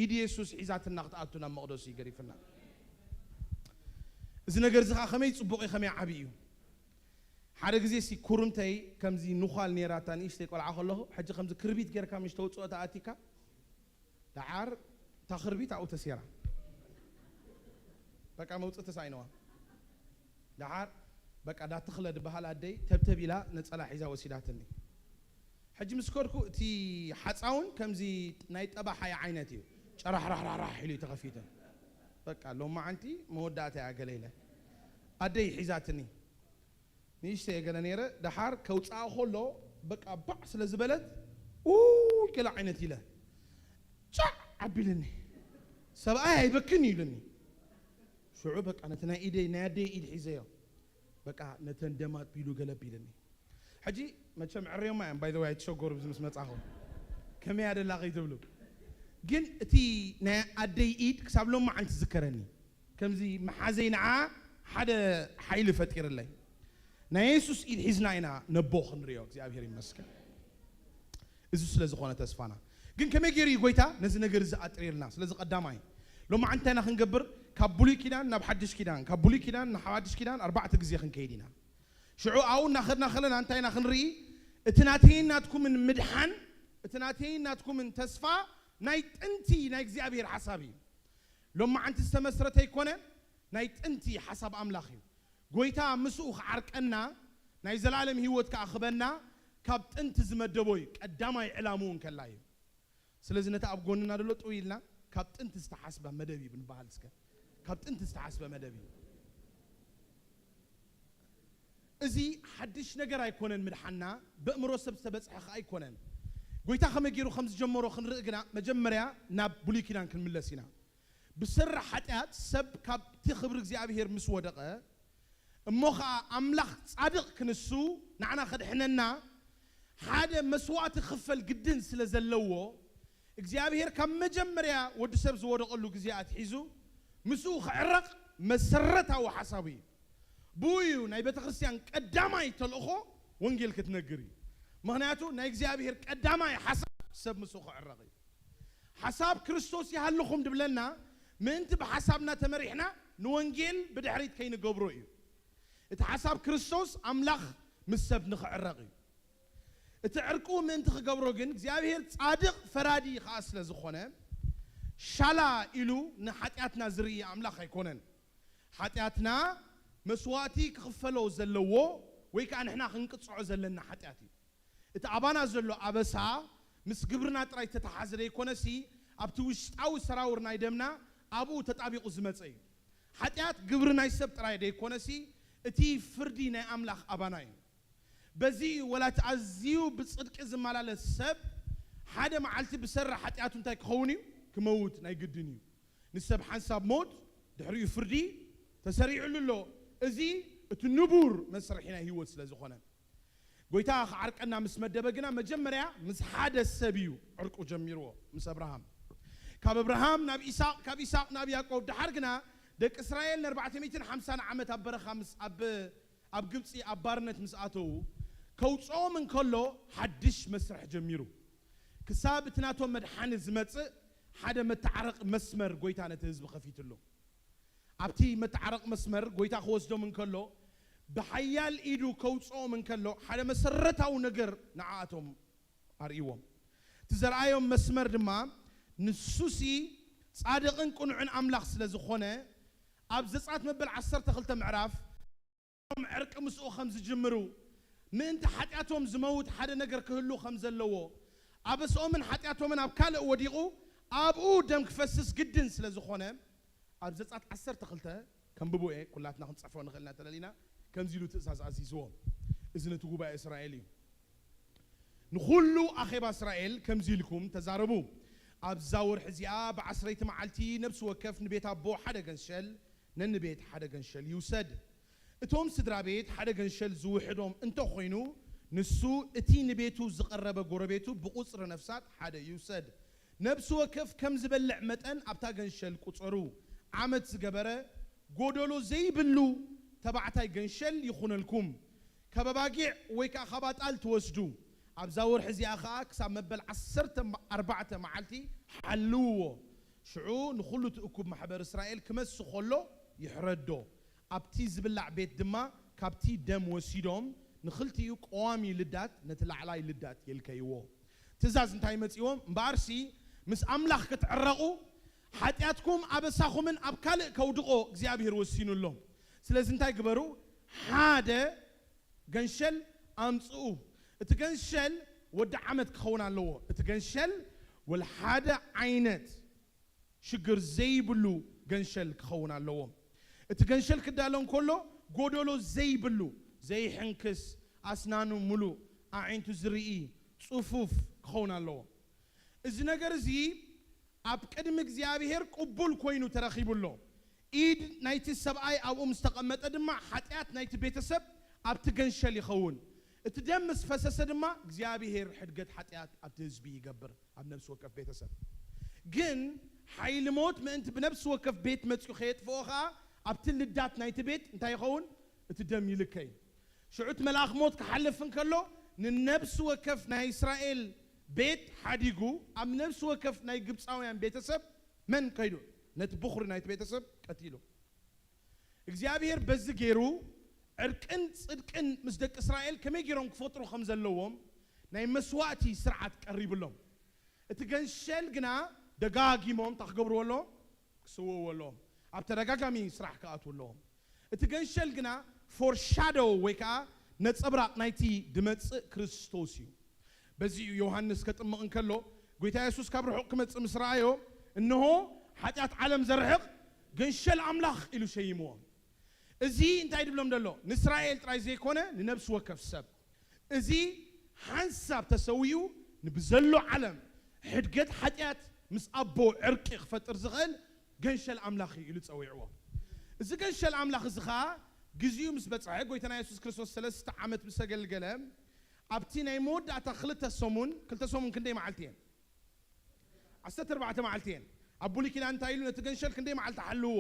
ኢድ የሱስ ሒዛትና ክትኣቱ ናብ መቕደሱ እዩ ገዲፍና። እዚ ነገር እዚ ኸዓ ከመይ ጽቡቕ እዩ፣ ከመይ ዓብዪ እዩ። ሓደ ግዜ ሲ ኩርምተይ ከምዚ ንዃል ነይራታ ንእሽተይ ቆልዓ ከለኹ፣ ሕጂ ከምዚ ክርቢት ጌርካ ምሽ ተውፅኦ ተኣቲካ፣ ደሓር እታ ክርቢት ኣብኡ ተሴራ። በቃ መውፅእ ተሳኢነዋ። ደሓር በቃ ዳተኽለ ድበሃል ኣደይ ተብተብ ኢላ ነፀላ ሒዛ ወሲዳትኒ። ሕጂ ምስ ከድኩ እቲ ሓፃውን ከምዚ ናይ ጠባሓይ ዓይነት እዩ። ጨራሕራሕራሕራሕ ኢሉ እዩ ተኸፊተ። በቃ ሎማዓንቲ መወዳእታ እያ ገለ ኢለ። ኣደይ ሒዛትኒ። ንእሽተይ እየ ገለ ነይረ። ደሓር ከውፅኣ ከሎ በቃ ባዕ ስለ ዝበለት ኡ ገለ ዓይነት ኢለ ጫዕ ኣቢልኒ። ሰብኣይ ኣይበክን እዩ ኢሉኒ። ሽዑ በቃ ነቲ ናይ ኢደይ ናይ ኣደይ ኢድ ሒዘዮ። በቃ ነተን ደም ኣቢሉ ገለ ኣቢልኒ። ሕጂ መቸም ዕርዮማ እዮም ባይ ዘ ወይ ኣይትሸገሩ ብዚ ምስ መጻኹም ከመይ ኣደላ ከይትብሉ። ግን እቲ ናይ ኣደይ ኢድ ክሳብ ሎማዓንቲ ዝከረኒ። ከምዚ መሓዘይ ንዓ ሓደ ሓይሊ ፈጢርለይ። ናይ የሱስ ኢድ ሒዝና ኢና ነቦ ክንሪኦ እግዚኣብሔር ይመስገን። እዚ ስለ ዝኾነ ተስፋና። ግን ከመይ ገይሩ እዩ ጎይታ ነዚ ነገር እዚ ኣጥሪርና? ስለዚ ቀዳማይ ሎማዓንቲ እንታይ ኢና ክንገብር? ካብ ብሉይ ኪዳን ናብ ሓድሽ ኪዳን፣ ካብ ብሉይ ኪዳን ናብ ሓድሽ ኪዳን ኣርባዕተ ግዜ ክንከይድ ኢና። ሽዑ ኣብኡ እናኸድና ከለና እንታይ ኢና ክንርኢ? እቲ ናተይን ናትኩምን ምድሓን፣ እቲ ናተይን ናትኩምን ተስፋ ናይ ጥንቲ ናይ እግዚኣብሔር ሓሳብ እዩ። ሎማዓንቲ ዝተመስረተ ኣይኮነን፣ ናይ ጥንቲ ሓሳብ ኣምላኽ እዩ። ጎይታ ምስኡ ክዓርቀና ናይ ዘላለም ህይወት ክኣኽበና ካብ ጥንቲ ዝመደቦ እዩ። ቀዳማይ ዕላምኡ እንከላ እዩ። ስለዚ ነቲ ኣብ ጎንና ዘሎ ጥው ኢልና ካብ ጥንቲ ዝተሓስበ መደብ እዩ ብንበሃል እስከ። ካብ ጥንቲ ዝተሓስበ መደብ እዩ። እዚ ሓድሽ ነገር ኣይኮነን ምድሓና፣ በእምሮ ሰብ ዝተበጽሐ ኸኣ ኣይኮነን። ጎይታ ከመይ ገይሩ ከም ዝጀመሮ ክንርኢ ግና መጀመርያ ናብ ብሉይ ኪዳን ክንምለስ ኢና። ብሰሪ ሓጢኣት ሰብ ካብቲ ክብሪ እግዚኣብሔር ምስ ወደቐ፣ እሞ ኸኣ ኣምላኽ ጻድቕ ክንሱ ንዓና ከድሕነና ሓደ መስዋእቲ ክኽፈል ግድን ስለ ዘለዎ፣ እግዚኣብሔር ካብ መጀመርያ ወዲ ሰብ ዝወደቐሉ ግዜ ኣትሒዙ ምስኡ ክዕረቕ መሰረታዊ ሓሳቡ እዩ። ብኡ እዩ ናይ ቤተ ክርስቲያን ቀዳማይ ተልእኾ ወንጌል ክትነግር እዩ። ምኽንያቱ ናይ እግዚኣብሔር ቀዳማይ ሓሳብ ሰብ ምስኡ ክዕረቕ እዩ። ሓሳብ ክርስቶስ ይሃልኹም ድብለና ምእንቲ ብሓሳብና ተመሪሕና ንወንጌል ብድሕሪት ከይንገብሮ እዩ። እቲ ሓሳብ ክርስቶስ ኣምላኽ ምስ ሰብ ንኽዕረቕ እዩ። እቲ ዕርቁ ምእንቲ ክገብሮ ግን እግዚኣብሔር ጻድቕ ፈራዲ ኸኣ ስለ ዝኾነ ሻላ ኢሉ ንሓጢኣትና ዝርኢ ኣምላኽ ኣይኮነን። ሓጢኣትና መስዋእቲ ክኽፈሎ ዘለዎ ወይ ከኣ ንሕና ክንቅጽዖ ዘለና ሓጢኣት እዩ። እቲ ኣባና ዘሎ ኣበሳ ምስ ግብርና ጥራይ ተተሓዘ ደይኮነሲ ኣብቲ ውሽጣዊ ሰራውር ናይ ደምና ኣብኡ ተጣቢቑ ዝመጸ እዩ። ሓጢኣት ግብሪ ናይ ሰብ ጥራይ ደይኮነሲ እቲ ፍርዲ ናይ ኣምላኽ ኣባና እዩ። በዚ እዩ ወላ እቲ ኣዝዩ ብጽድቂ ዝመላለስ ሰብ ሓደ መዓልቲ ብሰሪ ሓጢኣቱ እንታይ ክኸውን እዩ? ክመውት ናይ ግድን እዩ። ንሰብ ሓንሳብ ሞት ድሕሪኡ ፍርዲ ተሰሪዕሉ ኣሎ። እዚ እቲ ንቡር መስርሒ ናይ ህይወት ስለ ዝኾነ ጎይታ ክዓርቀና ምስ መደበ ግና መጀመርያ ምስ ሓደ ሰብ እዩ ዕርቁ ጀሚርዎ፣ ምስ ኣብርሃም። ካብ ኣብርሃም ናብ ኢሳቕ፣ ካብ ኢሳቕ ናብ ያዕቆብ፣ ደሓር ግና ደቂ እስራኤል ን ኣርባዕተ ሚእትን ሓምሳን ዓመት ኣብ በረኻ ምስ ኣብ ኣብ ግብጺ ኣብ ባርነት ምስ ኣተዉ ከውጽኦም እንከሎ ሓድሽ መስርሕ ጀሚሩ። ክሳብ እቲ ናቶም መድሓኒ ዝመጽእ ሓደ መተዓረቂ መስመር ጎይታ ነቲ ህዝቢ ከፊትሉ። ኣብቲ መተዓረቂ መስመር ጎይታ ክወስዶም እንከሎ ብሓያል ኢዱ ከውጽኦም እንከሎ ሓደ መሰረታዊ ነገር ንዓኣቶም ኣርእይዎም። እቲ ዘርኣዮም መስመር ድማ ንሱሲ ጻድቕን ቅኑዕን ኣምላኽ ስለ ዝኾነ ኣብ ዘጻት መበል ዓሰርተ ክልተ ምዕራፍ ዕርቂ ምስኡ ከም ዝጅምሩ፣ ምእንቲ ሓጢኣቶም ዝመውት ሓደ ነገር ክህሉ ከም ዘለዎ፣ ኣበስኦምን ሓጢኣቶምን ኣብ ካልእ ወዲቑ ኣብኡ ደም ክፈስስ ግድን ስለ ዝኾነ፣ ኣብ ዘጻት ዓሰርተ ክልተ ከንብቦ እየ፣ ኩላትና ክንጽሕፎ ንኽእል ኢና ተለሊና፣ ከምዚ ኢሉ ትእዛዝ ኣዚዝዎም። እዚ ነቲ ጉባኤ እስራኤል እዩ። ንኹሉ ኣኼባ እስራኤል ከምዚ ኢልኩም ተዛረቡ። ኣብዛ ወርሒ እዚኣ ብዓስረይቲ መዓልቲ ነፍሲ ወከፍ ንቤት ኣቦ ሓደ ገንሸል፣ ነንቤት ሓደ ገንሸል ይውሰድ። እቶም ስድራ ቤት ሓደ ገንሸል ዝውሕዶም እንተኾይኑ፣ ንሱ እቲ ንቤቱ ዝቐረበ ጎረቤቱ ብቑጽሪ ነፍሳት ሓደ ይውሰድ። ነብሲ ወከፍ ከም ዝበልዕ መጠን ኣብታ ገንሸል ቁጸሩ። ዓመት ዝገበረ ጎደሎ ዘይብሉ ተባዕታይ ገንሸል ይኹነልኩም። ካብ ኣባጊዕ ወይ ከኣ ካብ ኣጣል ትወስዱ። ኣብዛ ወርሒ እዚኣ ከኣ ክሳብ መበል ዓሰርተ ኣርባዕተ መዓልቲ ሓልውዎ። ሽዑ ንኹሉ እቲ እኩብ ማሕበር እስራኤል ክመሲ ኸሎ ይሕረዶ። ኣብቲ ዝብላዕ ቤት ድማ ካብቲ ደም ወሲዶም ንኽልቲኡ ቀዋሚ ልዳት ነቲ ላዕላይ ልዳት የልከይዎ። ትእዛዝ እንታይ መጺዎም? እምበኣርሲ ምስ ኣምላኽ ክትዕረቑ ሓጢኣትኩም ኣበሳኹምን ኣብ ካልእ ከውድቖ እግዚኣብሔር ወሲኑ ኣሎ። ስለዚ እንታይ ግበሩ? ሓደ ገንሸል ኣምጽኡ። እቲ ገንሸል ወዲ ዓመት ክኸውን ኣለዎ። እቲ ገንሸል ወላ ሓደ ዓይነት ሽግር ዘይብሉ ገንሸል ክኸውን ኣለዎ። እቲ ገንሸል ክዳሎ እንከሎ ጎደሎ ዘይብሉ፣ ዘይሕንክስ፣ ኣስናኑ ምሉእ፣ ኣዒንቱ ዝርኢ፣ ጽፉፍ ክኸውን ኣለዎ። እዚ ነገር እዚ ኣብ ቅድሚ እግዚኣብሔር ቅቡል ኮይኑ ተረኺቡ ኣሎ። ኢድ ናይቲ ሰብኣይ ኣብኡ ምስ ተቐመጠ ድማ ሓጢኣት ናይቲ ቤተሰብ ኣብቲ ገንሸል ይኸውን። እቲ ደም ምስ ፈሰሰ ድማ እግዚኣብሔር ሕድገት ሓጢኣት ኣብቲ ህዝቢ ይገብር፣ ኣብ ነፍሲ ወከፍ ቤተሰብ። ግን ሓይሊ ሞት ምእንቲ ብነፍሲ ወከፍ ቤት መጺኡ ከየጥፍኦ ኸኣ ኣብቲ ልዳት ናይቲ ቤት እንታይ ይኸውን? እቲ ደም ይልከይ። ሽዑ እቲ መልኣኽ ሞት ክሓልፍ እንከሎ ንነፍሲ ወከፍ ናይ እስራኤል ቤት ሓዲጉ ኣብ ነፍሲ ወከፍ ናይ ግብፃውያን ቤተሰብ መን ከይዱ? ነቲ ብኹሪ ናይቲ ቤተሰብ ቀቲሉ። እግዚኣብሔር በዚ ገይሩ ዕርቅን ጽድቅን ምስ ደቂ እስራኤል ከመይ ገይሮም ክፈጥሩ ከም ዘለዎም ናይ መስዋእቲ ስርዓት ቀሪብሎም። እቲ ገንሸል ግና ደጋጊሞም እንታይ ክገብርዎ ኣለዎም? ክስውእዎ ኣለዎም። ኣብ ተደጋጋሚ ስራሕ ክኣትዉ ኣለዎም። እቲ ገንሸል ግና ፎርሻዶ ወይ ከዓ ነጸብራቕ ናይቲ ድመጽእ ክርስቶስ እዩ። በዚ እዩ ዮሃንስ ከጥምቕ እንከሎ፣ ጎይታ የሱስ ካብ ርሑቕ ክመጽእ ምስ ረኣዮ፣ እንሆ ሓጢኣት ዓለም ዘርሕቕ ገንሸል ኣምላኽ ኢሉ ሸይምዎ። እዚ እንታይ ድብሎም ደሎ? ንእስራኤል ጥራይ ዘይኮነ ንነብሲ ወከፍ ሰብ። እዚ ሓንሳብ ተሰዊኡ ንብዘሎ ዓለም ሕድገት ሓጢኣት ምስ ኣቦ ዕርቂ ክፈጥር ዝኽእል ገንሸል ኣምላኽ እዩ ኢሉ ጸዊዕዎ። እዚ ገንሸል ኣምላኽ እዚ ኸኣ ግዜኡ ምስ በጽሐ፣ ጎይታና የሱስ ክርስቶስ ሰለስተ ዓመት ምስ ኣገልገለ፣ ኣብቲ ናይ መወዳእታ ክልተ ሰሙን፣ ክልተ ሰሙን ክንደይ መዓልቲ እየን? ዓሰርተ ኣርባዕተ መዓልቲ እየን። ኣብ ብሉይ ኪዳን እንታይ ኢሉ? ነቲ ገንሸል ክንደይ መዓልቲ ሓልዎ?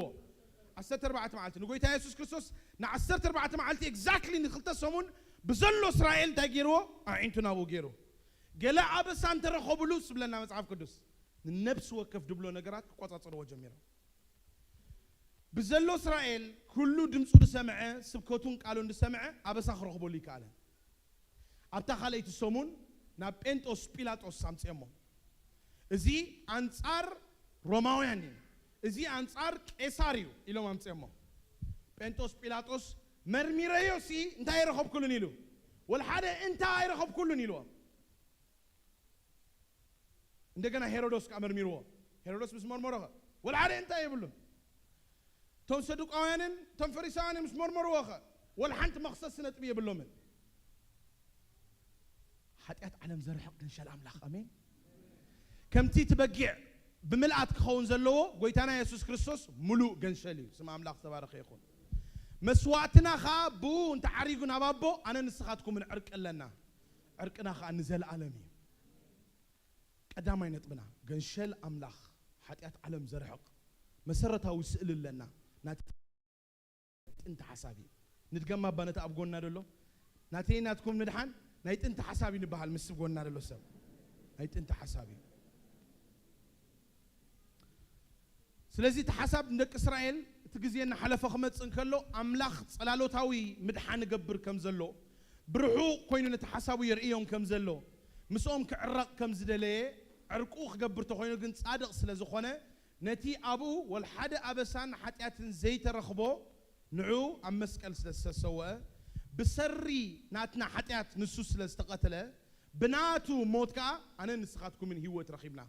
ዓሰርተ ኣርባዕተ መዓልቲ። ንጎይታ የሱስ ክርስቶስ ንዓሰርተ ኣርባዕተ መዓልቲ ኤግዛክትሊ ንክልተ ሰሙን ብዘሎ እስራኤል እንታይ ገይርዎ? ኣዒንቱ ናብኡ ገይሩ። ገለ ኣበሳ እንተረኸብሉ ዝብለና መጽሓፍ ቅዱስ፣ ንነብሲ ወከፍ ድብሎ ነገራት ክቆጻጸርዎ ጀሚሮም። ብዘሎ እስራኤል ኩሉ ድምፁ ዝሰምዐ፣ ስብከቱን ቃሉን ዝሰምዐ ኣበሳ ክረኽበሉ ይከኣለን። ኣብታ ካልኣይቲ ሰሙን ናብ ጴንጦስ ጲላጦስ ኣምፅኦሞ። እዚ ኣንጻር ሮማውያን እዩ፣ እዚ ኣንጻር ቄሳር እዩ ኢሎም ኣምፅኦሞ። ጴንጦስ ጲላጦስ መርሚረዮ ሲ እንታይ ኣይረኸብኩሉን ኢሉ፣ ወላ ሓደ እንታ ኣይረኸብኩሉን ኢልዎም። እንደገና ሄሮዶስ ከዓ መርሚርዎ። ሄሮዶስ ምስ መርመሮ ኸ ወላ ሓደ እንታይ የብሉን። እቶም ሰዱቃውያንን እቶም ፈሪሳውያንን ምስ መርመርዎ ኸ ወላ ሓንቲ መኽሰሲ ነጥቢ የብሎምን። ሓጢኣት ዓለም ዘርሕቕ ገንሸል ኣምላኽ። ኣሜን። ከምቲ እቲ በጊዕ ብምልኣት ክኸውን ዘለዎ ጎይታና የሱስ ክርስቶስ ምሉእ ገንሸል እዩ። ስም ኣምላኽ ዝተባረኸ ይኹን። መስዋዕትና ኸዓ ብኡ እንተዓሪጉ ናብ ኣቦ ኣነ ንስኻትኩምን ዕርቂ ኣለና። ዕርቅና ኸዓ ንዘለኣለም እዩ። ቀዳማይ ነጥብና ገንሸል ኣምላኽ ሓጢኣት ዓለም ዘርሕቕ መሰረታዊ ስእሊ ኣለና። ናቲ ጥንቲ ሓሳብ እዩ። ንድገማ እባ ነቲ ኣብ ጎና ደሎ፣ ናተይ ናትኩም ምድሓን ናይ ጥንቲ ሓሳብ እዩ ንበሃል። ምስ ጎና ደሎ ሰብ ናይ ጥንቲ ሓሳብ እዩ። ስለዚ እቲ ሓሳብ ንደቂ እስራኤል እቲ ግዜ እናሓለፈ ክመጽእ እንከሎ ኣምላኽ ጸላሎታዊ ምድሓን ይገብር ከም ዘሎ፣ ብርሑቕ ኮይኑ ነቲ ሓሳቡ የርእዮም ከም ዘሎ፣ ምስኦም ክዕረቕ ከም ዝደለየ፣ ዕርቁ ክገብር ተኾይኑ ግን ጻድቕ ስለ ዝኾነ፣ ነቲ ኣብኡ ወላ ሓደ ኣበሳን ሓጢኣትን ዘይተረኽቦ ንዕኡ ኣብ መስቀል ስለ ዝተሰወአ፣ ብሰሪ ናትና ሓጢኣት ንሱ ስለ ዝተቐትለ፣ ብናቱ ሞት ከኣ ኣነን ንስኻትኩምን ህይወት ረኺብና።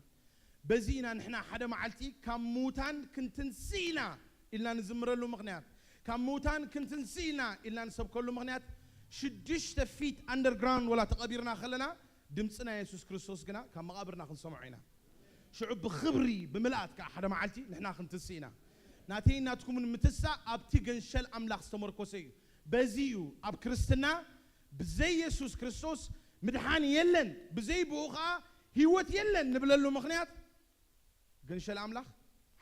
በዚ ኢና ንሕና ሓደ መዓልቲ ካብ ምዉታን ክንትንስእ ኢና ኢልና ንዝምረሉ ምኽንያት፣ ካብ ምዉታን ክንትንስእ ኢና ኢልና ንሰብከሉ ምኽንያት፣ ሽዱሽተ ፊት ኣንደርግራውንድ ወላ ተቐቢርና ከለና፣ ድምፂ ናይ የሱስ ክርስቶስ ግና ካብ መቓብርና ክንሰምዖ ኢና። ሽዑ ብኽብሪ ብምልኣት ከዓ ሓደ መዓልቲ ንሕና ክንትንስእ ኢና። ናተይን ናትኩምን ምትንሳእ ኣብቲ ገንሸል ኣምላኽ ዝተመርኮሰ እዩ። በዚ እዩ ኣብ ክርስትና ብዘይ የሱስ ክርስቶስ ምድሓን የለን፣ ብዘይ ብኡ ኸዓ ህይወት የለን ንብለሉ ምኽንያት፣ ገንሸል ኣምላኽ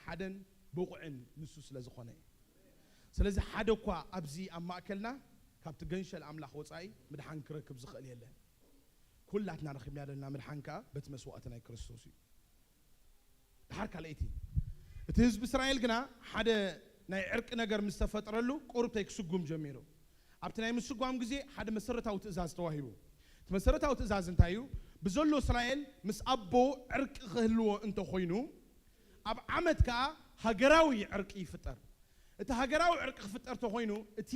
ሓደን ብቑዕን ንሱ ስለ ዝኾነ እዩ። ስለዚ ሓደ እኳ ኣብዚ ኣብ ማእከልና ካብቲ ገንሸል ኣምላኽ ወጻኢ ምድሓን ክረክብ ዝኽእል የለን። ኩላትና ረኺብና ዘለና ምድሓን ከኣ በቲ መስዋእቲ ናይ ክርስቶስ እዩ። ድሓር ካልኣይቲ፣ እቲ ህዝቢ እስራኤል ግና ሓደ ናይ ዕርቂ ነገር ምስ ተፈጥረሉ ቁሩብተይ ክስጉም ጀሚሩ። ኣብቲ ናይ ምስጓም ግዜ ሓደ መሰረታዊ ትእዛዝ ተዋሂቡ። እቲ መሰረታዊ ትእዛዝ እንታይ እዩ? ብዘሎ እስራኤል ምስ ኣቦ ዕርቂ ክህልዎ እንተኾይኑ፣ ኣብ ዓመት ከኣ ሃገራዊ ዕርቂ ይፍጠር። እቲ ሃገራዊ ዕርቂ ክፍጠር ተኾይኑ፣ እቲ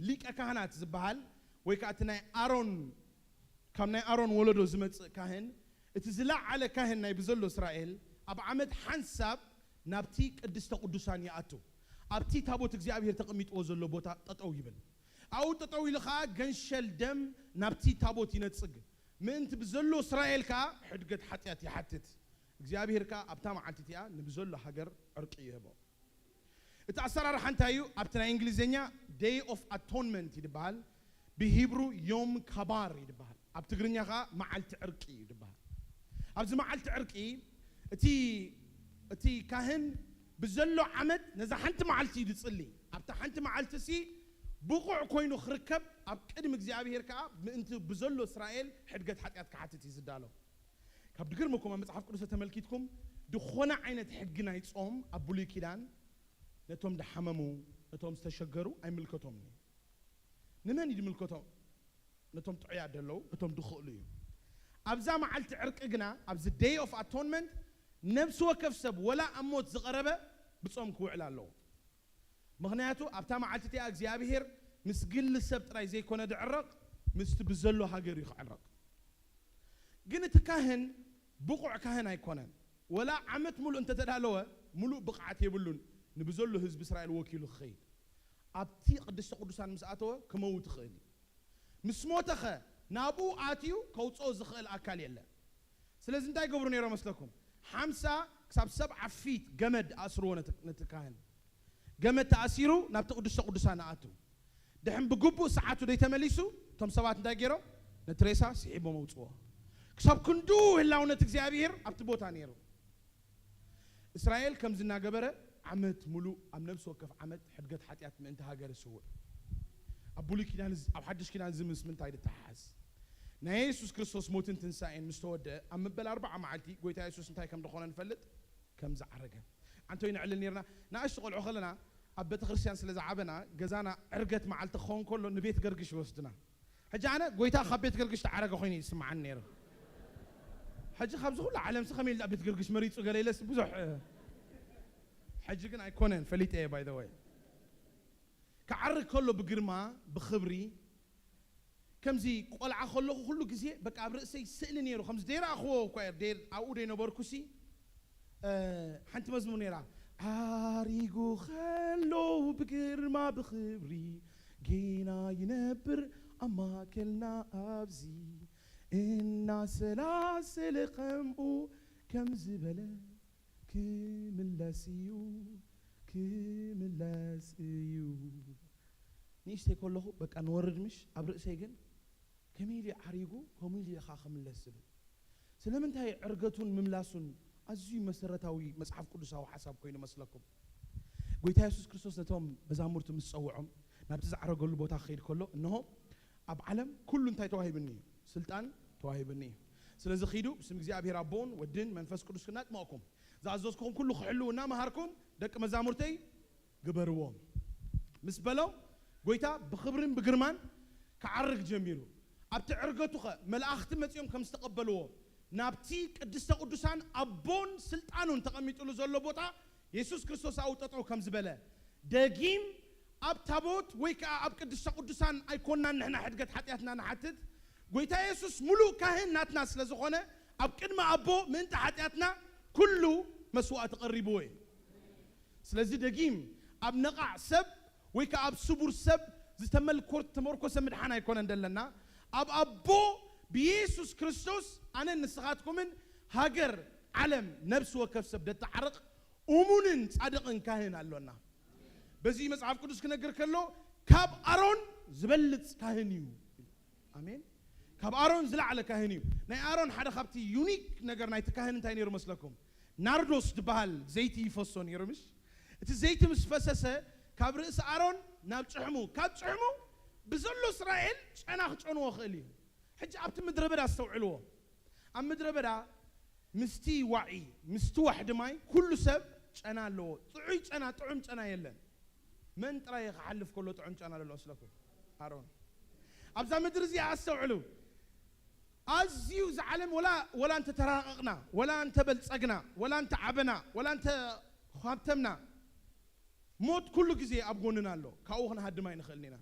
ሊቀ ካህናት ዝበሃል ወይ ከኣ እቲ ናይ ኣሮን፣ ካብ ናይ ኣሮን ወለዶ ዝመጽእ ካህን፣ እቲ ዝለዓለ ካህን ናይ ብዘሎ እስራኤል፣ ኣብ ዓመት ሓንሳብ ናብቲ ቅድስተ ቅዱሳን ይኣቱ። ኣብቲ ታቦት እግዚኣብሔር ተቐሚጥዎ ዘሎ ቦታ ጠጠው ይብል። ኣብኡ ጠጠው ኢሉ ኸኣ ገንሸል ደም ናብቲ ታቦት ይነጽግ። ምእንቲ ብዘሎ እስራኤል ከኣ ሕድገት ሓጢኣት ይሓትት። እግዚኣብሔር ከኣ ኣብታ መዓልቲ እቲኣ ንብዘሎ ሃገር ዕርቂ ይህቦ። እቲ ኣሰራርሓ እንታይ እዩ? ኣብቲ ናይ እንግሊዝኛ Day of Atonement ይድበሃል፣ ብሂብሩ ዮም ካባር ይድበሃል፣ ኣብ ትግርኛ ኸዓ መዓልቲ ዕርቂ ይድበሃል። ኣብዚ መዓልቲ ዕርቂ እቲ እቲ ካህን ብዘሎ ዓመት ነዛ ሓንቲ መዓልቲ እዩ ዝጽሊ። ኣብታ ሓንቲ መዓልቲ ሲ ብቑዕ ኮይኑ ክርከብ ኣብ ቅድሚ እግዚኣብሔር ከኣ ምእንቲ ብዘሎ እስራኤል ሕድገት ሓጢኣት ክሓትት እዩ ዝዳሎ። ካብ ድግርምኩም ኣብ መጽሓፍ ቅዱስ ተመልኪትኩም ዝኾነ ዓይነት ሕጊ ናይ ጾም ኣብ ብሉይ ኪዳን ነቶም ድሓመሙ፣ ነቶም ዝተሸገሩ ኣይምልከቶምን እዩ። ንመን እዩ ድምልከቶም? ነቶም ጥዑያት ደለዉ፣ ነቶም ድኽእሉ እዩ። ኣብዛ መዓልቲ ዕርቂ ግና፣ ኣብዚ Day of Atonement፣ ነብሲ ወከፍ ሰብ ወላ ኣብ ሞት ዝቐረበ ብጾም ክውዕል ኣለዎ። ምኽንያቱ ኣብታ መዓልቲ እቲኣ እግዚኣብሔር ምስ ግሊ ሰብ ጥራይ ዘይኮነ ድዕረቕ፣ ምስቲ ብዘሎ ሃገር እዩ ክዕረቕ። ግን እቲ ካህን ብቑዕ ካህን ኣይኮነን። ወላ ዓመት ሙሉእ እንተተዳለወ፣ ሙሉእ ብቕዓት የብሉን ንብዘሎ ህዝቢ እስራኤል ወኪሉ ክኸይድ። ኣብቲ ቅድስተ ቅዱሳን ምስ ኣተወ ክመውት ይኽእል እዩ። ምስ ሞተኸ ናብኡ ኣትዩ ከውፅኦ ዝኽእል ኣካል የለን። ስለዚ እንታይ ይገብሩ ነይሮም መስለኩም? ሓምሳ ክሳብ ሰብዓ ፊት ገመድ ኣስርዎ ነቲ፣ ነቲ ካህን። ገመድ ተኣሲሩ ናብቲ ቅዱስተ ቅዱሳን ኣቱ። ድሕን ብግቡእ ሰዓቱ ደይ ተመሊሱ፣ እቶም ሰባት እንታይ ገይሮም? ነቲ ሬሳ ስሒቦም ኣውፅዎ። ክሳብ ክንዱ ህላውነት እግዚኣብሔር ኣብቲ ቦታ ነይሩ። እስራኤል ከምዚ እናገበረ ዓመት ሙሉእ ኣብ ነብሲ ወከፍ ዓመት ሕድገት ሓጢኣት ምእንቲ ሃገር ይስውእ። ኣብ ብሉይ ኪዳን እዚ፣ ኣብ ሓድሽ ኪዳን እዚ ምስ ምንታይ ይተሓሓዝ? ናይ የሱስ ክርስቶስ ሞትን ትንሳኤን ምስ ተወደአ፣ ኣብ መበል ኣርብዓ መዓልቲ ጎይታ የሱስ እንታይ ከም ዝኾነ ንፈልጥ፣ ከም ዝዓረገ። ኣንቶይ ነዕልል ነይርና፣ ንኣሽቱ ቆልዑ ከለና ኣብ ቤተክርስትያን ስለ ዝዓበና፣ ገዛና ዕርገት መዓልቲ ክኸውን ከሎ ንቤት ገርግሽ ይወስዱና። ሕጂ ኣነ ጎይታ ካብ ቤት ገርግሽ ተዓረገ ኮይኑ ይስምዓኒ ነይሩ። ሕጂ ካብዚ ኩሉ ዓለምሲ ከመይ ኢሉ ቤት ገርግሽ መሪጹ ገለ ኢለስ ብዙሕ፣ እ፣ ሕጂ ግን ኣይኮነን፣ ፈሊጠ እየ፣ by the way። ክዓርግ ከሎ ብግርማ፣ ብኽብሪ፣ ከምዚ ቆልዓ ከለኹ ኩሉ ግዜ በቃ ኣብ ርእሰይ ስእሊ ነይሩ፣ ከምዚ ደይረኣኽዎ እኳ እየ፣ ደይ-፣ ኣብኡ ደይነበርኩሲ፣ እ፣ ሓንቲ መዝሙር ነይራ። ዓሪጉ ከሎ ብግርማ ብኽብሪ ጌና ይነብር ኣብ ማእከልና ኣብዚ፣ እናሰላሰለ ከምኡ ከም ዝበለ ክምለስ እዩ፣ ክምለስ እዩ። ንእሽተይ ከለኹ በቃ ንወርድ ምሽ ኣብ ርእሰይ ግን ከመይ ኢሉ ዓሪጉ፣ ከምኡ ኢሉ ኢኻ ክምለስ ዝብል? ስለምንታይ ዕርገቱን ምምላሱን ኣዝዩ መሰረታዊ መጽሓፍ ቅዱሳዊ ሓሳብ ኮይኑ መስለኩም? ጎይታ የሱስ ክርስቶስ ነቶም መዛሙርቱ ምስ ጸውዖም ናብቲ ዝዓረገሉ ቦታ ክኸይድ ከሎ፣ እንሆ ኣብ ዓለም ኩሉ እንታይ ተዋሂብኒ እዩ? ስልጣን ተዋሂብኒ እዩ። ስለዚ ኺዱ ብስም እግዚኣብሔር ኣቦን ወድን መንፈስ ቅዱስ ክናጥመቕኩም፣ ዝኣዘዝኩኹም ኩሉ ክሕልዉ እናመሃርኩም ደቂ መዛሙርተይ ግበርዎም ምስ በሎም፣ ጎይታ ብኽብርን ብግርማን ክዓርግ ጀሚሩ። ኣብቲ ዕርገቱኸ መላእኽቲ መጺኦም ከም ዝተቐበልዎ፣ ናብቲ ቅድስተ ቅዱሳን ኣቦን ስልጣኑን ተቐሚጥሉ ዘሎ ቦታ የሱስ ክርስቶስ ኣብኡ ጠጠው ከም ዝበለ፣ ደጊም ኣብ ታቦት ወይ ከኣ ኣብ ቅድስተ ቅዱሳን ኣይኮንናን ንሕና ሕድገት ሓጢኣትና ንሓትት። ጎይታ የሱስ ሙሉእ ካህን ናትና ስለ ዝኾነ፣ ኣብ ቅድሚ ኣቦ ምእንቲ ሓጢኣትና ኩሉ መስዋእቲ ቀሪብዎ እዩ። ስለዚ ደጊም ኣብ ነቓዕ ሰብ ወይ ከኣ ኣብ ስቡር ሰብ ዝተመልኮር-፣ ተመርኮሰ ምድሓን ኣይኮነን ደለና። ኣብ ኣቦ ብየሱስ ክርስቶስ ኣነን ንስኻትኩምን ሃገር፣ ዓለም፣ ነብሲ ወከፍ ሰብ ደተዓርቕ እሙንን ጻድቕን ካህን ኣሎና። በዚ መጽሓፍ ቅዱስ ክነግር ከሎ ካብ ኣሮን ዝበልጽ ካህን እዩ። ኣሜን። ካብ ኣሮን ዝለዓለ ካህን እዩ። ናይ ኣሮን ሓደ ካብቲ ዩኒክ ነገር ናይቲ ካህን እንታይ ነይሩ መስለኩም? ናርዶስ ዝበሃል ዘይቲ ይፈሶ ነይሩ። ምሽ እቲ ዘይቲ ምስ ፈሰሰ፣ ካብ ርእሲ ኣሮን ናብ ጭሕሙ፣ ካብ ጭሕሙ ብዘሎ እስራኤል ጨና ክጨንዎ ክእል እዩ። ሕጂ ኣብቲ ምድረ በዳ ኣስተውዕልዎ። ኣብ ምድረ በዳ ምስቲ ዋዒ፣ ምስቲ ዋሕዲ ማይ ኩሉ ሰብ ጨና ኣለዎ። ጥዑይ ጨና፣ ጥዑም ጨና የለን። መን ጥራይ ክሓልፍ ከሎ ጥዑም ጨና ዘሎ መስለኩም? ኣሮን። ኣብዛ ምድሪ እዚኣ ኣስተውዕሉ። ኣዝዩ፣ እዚ ዓለም ወላ፣ ወላ እንተተራቐቕና፣ ወላ እንተበልጸግና፣ ወላ እንተዓበና፣ ወላ እንተሃብተምና፣ ሞት ኩሉ ግዜ ኣብ ጎንና ኣሎ። ካብኡ ክንሃድም ኣይንኽእልን ኢና።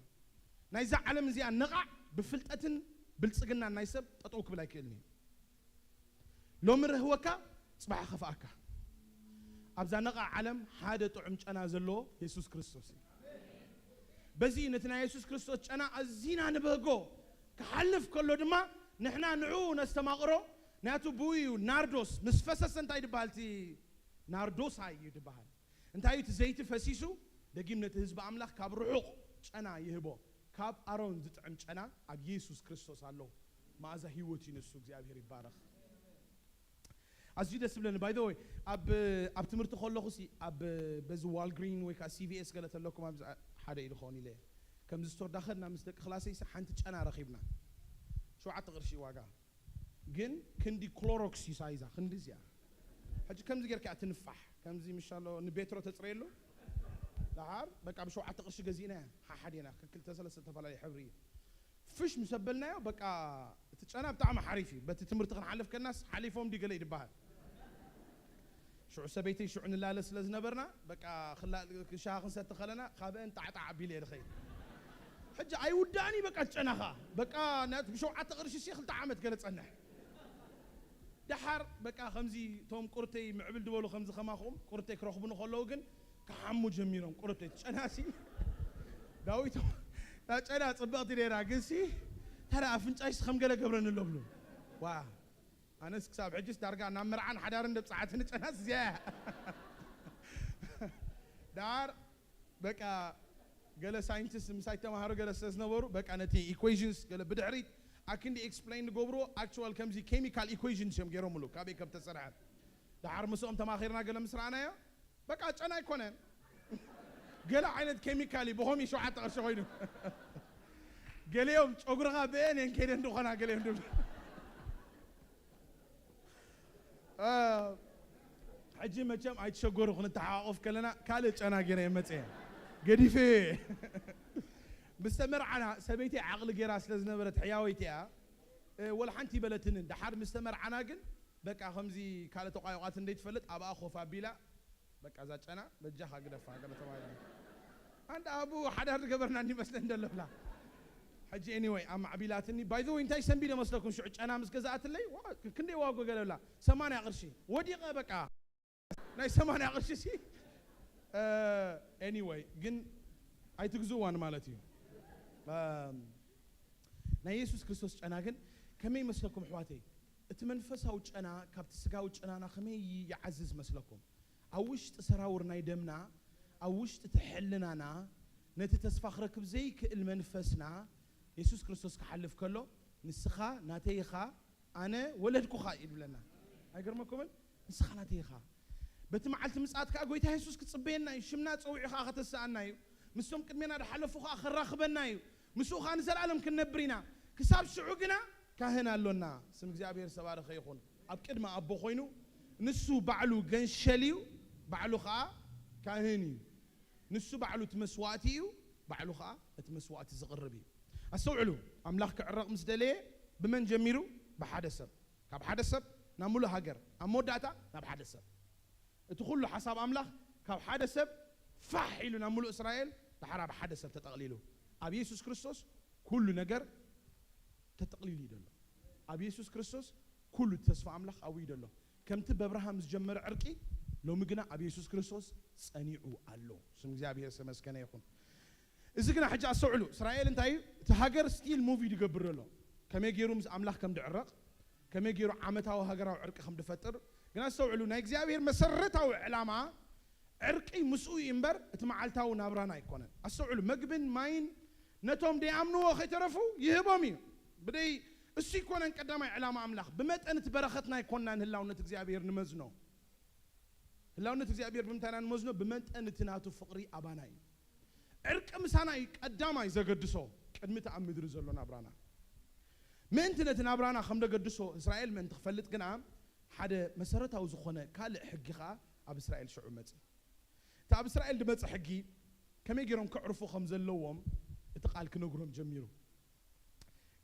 ናይዛ ዓለም እዚኣ ነቓዕ ብፍልጠትን ብልጽግናን ናይ ሰብ ጠጠው ክብል ኣይክእልን እዩ። ሎሚ ርህወካ፣ ጽባሕ ከፍኣካ። ኣብዛ ነቓዕ ዓለም ሓደ ጥዑም ጨና ዘለዎ የሱስ ክርስቶስ እዩ። በዚ ነቲ ናይ የሱስ ክርስቶስ ጨና ኣዚና ንበህጎ። ክሓልፍ ከሎ ድማ ንሕና ንዕኡ ነስተማቕሮ። ናቱ ብኡ እዩ ናርዶስ ምስ ፈሰሰ እንታይ ድበሃል? እቲ ናርዶስ እዩ ድበሃል። እንታይ እዩ? እቲ ዘይቲ ፈሲሱ ደጊም ነቲ ህዝቢ ኣምላኽ ካብ ርሑቕ ጨና ይህቦ። ካብ ኣሮን ዝጥዕም ጨና ኣብ የሱስ ክርስቶስ ኣሎ። መኣዛ ህይወት እዩ ንሱ። እግዚኣብሔር ይባረኽ። ኣዝዩ ደስ ዝብለኒ። By the way፣ ኣብ፣ ኣብ ትምህርቲ ከለኹ ሲ፣ ኣብ፣ በዚ ዋልግሪን ወይ ከዓ ሲ ቪ ኤስ ገለ ተለኩም፣ ኣብዚ ሓደ ኢሉ ክኸውን ኢለ። ከምዚ ስቶር ዳኸድና ምስ ደቂ ክላሰይ ሲ ሓንቲ ጨና ረኺብና። ሸውዓተ ቅርሺ ዋጋ። ግን ክንዲ ክሎሮክስ እዩ ሳይዛ፣ ክንዲ እዚኣ። ሕጂ ከምዚ ጌርካ እያ ትንፋሕ። ከምዚ ምሻሎ ንቤትሮ ተጽረየሉ። ደሓር በቃ ብሸውዓተ ቅርሺ ገዚእና እያ። ሓሓዴና፣ ክልተ ሰለስተ ዝተፈላለየ ሕብሪ እዩ። ፍሽ ምስ ኣበልናዮ፣ በቃ እቲ ጨና ብጣዕሚ ሓሪፍ እዩ። በቲ ትምህርቲ ክንሓልፍ ከናስ ሓሊፎም ድዩ ገለ እዩ ድበሃል። ሽዑ ሰበይተይ ሽዑ ንላለ ስለ ዝነበርና፣ በቃ ክላ-፣ ሻሂ ክንሰቲ ከለና፣ ካብአን ጣዕጣዕ ኣቢለ እየ ዝኸይድ። ሕጂ ኣይውዳእን እዩ በቃ ጨናኻ። በቃ ናት ብሸውዓተ ቅርሺ ሲ ክልተ ዓመት ገለ ጸንሕ። ደሓር በቃ ከምዚ እቶም ቁርተይ ምዕብል ዝበሉ ከምዚ ከማኹም ቁርተይ ክረኽቡኒ ከለዉ ግን ክሓሙ ጀሚሮም። ቁርተይ ጨናሲ ዳዊቶም፣ እታ ጨና ጽብቕቲ ነይራ፣ ግንሲ ተራ ኣፍንጫይስ ከም ገለ ገብረኒ ኣሎ ብሉ። ዋ፣ ኣነስ ክሳብ ሕጅስ ዳርጋ ናብ መርዓን ሓዳርን ደብጻሓትኒ ጨናስ እዚኣ እያ። ደሓር በቃ ገለ ሳይንቲስት ምሳይ ተማሃሩ ገለ ስለ ዝነበሩ፣ በቃ ነቲ ኢኩዌሽንስ ገለ ብድሕሪት ኣክንዲ ኤክስፕሌን ንገብርዎ። ኣክቹዋል ከምዚ ኬሚካል ኢኩዌሽንስ እዮም ገይሮምሉ፣ ካበይ ከም ተሰርሐ። ደሓር ምስኦም ተማኺርና ገለ ምስ ረኣናዮ፣ በቃ ጨና ኣይኮነን። ገለ ዓይነት ኬሚካል እዩ፣ ብኸምኡ ሸውዓተ ቅርሺ ኮይኑ። ገሊኦም ጨጉርኻ ብአን እየን ከይደን ዝኾና፣ ገሊኦም ድማ። እ፣ ሕጂ መቸም ኣይትሸገሩ፣ ክንተሓቋቆፍ ከለና ካልእ ጨና ገይረ እየ መፅየ። ገዲፈ እየ። ምስ ተመርዓና ሰበይቲ ዓቕሊ ገይራ ስለ ዝነበረት ሕያወይቲ እያ። እ፣ ወላ ሓንቲ ይበለትንን። ደሓር ምስ ተመርዓና ግን በቃ ከምዚ ካልእ ተቋይቋት እንደይትፈልጥ ኣብኣ ኮፍ ኣቢላ፣ በቃ እዛ ጨና በጃኻ ግደፋ ገለ ተባሂላ። ኣንድ ኣቡ ሓዳር ዝገበርና እንዲመስለን ደለብላ። ሕጂ ኤኒወይ ኣማዕቢላትኒ። ባይ ዘ ወይ እንታይ ሰንቢደ መስለኩም? ሽዑ ጨና ምስ ገዛእትለይ ዋ፣ ክንደይ ዋጎ ገለ ብላ፣ ሰማንያ ቅርሺ። ወዲቐ በቃ ናይ ሰማንያ ቅርሺ ሲ። ኤኒወይ ግን ኣይትግዝእዋን ማለት እዩ። እም፣ ናይ የሱስ ክርስቶስ ጨና ግን ከመይ ይመስለኩም ኣሕዋተይ? እቲ መንፈሳዊ ጨና ካብቲ ስጋዊ ጨናና ከመይ ይዓዝዝ መስለኩም? ኣብ ውሽጢ ሰራውር ናይ ደምና፣ ኣብ ውሽጢ እቲ ሕልናና፣ ነቲ ተስፋ ክረክብ ዘይክእል መንፈስና፣ የሱስ ክርስቶስ ክሓልፍ ከሎ፣ "ንስኻ ናተይ ኢኻ፣ ኣነ ወለድኩኻ" ይብለና። ኣይገርመኩምን? "ንስኻ ናተይ ኢኻ። በቲ መዓልቲ ምጽኣት ከኣ ጎይታ የሱስ ክጽበየና እዩ፣ ሽምና ጸዊዑ ከኣ ከተስኣና እዩ። ምስቶም ቅድሜና ዝሓለፉ ከኣ ከራኽበና እዩ። ምስኡ ከኣ ንዘለኣለም ክንነብር ኢና። ክሳብ ሽዑ ግና ካህን ኣሎና። ስም እግዚኣብሔር ዝተባረኸ ይኹን። ኣብ ቅድሚ ኣቦ ኮይኑ ንሱ ባዕሉ ገንሸል እዩ፣ ባዕሉ ከኣ ካህን እዩ። ንሱ ባዕሉ እቲ መስዋእቲ እዩ፣ ባዕሉ ከኣ እቲ መስዋእቲ ዝቕርብ እዩ።" ኣስተውዕሉ፣ ኣምላኽ ክዕረቕ ምስ ደለየ ብመን ጀሚሩ? ብሓደ ሰብ። ካብ ሓደ ሰብ ናብ ምሉእ ሃገር፣ ኣብ መወዳእታ ናብ ሓደ ሰብ። እቲ ኩሉ ሓሳብ ኣምላኽ ካብ ሓደ ሰብ ፋሕ ኢሉ ናብ ምሉእ እስራኤል፣ ድሓር ኣብ ሓደ ሰብ ተጠቕሊሉ። ኣብ የሱስ ክርስቶስ ኩሉ ነገር ተጠቕሊሉ እዩ ዘሎ። ኣብ የሱስ ክርስቶስ ኩሉ ተስፋ ኣምላኽ ኣብኡ እዩ ዘሎ። ከምቲ በብርሃም ዝጀመረ ዕርቂ ሎሚ ግና ኣብ የሱስ ክርስቶስ ጸኒዑ ኣሎ። ስም እግዚኣብሔር ዝተመስገነ ይኹን። እዚ ግና ሕጂ ኣስተውዕሉ፣ እስራኤል እንታይ እዩ? እቲ ሃገር ስቲል ሙቭ እዩ ዝገብር ዘሎ። ከመይ ገይሩ ምስ ኣምላኽ ከም ድዕረቕ፣ ከመይ ገይሩ ዓመታዊ ሃገራዊ ዕርቂ ከም ድፈጥር። ግን ኣስተውዕሉ፣ ናይ እግዚኣብሔር መሰረታዊ ዕላማ ዕርቂ ምስኡ እዩ እምበር፣ እቲ መዓልታዊ ናብራና ኣይኮነን። ኣስተውዕሉ፣ መግብን ማይን ነቶም ደይኣምንዎ ከይተረፉ ይህቦም እዩ። ብደይ እሱ ኣይኮነን ቀዳማይ ዕላማ ኣምላኽ። ብመጠን እቲ በረኸትና ኣይኮንናን ህላውነት እግዚኣብሔር ንመዝኖ። ህላውነት እግዚኣብሔር ብምንታይ ኢና ንመዝኖ? ብመጠን እቲ ናቱ ፍቕሪ ኣባና እዩ። ዕርቂ ምሳና እዩ ቀዳማይ ዘገድሶ፣ ቅድሚ እቲ ኣብ ምድሪ ዘሎ ናብራና። ምእንቲ ነቲ ናብራና ከም ደገድሶ እስራኤል ምእንቲ ክፈልጥ ግና፣ ሓደ መሰረታዊ ዝኾነ ካልእ ሕጊ ኸኣ ኣብ እስራኤል ሽዑ መጽእ። እቲ ኣብ እስራኤል ድመጽእ ሕጊ፣ ከመይ ገይሮም ከዕርፉ ከም ዘለዎም እቲ ቃል ክነግሮም ጀሚሩ።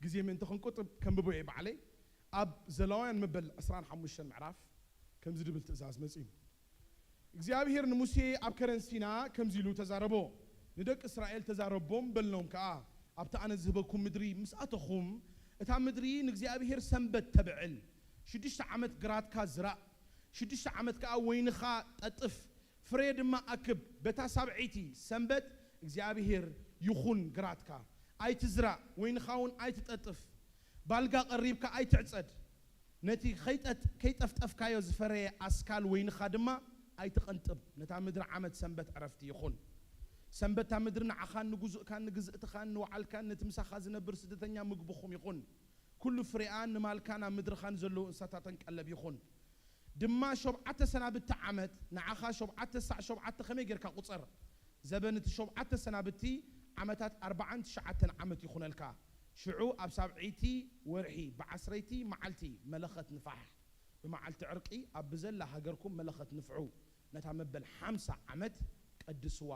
ግዜ ምእንቲ ክንቁጥብ ከንብቦ እየ ባዕለይ። ኣብ ዘሌዋውያን መበል ዕስራን ሓሙሽተን ምዕራፍ ከምዚ ድብል ትእዛዝ መጺኡ። እግዚኣብሄር ንሙሴ ኣብ ከረን ሲና ከምዚ ኢሉ ተዛረቦ። ንደቂ እስራኤል ተዛረቦም በልኖም ከኣ፣ ኣብቲ ኣነ ዝህበኩም ምድሪ ምስ ኣተኹም፣ እታ ምድሪ ንእግዚኣብሄር ሰንበት ተብዕል። ሽዱሽተ ዓመት ግራትካ ዝራእ፣ ሽዱሽተ ዓመት ከኣ ወይንኻ ጠጥፍ፣ ፍሬ ድማ ኣክብ። በታ ሳብዐይቲ ሰንበት እግዚኣብሄር ይኹን ግራትካ። ኣይትዝራእ፣ ወይንኻ እውን ኣይትጠጥፍ። ባልጋ ቀሪብካ ኣይትዕጸድ። ነቲ ከይጠጥ-፣ ከይጠፍጠፍካዮ ዝፈረየ ኣስካል ወይንኻ ድማ ኣይትቐንጥብ። ነታ ምድሪ ዓመት ሰንበት ዕረፍቲ ይኹን። ሰንበት እታ ምድሪ ንዓኻን ንጉዙእካን ንግዝእትኻን ንወዓልካን ነቲ ምሳኻ ዝነብር ስደተኛ ምግብኹም ይኹን። ኩሉ ፍሬኣን ንማልካን ኣብ ምድርኻን ዘለዉ እንስሳታተን ቀለብ ይኹን። ድማ ሸብዓተ ሰናብቲ ዓመት ንዓኻ ሸብዓተ ሳዕ ሸብዓተ ከመይ ጌርካ ቁጸር። ዘበን እቲ ሸብዓተ ሰናብቲ ዓመታት ኣርባዓን ትሽዓተን ዓመት ይኹነልካ። ሽዑ ኣብ ሳብዐይቲ ወርሒ ብዓስረይቲ መዓልቲ መለኸት ንፋሕ። ብመዓልቲ ዕርቂ ኣብ ብዘላ ሃገርኩም መለኸት ንፍሑ። ነታ መበል ሓምሳ ዓመት ቀድስዋ።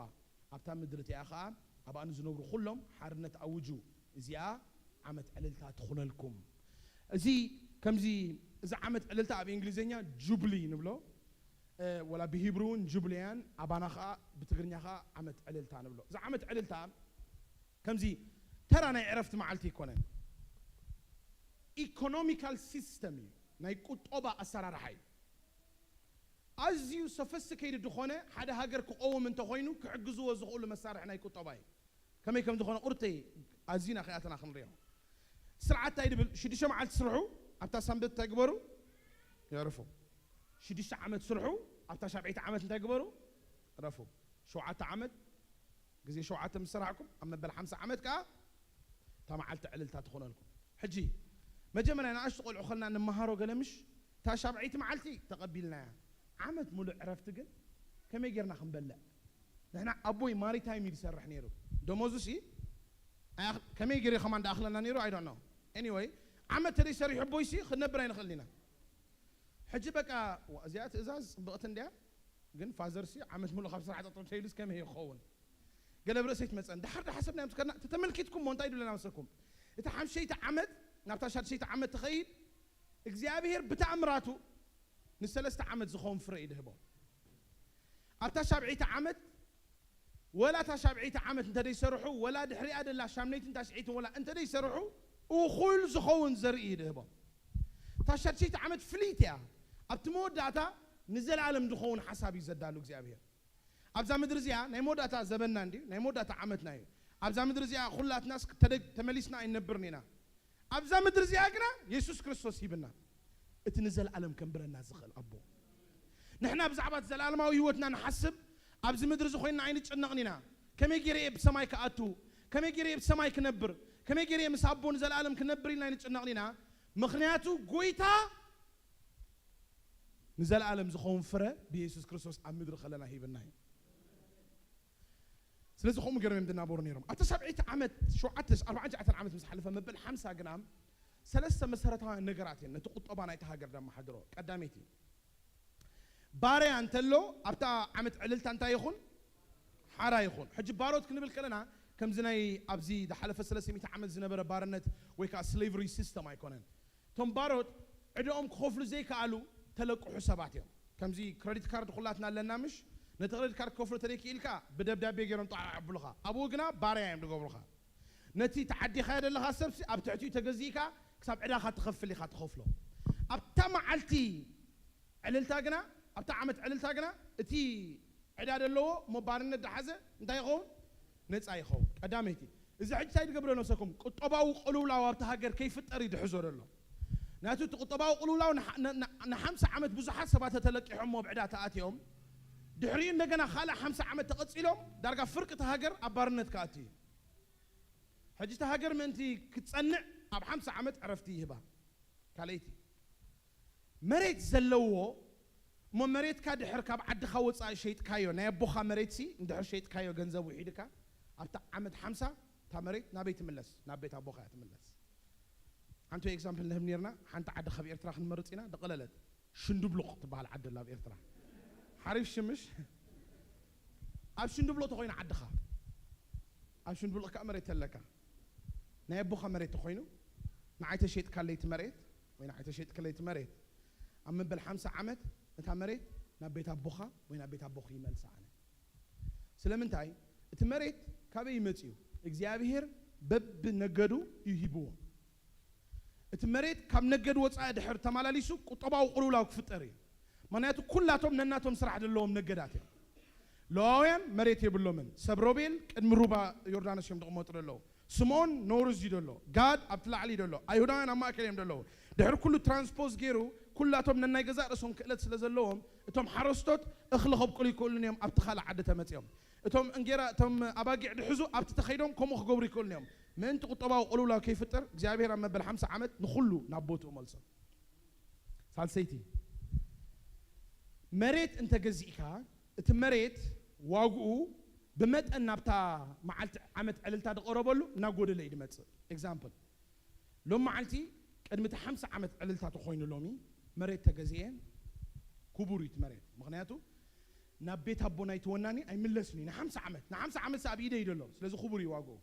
ኣብታ ምድሪ እቲኣ ኸኣ ኣብኣ ንዝነብሩ ኩሎም ሓርነት ኣውጁ። እዚኣ ዓመት ዕልልታ ትኹነልኩም። እዚ ከምዚ፣ እዚ ዓመት ዕልልታ ኣብ እንግሊዝኛ ጁብሊ ንብሎ፣ እ፣ ወላ ብሂብሩ እውን ጁብሊያን፣ ኣባና ኸኣ ብትግርኛ ኸኣ ዓመት ዕልልታ ንብሎ። እዚ ዓመት ዕልልታ ከምዚ ተራ ናይ ዕረፍቲ መዓልቲ ኣይኮነን። ኢኮኖሚካል ሲስተም እዩ፣ ናይ ቁጠባ ኣሰራርሓ እዩ። ኣዝዩ ሶፊስቲኬትድ ዝኾነ ሓደ ሃገር ክቐውም እንተኾይኑ ክሕግዝዎ ዝኽእሉ መሳርሒ ናይ ቁጠባ እዩ። ከመይ ከም ዝኾነ ቁርተይ ኣዚና ከይኣተና ክንሪኦ። ስርዓት እንታይ ድብል? ሽዱሽተ መዓልቲ ስርሑ፣ ኣብታ ሰንበት እንታይ ግበሩ? ይዕርፉ። ሽዱሽተ ዓመት ስርሑ፣ ኣብታ ሻብዐይቲ ዓመት እንታይ ግበሩ? ዕረፉ። ሸውዓተ ዓመት ግዜ ሸውዓተ ምስ ሰራሕኩም፣ ኣብ መበል ሓምሳ ዓመት ከኣ እታ መዓልቲ ዕልልታ ትኾነልኩም። ሕጂ መጀመርያ ንኣሽቱ ቆልዑ ከለና ንመሃሮ ገለ ምሽ፣ እታ ሻብዐይቲ መዓልቲ ተቐቢልናያ። ዓመት ሙሉእ ዕረፍቲ ግን ከመይ ጌርና ክንበልዕ? ንሕና ኣቦይ ማሪታይም እዩ ዝሰርሕ ነይሩ። ደሞዙ ሲ ኣያኽ-፣ ከመይ ገይሩ ከማን ዳኣኽለና ነይሩ? I don't know. Anyway፣ ዓመት ተደይ ሰሪሑ ኣቦይ ሲ ክንነብር ኣይንኽእል ኢና። ሕጂ በቃ፣ ዋ፣ እዚኣ ትእዛዝ ጽብቕቲ እንድያ፣ ግን ፋዘር ሲ ዓመት ሙሉእ ካብ ስራሕ ጠጠው ተይሉስ ከመይ ይኸውን? ገለ ብርእሰይ ትመጸን። ድሓር ዳሓሰብና ምስ ከድና፣ ተተመልኪትኩም እሞ እንታይ ይብለና መሰልኩም? እታ ሓምሸይቲ ዓመት ናብታ ሻድሸይቲ ዓመት ትኸይድ፣ እግዚኣብሔር ብተኣምራቱ ንሰለስተ ዓመት ዝኸውን ፍረ እዩ ድህቦ። ኣብታ ሻብዐይቲ ዓመት፣ ወላ እታ ሻብዐይቲ ዓመት እንተ ደይሰርሑ፣ ወላ ድሕሪኣ ደላ ሻምነይትን ታሽዐይትን ወላ እንተ ደይሰርሑ፣ እኹል ዝኸውን ዘርኢ እዩ ድህቦም። እታ ሻድሸይቲ ዓመት ፍልይቲ እያ። ኣብቲ መወዳእታ ንዘለኣለም ዝኸውን ሓሳብ እዩ ዘዳሉ እግዚኣብሔር። ኣብዛ ምድሪ እዚኣ ናይ መወዳእታ ዘበንና እንድዩ፣ ናይ መወዳእታ ዓመትና እዩ። ኣብዛ ምድሪ እዚኣ ኩላትናስ ተደ-፣ ተመሊስና ኣይንነብርን ኢና። ኣብዛ ምድሪ እዚኣ ግና የሱስ ክርስቶስ ሂብና። እቲ ንዘለኣለም ከንብረና ዝኽእል ኣቦ። ንሕና ብዛዕባ እቲ ዘለኣለማዊ ህይወትና ንሓስብ፣ ኣብዚ ምድሪ እዚ ኮይንና ኣይንጨነቕን ኢና። ከመይ ገይረ እየ ብሰማይ ክኣቱ? ከመይ ገይረ እየ ብሰማይ ክነብር? ከመይ ገይረ እየ ምስ ኣቦ ንዘለኣለም ክነብር ኢልና ኣይንጨነቕን ኢና። ምኽንያቱ ጎይታ ንዘለኣለም ዝኸውን ፍረ ብየሱስ ክርስቶስ ኣብ ምድሪ ከለና ሂብና እዩ። ስለዚ ከምኡ ገይሮም እዮም ዝናበሩ ነይሮም። ኣብታ ሰብዒት ዓመት፣ ሸውዓተ፣ ኣርባዓን ትሽዓተን ዓመት ምስ ሓለፈ፣ መበል ሓምሳ ግና ሰለስተ መሰረታውያን ነገራት እየን ነቲ ቁጠባ ናይቲ ሃገር ደመሓድሮ። ቀዳመይቲ፣ ባርያ እንተሎ ኣብታ ዓመት ዕልልታ እንታይ ይኹን? ሓራ ይኹን። ሕጂ ባሮት ክንብል ከለና ከምዚ ናይ ኣብዚ ዝሓለፈ ሰለስተ ሚእቲ ዓመት ዝነበረ ባርነት ወይ ከዓ ስሌቨሪ ሲስተም ኣይኮነን። እቶም ባሮት ዕዳኦም ክኸፍሉ ዘይከኣሉ ተለቅሑ ሰባት እዮም። ከምዚ ክረዲት ካርድ ኩላትና ኣለና ምሽ? ነቲ ክረዲት ካርድ ክከፍሎ ተደይክኢልካ ብደብዳቤ ገይሮም ጣዕ ኣብሉኻ። ኣብኡ ግና ባርያ እዮም ዝገብሩኻ። ነቲ ተዓዲኻዮ ዘለኻ ሰብሲ ኣብ ትሕቲኡ ተገዚእካ ክሳብ ዕዳኻ ትኸፍል ኢኻ ትኸፍሎ። ኣብታ መዓልቲ ዕልልታ ግና፣ ኣብታ ዓመት ዕልልታ ግና እቲ ዕዳ ዘለዎ እሞ ባርነት ዝሓዘ እንታይ ይኸውን? ነፃ ይኸውን። ቀዳመይቲ፣ እዚ ሕጂ እንታይ ዝገብሮ ነብሰኩም? ቁጠባዊ ቅልውላው ኣብቲ ሃገር ከይፍጠር እዩ ዝሕዞ ዘሎ። ናቱ እቲ ቁጠባዊ ቅልውላው ንሓ-፣ ን-፣ ን-፣ ንሓምሳ ዓመት ብዙሓት ሰባት ተተለቂሖም ኣብ ዕዳ ተኣትዮም፣ ድሕሪኡ እንደገና ካልእ ሓምሳ ዓመት ተቐጺሎም ዳርጋ ፍርቂ እቲ ሃገር ኣብ ባርነት ክኣቱ እዩ። ሕጂ እቲ ሃገር ምእንቲ ክትጸንዕ ኣብ ሓምሳ ዓመት ዕረፍቲ ይህባ። ካልኣይቲ፣ መሬት ዘለዎ እሞ መሬትካ ድሕር ካብ ዓድኻ ወፃኢ ሸይጥካዮ፣ ናይ ኣቦኻ መሬትሲ እንድሕር ሸይጥካዮ፣ ገንዘብ ውሒድካ፣ ኣብታ ዓመት ሓምሳ እታ መሬት ናበይ ትምለስ? ናብ ቤት ኣቦኻ እያ ትምለስ። ሓንቲ ኤግዛምፕል ንህብ ነርና። ሓንቲ ዓዲ ካብ ኤርትራ ክንመርፅ ኢና። ደቐለለት ሽንዱብሉቕ ትበሃል ዓዲ ኣላ ኣብ ኤርትራ። ሓሪፍ ሽምሽ። ኣብ ሽንዱብሉቕ ተኾይኑ ዓድኻ፣ ኣብ ሽንዱብሉቕ ከዓ መሬት ተለካ፣ ናይ ኣቦኻ መሬት ተኾይኑ፣ ንዓይ ተሸይጥካለይ እቲ መሬት ወይ ንዓይ ተሸይጥክለይ እቲ መሬት፣ ኣብ መበል ሓምሳ ዓመት እታ መሬት ናብ ቤት ኣቦኻ ወይ ናብ ቤት ኣቦኺ ይመልሳ። ኣነ ስለምንታይ? እቲ መሬት ካበይ ይመጽእ እዩ? እግዚኣብሔር በብነገዱ እዩ ሂብዎ። እቲ መሬት ካብ ነገድ ወጻኢ ድሕር ተማላሊሱ ቁጠባዊ ቅልውላው ክፍጠር እዩ። ምኽንያቱ ኩላቶም ነናቶም ስራሕ ዘለዎም ነገዳት እዮም። ለዋውያን መሬት የብሎምን። ሰብ ሮቤል ቅድሚ ሩባ ዮርዳኖስ እዮም ዝቕመጡ ዘለዉ። ስምዖን ኖርዝ እዩ ዘሎ። ጋድ ኣብቲ ላዕሊ እዩ ዘሎ። ኣይሁዳውያን ኣብ ማእከል እዮም ዘለዉ። ድሕሪ ኩሉ ትራንስፖዝ ገይሩ ኩላቶም ነናይ ገዛእ ርእሶም ክእለት ስለ ዘለዎም እቶም ሓረስቶት እኽሊ ከብቅሉ ይክእሉን እዮም። ኣብቲ ካልእ ዓዲ ተመጺኦም እቶም እንጌራ እቶም ኣባጊዕ ድሕዙ ኣብቲ ተኸይዶም ከምኡ ክገብሩ ይክእሉን እዮም። ምእንቲ ቁጠባዊ ቅልውላው ከይፍጠር እግዚኣብሔር ኣብ መበል ሓምሳ ዓመት ንኹሉ ናብ ቦትኡ መልሶ። ሳልሰይቲ፣ መሬት እንተገዚእካ እቲ መሬት ዋግኡ ብመጠን ናብታ መዓልቲ ዓመት ዕልልታ ዝቐረበሉ እናጎደለ እዩ ዝመጽእ። ኤግዛምፕል፣ ሎም መዓልቲ ቅድሚ እቲ ሓምሳ ዓመት ዕልልታ ተኾይኑ ሎሚ መሬት ተገዚኤ ክቡር እዩ እቲ መሬት። ምኽንያቱ ናብ ቤት ኣቦ ናይቲ ወናኒ ኣይምለስን እዩ። ንሓምሳ ዓመት ንሓምሳ ዓመት ኣብ ኢደ እዩ ዘሎ። ስለዚ ክቡር እዩ ዋግኡ።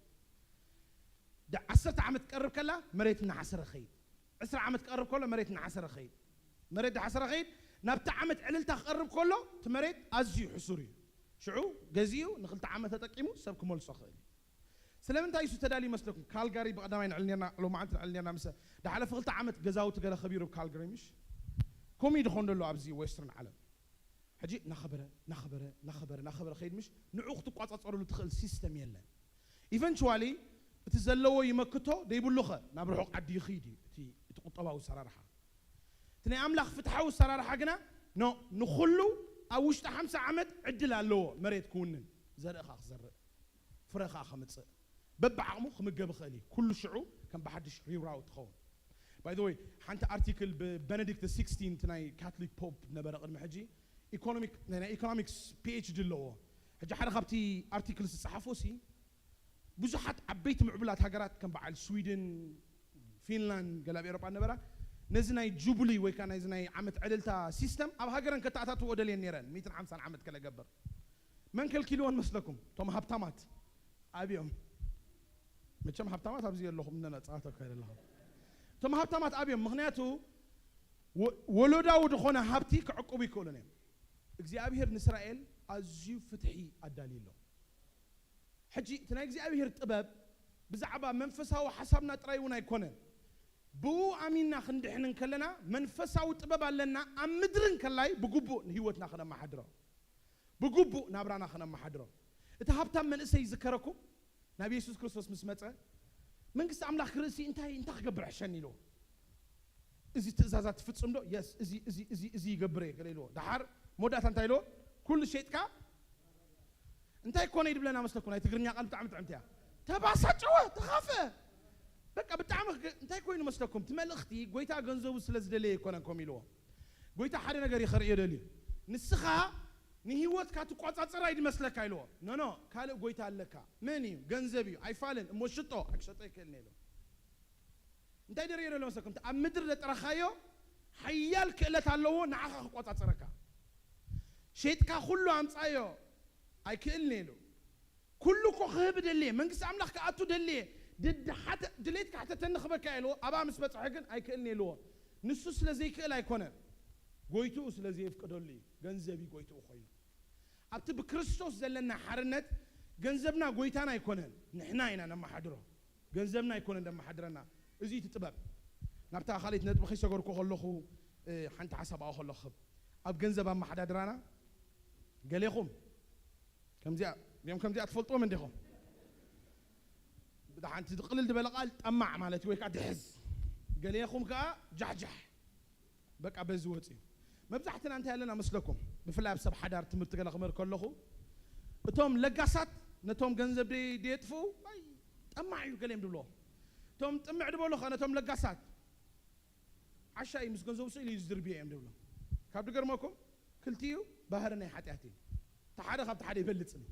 ደ ዓሰርተ ዓመት ትቀርብ ከላ መሬት እናሓሰረ ኸይድ። ዕስራ ዓመት ክቐርብ ከሎ መሬት እናሓሰረ ኸይድ። መሬት እናሓሰረ ኸይድ። ናብቲ ዓመት ዕልልታ ክቐርብ ከሎ እቲ መሬት ኣዝዩ ሕሱር እዩ። ሽዑ ገዚኡ ንክልተ ዓመት ተጠቂሙ ሰብ ክመልሶ ክእል እዩ። ስለምንታይ እሱ ተዳልዩ ይመስለኩም? ካልጋሪ ብቐዳማይ ንዕል ነርና፣ ሎማዓንቲ ንዕል ነርና፣ ምስ ድሓለፈ ክልተ ዓመት ገዛውቲ ገለ ከቢሩ ኣብ ካልጋሪ ምሽ? ከምኡ እዩ ዝኾን ዘሎ ኣብዚ ዌስተርን ዓለም። ሕጂ እናኸበረ እናኸበረ እናኸበረ እናኸበረ ኸይድ ምሽ ንዑ ክትቋጻጸረሉ ትኽእል ሲስተም የለን። ኢቨንቹዋሊ እቲ ዘለዎ ይመክቶ ደይብሉኸ ናብ ርሑቕ ዓዲ ይኽይድ እዩ እቲ እቲ ቁጠባዊ ኣሰራርሓ። እቲ ናይ ኣምላኽ ፍትሓዊ ኣሰራርሓ ግና ኖ፣ ንኹሉ ኣብ ውሽጢ ሓምሳ ዓመት ዕድል ኣለዎ መሬት ክውንን፣ ዘርእኻ ክዘርእ፣ ፍረ ኸኣ ከምጽእ፣ በብዓቕሙ ክምገብ ይኽእል እዩ። ኩሉ ሽዑ ከም ብሓድሽ ሪውራው ትኸውን። ባይ ዘ ወይ ሓንቲ ኣርቲክል ብበነዲክት ሲክስቲን እቲ ናይ ካቶሊክ ፖፕ ነበረ ቅድሚ ሕጂ፣ ኢኮኖሚክ ናይ ኢኮኖሚክስ ፒ ኤች ዲ ኣለዎ። ሕጂ ሓደ ካብቲ ኣርቲክል ዝጸሓፎ ሲ ብዙሓት ዓበይቲ ምዕቡላት ሃገራት ከም በዓል ስዊድን፣ ፊንላንድ፣ ገለ ኣብ ኤሮጳ ነበራ፣ ነዚ ናይ ጁብሊ ወይ ከዓ ናይዚ ናይ ዓመት ዕልልታ ሲስተም ኣብ ሃገረን ከተኣታትዎ ደልየን ነይረን። ሚእትን ሓምሳን ዓመት ከለገብር መን ከልኪልዎን መስለኩም? እቶም ሃብታማት ኣብዮም። መቸም ሃብታማት ኣብዚ የለኹም፣ እነ ጸዋታ ኣካይደ ኣለኹ። እቶም ሃብታማት ኣብዮም፣ ምኽንያቱ ወ- ወሎዳዊ ዝኾነ ሃብቲ ክዕቁቡ ይክእሉን እዮም። እግዚኣብሔር ንእስራኤል ኣዝዩ ፍትሒ ኣዳልዩ ኣሎ። ሕጂ እቲ ናይ እግዚኣብሔር ጥበብ ብዛዕባ መንፈሳዊ ሓሳብና ጥራይ እውን ኣይኮነን። ብኡ ኣሚንና ክንድሕን እንከለና መንፈሳዊ ጥበብ ኣለና፣ ኣብ ምድሪ እንከላይ ብግቡእ ንህይወትና ከነመሓድሮ፣ ብግቡእ ናብራና ከነመሓድሮ። እቲ ሃብታም መንእሰይ ይዝከረኩም፣ ናብ የሱስ ክርስቶስ ምስ መጸ መንግስቲ ኣምላኽ ክርእሲ እንታይ እንታይ ክገብር ሕሸኒ ኢልዎ። እዚ ትእዛዛት ትፍጽም ዶ? የስ፣ እዚ እዚ እዚ እዚ ይገብር እየ ገለ ኢልዎ። ደሓር መወዳእታ እንታይ ኢልዎ? ኩሉ ሸይጥካ እንታይ ኮነ ይድብለና መስለኩም? ናይ ትግርኛ ቃል ብጣዕሚ ጥዕምቲ እያ። ተባሳጨወ፣ ተኻፈ። በቃ ብጣዕሚ ክገ- እንታይ ኮይኑ መስለኩም? እቲ መልእኽቲ ጎይታ ገንዘቡ ስለ ዝደለየ ኣይኮነን ከምኡ ኢልዎ። ጎይታ ሓደ ነገር እዩ ከርእዮ ደልዩ። ንስኻ ንህይወትካ ትቆጻጸር ኣይድመስለካ ኢልዎ። ኖ ኖ፣ ካልእ ጎይታ ኣለካ። መን እዩ? ገንዘብ እዩ። ኣይፋልን እሞ ሽጦ። ኣይክሸጦ ኣይክእልን ኢልዎ። እንታይ ደርእዮ ዘሎ መሰልኩም? ኣብ ምድሪ ዘጥረኻዮ ሓያል ክእለት ኣለዎ ንዓኻ ክቆጻጸረካ። ሸይጥካ ኩሉ ኣምጻዮ ኣይክእልን ኢሉ። ኩሉ እኮ ክህብ ደልየ፣ መንግስቲ ኣምላኽ ክኣቱ ደልየ፣ ድድ- ሓተ- ድሌትካ ሕተተኒ ክበካ ኢልዎ። ኣብኣ ምስ በጽሐ ግን ኣይክእልን ኢልዎ። ንሱ ስለ ዘይክእል ኣይኮነን፣ ጎይትኡ ስለ ዘየፍቅደሉ እዩ። ገንዘብ እዩ ጎይትኡ ኮይኑ። ኣብቲ ብክርስቶስ ዘለና ሓርነት ገንዘብና ጎይታና ኣይኮነን፣ ንሕና ኢና ነመሓድሮ። ገንዘብና ኣይኮነን ደመሓድረና። እዚ እቲ ጥበብ። ናብታ ካልኣይቲ ነጥቢ ከይሰገርኩ ከለኹ፣ እ፣ ሓንቲ ሓሳብ ኣብኣ ከለኹ ኣብ ገንዘብ ኣመሓዳድራና ገሌኹም ከምዚኣ እዚኦም ከምዚኣ ትፈልጥዎም እንዲኹም። ብሓንቲ ዝቕልል ዝበለ ቃል ጠማዕ ማለት እዩ፣ ወይ ከዓ ድሕዝ። ገሌኹም ከዓ ጃሕጃሕ። በቃ በዚ ወፂ። መብዛሕትና እንታይ ኣለና መስለኩም? ብፍላይ ኣብ ሰብ ሓዳር ትምህርቲ ገለ ክምህር ከለኹ እቶም ለጋሳት ነቶም ገንዘብ ደይ- ደየጥፍኡ፣ ኣይ ጠማዕ እዩ ገሌም ድብሎ። እቶም ጥምዕ ድበሉ ኸ ነቶም ለጋሳት ዓሻ እዩ፣ ምስ ገንዘቡ ስእሊ እዩ ዝድርብዮ እዮም ድብሎ። ካብ ድገርመኩም ክልቲኡ ባህሪ ናይ ሓጢኣት እዩ። እቲ ሓደ ካብቲ ሓደ ይበልጽ እዩ።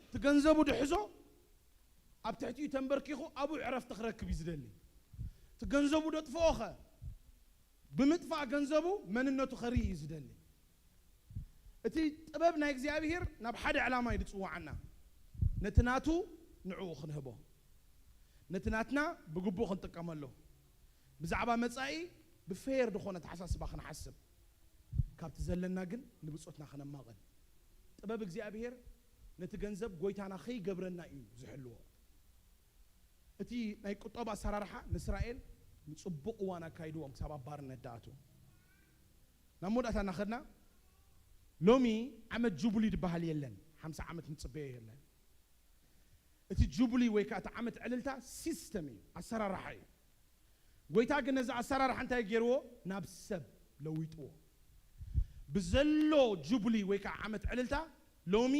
እቲ ገንዘቡ ድሕዞ ኣብ ትሕቲኡ ተንበርኪኹ ኣብኡ ዕረፍቲ ክረክብ እዩ ዝደሊ። እቲ ገንዘቡ ደጥፍኦኸ ብምጥፋእ ገንዘቡ መንነቱ ከርኢ እዩ ዝደሊ። እቲ ጥበብ ናይ እግዚኣብሔር ናብ ሓደ ዕላማ እዩ ዝጽውዓና። ነቲ ናቱ ንዕኡ ክንህቦ፣ ነቲ ናትና ብግቡእ ክንጥቀመሉ፣ ብዛዕባ መጻኢ ብፌር ዝኾነ ተሓሳስባ ክንሓስብ፣ ካብቲ ዘለና ግን ንብጾትና ከነማቕል። ጥበብ እግዚኣብሔር ነቲ ገንዘብ ጎይታና ከይገብረና እዩ ዝሕልዎ። እቲ ናይ ቁጠባ ኣሰራርሓ ንእስራኤል ንጽቡቕ እዋን ኣካይድዎም ክሳብ ኣብ ባርነት ደኣቱ። ናብ መወዳእታ እናኸድና፣ ሎሚ ዓመት ጁብሊ ዝበሃል የለን። ሓምሳ ዓመት ንጽበዮ የለን። እቲ ጁብሊ ወይ ከዓ እቲ ዓመት ዕልልታ ሲስተም እዩ፣ ኣሰራርሓ እዩ። ጎይታ ግን ነዚ ኣሰራርሓ እንታይ ገይርዎ? ናብ ሰብ ለዊጥዎ። ብዘሎ ጁብሊ ወይ ከዓ ዓመት ዕልልታ ሎሚ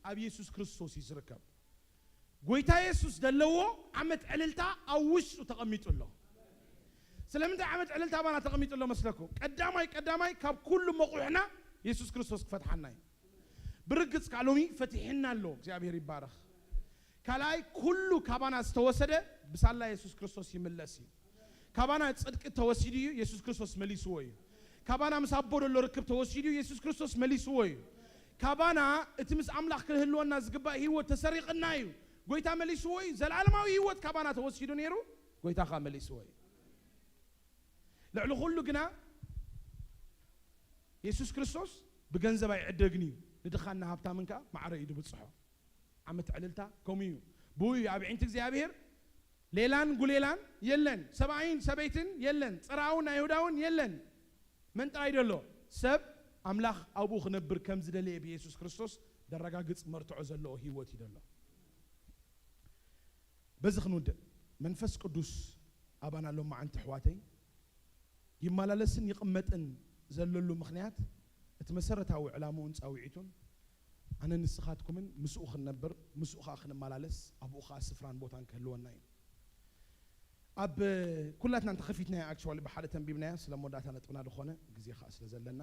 ኣብ የሱስ ክርስቶስ እዩ ዝርከብ። ጎይታ የሱስ ዘለዎ ዓመት ዕልልታ ኣብ ውሽጡ ተቐሚጡ ኣሎ። ስለምንታይ ዓመት ዕልልታ ኣባና ተቐሚጡ ኣሎ መስለኩም? ቀዳማይ ቀዳማይ ካብ ኩሉ መቑሕና የሱስ ክርስቶስ ክፈትሓና እዩ። ብርግጽ ከዓ ሎሚ ፈቲሕና ኣሎ። እግዚኣብሔር ይባረኽ። ካልኣይ ኩሉ ካባና ዝተወሰደ ብሳላ የሱስ ክርስቶስ ይምለስ እዩ። ካባና ጽድቂ ተወሲዱ እዩ፣ የሱስ ክርስቶስ መሊስዎ እዩ። ካባና ምስ ኣቦ ዘሎ ርክብ ተወሲዱ እዩ፣ የሱስ ክርስቶስ መሊስዎ እዩ። ካባና እቲ ምስ ኣምላኽ ክህልወና ዝግባእ ህይወት ተሰሪቕና እዩ፣ ጎይታ መሊስዎ እዩ። ዘላለማዊ ህይወት ካባና ተወሲዱ ነይሩ፣ ጎይታ ኸኣ መሊስዎ እዩ። ልዕሊ ኩሉ ግና የሱስ ክርስቶስ ብገንዘብ ኣይዕደግን እዩ፣ ንድኻን ንሃብታምን ከኣ ማዕረ እዩ ድብጽሖ። ዓመት ዕልልታ ከምኡ እዩ። ብኡ እዩ ኣብ ዒንቲ እግዚኣብሔር ሌላን ጉሌላን የለን፣ ሰብኣይን ሰበይትን የለን፣ ጽርኣውን ኣይሁዳውን የለን። መን ጥራይ ደሎ? ሰብ ኣምላኽ ኣብኡ ክነብር ከም ዝደለየ ብየሱስ ክርስቶስ ደረጋግጽ መርትዖ ዘለዎ ህይወት እዩ ደሎ። በዚ ክንውድእ፣ መንፈስ ቅዱስ ኣባና ሎማዓንቲ ኣሕዋተይ ይመላለስን ይቕመጥን ዘለሉ ምኽንያት፣ እቲ መሰረታዊ ዕላምኡን ጻውዒቱን ኣነ ንስኻትኩምን ምስኡ ክንነብር፣ ምስኡ ኸኣ ክንመላለስ፣ ኣብኡ ኸኣ ስፍራን ቦታን ክህልወና እዩ። ኣብ ኩላትና እንተኸፊትናዮ፣ actually ብሓደ ተንቢብናዮ፣ ስለ መወዳእታ ነጥብና ዝኾነ ግዜ ኸኣ ስለ ዘለና፣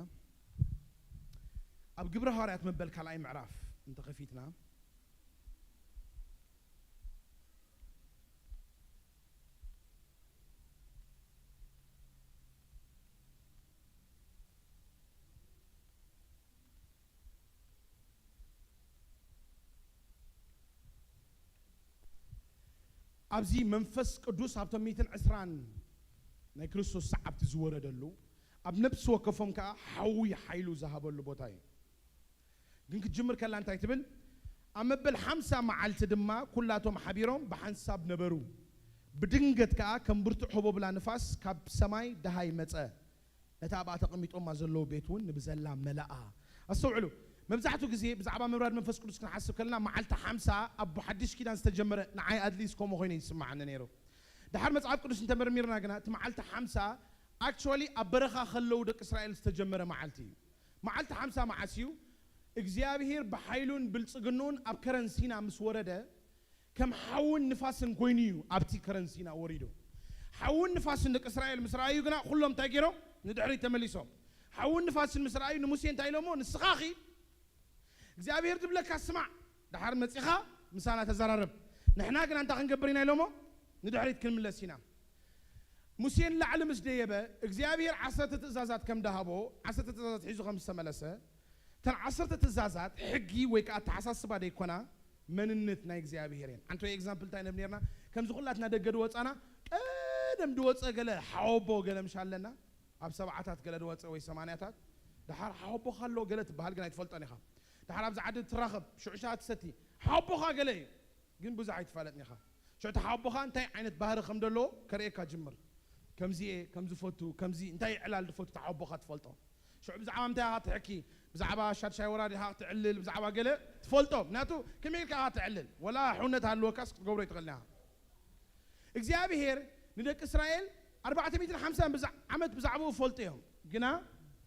ኣብ ግብረ ሃዋርያት መበል ካልኣይ ምዕራፍ እንተኸፊትና፣ ኣብዚ መንፈስ ቅዱስ ኣብቶም ሚእትን ዕስራን ናይ ክርስቶስ ሰዓብቲ ዝወረደሉ፣ ኣብ ነፍሲ ወከፎም ከኣ ሓዊ ሓይሉ ዝሃበሉ ቦታ እዩ። ግን ክትጅምር ከላ እንታይ ትብል? ኣብ መበል ሓምሳ መዓልቲ ድማ ኩላቶም ሓቢሮም ብሓንሳብ ነበሩ። ብድንገት ከኣ ከም ብርቱዕ ህቦብላ ንፋስ ካብ ሰማይ ደሃይ መጸ። ነታ ኣብኣ ተቐሚጦማ ዘለዉ ቤት እውን ንብዘላ መለኣ። ኣስተውዕሉ፣ መብዛሕትኡ ግዜ ብዛዕባ ምብራድ መንፈስ ቅዱስ ክንሓስብ ከለና፣ መዓልቲ ሓምሳ ኣብ ሓድሽ ኪዳን ዝተጀመረ፣ ንዓይ ኣትሊስት ከምኡ ኮይኑ ይስምዓኒ ነይሩ። ድሓር መጽሓፍ ቅዱስ እንተመርሚርና ግና፣ እቲ መዓልቲ ሓምሳ actually ኣብ በረኻ ከለዉ ደቂ እስራኤል ዝተጀመረ መዓልቲ እዩ። መዓልቲ ሓምሳ መዓስ እዩ? እግዚኣብሄር ብሓይሉን ብልጽግንኡን ኣብ ከረን ሲና ምስ ወረደ፣ ከም ሓውን ንፋስን ኮይኑ እዩ ኣብቲ ከረን ሲና ወሪዱ። ሓውን ንፋስን ደቂ እስራኤል ምስ ረኣዩ ግና፣ ኩሎም እንታይ ገይሮም? ንድሕሪት ተመሊሶም። ሓውን ንፋስን ምስ ረኣዩ፣ ንሙሴ እንታይ ኢሎሞ? ንስኻ ኺድ፣ እግዚኣብሄር ዝብለካ ስማዕ፣ ደሓር መጺኻ ምሳና ተዘራረብ። ንሕና ግና እንታይ ክንገብር ኢና ኢሎሞ? ንድሕሪት ክንምለስ ኢና። ሙሴ ንላዕሊ ምስ ደየበ፣ እግዚኣብሄር ዓሰርተ ትእዛዛት ከም ደሃቦ፣ ዓሰርተ ትእዛዛት ሒዙ ከም ዝተመለሰ፣ እተን ዓሰርተ ትእዛዛት ሕጊ ወይ ከኣ ኣተሓሳስባ ደይኮና፣ መንነት ናይ እግዚኣብሄር እየን። ሓንቲ ወይ ኤግዛምፕል እንታይ ነብ ነርና? ከምዚ ኩላትና ደገ ድወጻና፣ ቀደም ድወጸ ገለ ሓወቦ ገለ ምሽ ኣለና፣ ኣብ ሰብዓታት ገለ ድወጸ ወይ ሰማንያታት፣ ደሓር ሓወቦኻ ኣሎ ገለ ትበሃል ግን ኣይትፈልጦን ኢኻ። ደሓር ኣብዚ ዓዲ ትራኸብ፣ ሽዑ ሻሂ ትሰቲ፣ ሓወቦኻ ገለ እዩ። ግን ብዙሕ ኣይትፋለጥን ኢኻ። ሽዑ እቲ ሓወቦኻ እንታይ ዓይነት ባህሪ ከም ዘለዎ ከርእየካ ጅምር። ከምዚ እየ፣ ከምዚ ፈቱ፣ ከምዚ እንታይ ዕላል ዝፈቱ እቲ ሓወቦኻ ትፈልጦ። ሽዑ ብዛዕባ ምንታይ ኢኻ ትሕኪ፣ ብዛዕባ ሻድሻይ ወራር ኢኻ ትዕልል፣ ብዛዕባ ገለ ትፈልጦ። ምክንያቱ ከመይ ኢልካ ኢኻ ትዕልል? ወላ ሕውነት ሃልወካስ ክትገብሮ ኣይትኽእልን ኢኻ። እግዚኣብሄር ንደቂ እስራኤል ኣርባዕተ ሚእትን ሓምሳን ብዛ-፣ ዓመት ብዛዕባኡ ፈልጡ እዮም፣ ግና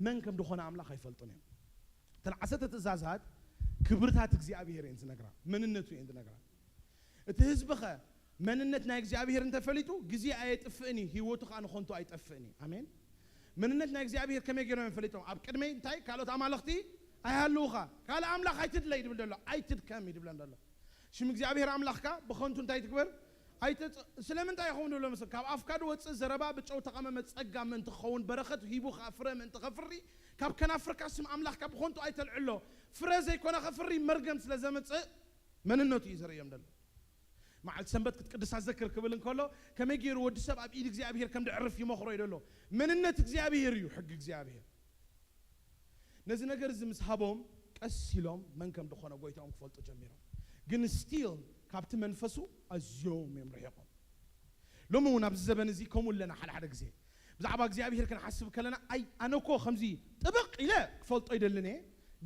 መን ከም ዝኾነ ኣምላኽ ኣይፈልጡን እዮም። እተን ዓሰርተ ትእዛዛት ክብርታት እግዚኣብሄር እየን ዝነግራ፣ መንነቱ እየን ዝነግራ። እቲ ህዝቢ ኸ መንነት ናይ እግዚኣብሄር እንተፈሊጡ ግዜ ኣየጥፍእን እዩ፣ ህይወቱ ኸኣ ንኸንቱ ኣይጠፍእን እዩ። ኣሜን። መንነት ናይ እግዚኣብሔር ከመይ ገይሮም እዮም ፈሊጦም? ኣብ ቅድመይ እንታይ ካልኦት ኣማልኽቲ ኣይሃልውኻ፣ ካልእ ኣምላኽ ኣይትድለይ ድብል ደሎ፣ ኣይትድከም እዩ ድብለን ደሎ። ሽም እግዚኣብሔር ኣምላኽካ ብኸንቱ እንታይ ትግበር? ኣይትጽ-፣ ስለምንታይ ይኸውን ድብሎ? ምስ ካብ ኣፍካ ድወጽእ ዘረባ ብጨው ተቐመመ ጸጋ ምእንቲ ክኸውን፣ በረኸት ሂቡ ኸኣ ፍረ ምእንቲ ኸፍሪ፣ ካብ ከናፍርካ ስም ኣምላኽካ ብኸንቱ ኣይተልዕሎ። ፍረ ዘይኮነ ኸፍሪ መርገም ስለ ዘምጽእ መንነቱ እዩ ዘርእዮም ደሎ። መዓልቲ ሰንበት ክትቅድሳ ዘክር ክብል እንከሎ፣ ከመይ ገይሩ ወዲ ሰብ ኣብ ኢድ እግዚኣብሔር ከም ድዕርፍ ይመኽሮ እዩ ደሎ። መንነት እግዚኣብሔር እዩ ሕጊ እግዚኣብሔር። ነዚ ነገር እዚ ምስ ሃቦም፣ ቀስ ኢሎም መን ከም ድኾነ ጎይታኦም ክፈልጡ ጀሚሮም። ግን ስቲል ካብቲ መንፈሱ ኣዝዮም እዮም ርሒቖም። ሎሚ እውን ኣብዚ ዘበን እዚ ከምኡ ኣለና። ሓደ ሓደ ግዜ ብዛዕባ እግዚኣብሔር ክንሓስብ ከለና፣ ኣይ ኣነ እኮ ከምዚ ጥብቕ ኢለ ክፈልጦ ይደልን እየ፣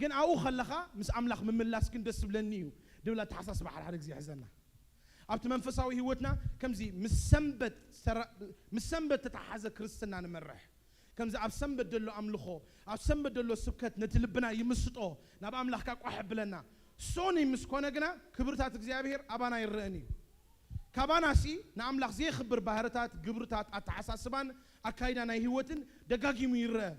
ግን ኣብኡ ከለኻ ምስ ኣምላኽ ምምላስ ግን ደስ ዝብለኒ እዩ ድብል ኣተሓሳስባ ሓደ ሓደ ግዜ ይሕዘና። ኣብቲ መንፈሳዊ ህይወትና ከምዚ ምስ ሰንበት ሰራ-፣ ምስ ሰንበት ተተሓሓዘ ክርስትና ንመርሕ። ከምዚ ኣብ ሰንበት ደሎ ኣምልኾ፣ ኣብ ሰንበት ደሎ ስብከት ነቲ ልብና ይምስጦ፣ ናብ ኣምላኽካ ቋሕ ብለና። ሶኒ ምስ ኮነ ግና ክብርታት እግዚኣብሔር ኣባና ይረአን እዩ። ካባናሲ ንኣምላኽ ዘየኽብር ባህርታት፣ ግብርታት፣ ኣተሓሳስባን ኣካይዳ ናይ ህይወትን ደጋጊሙ ይረአ።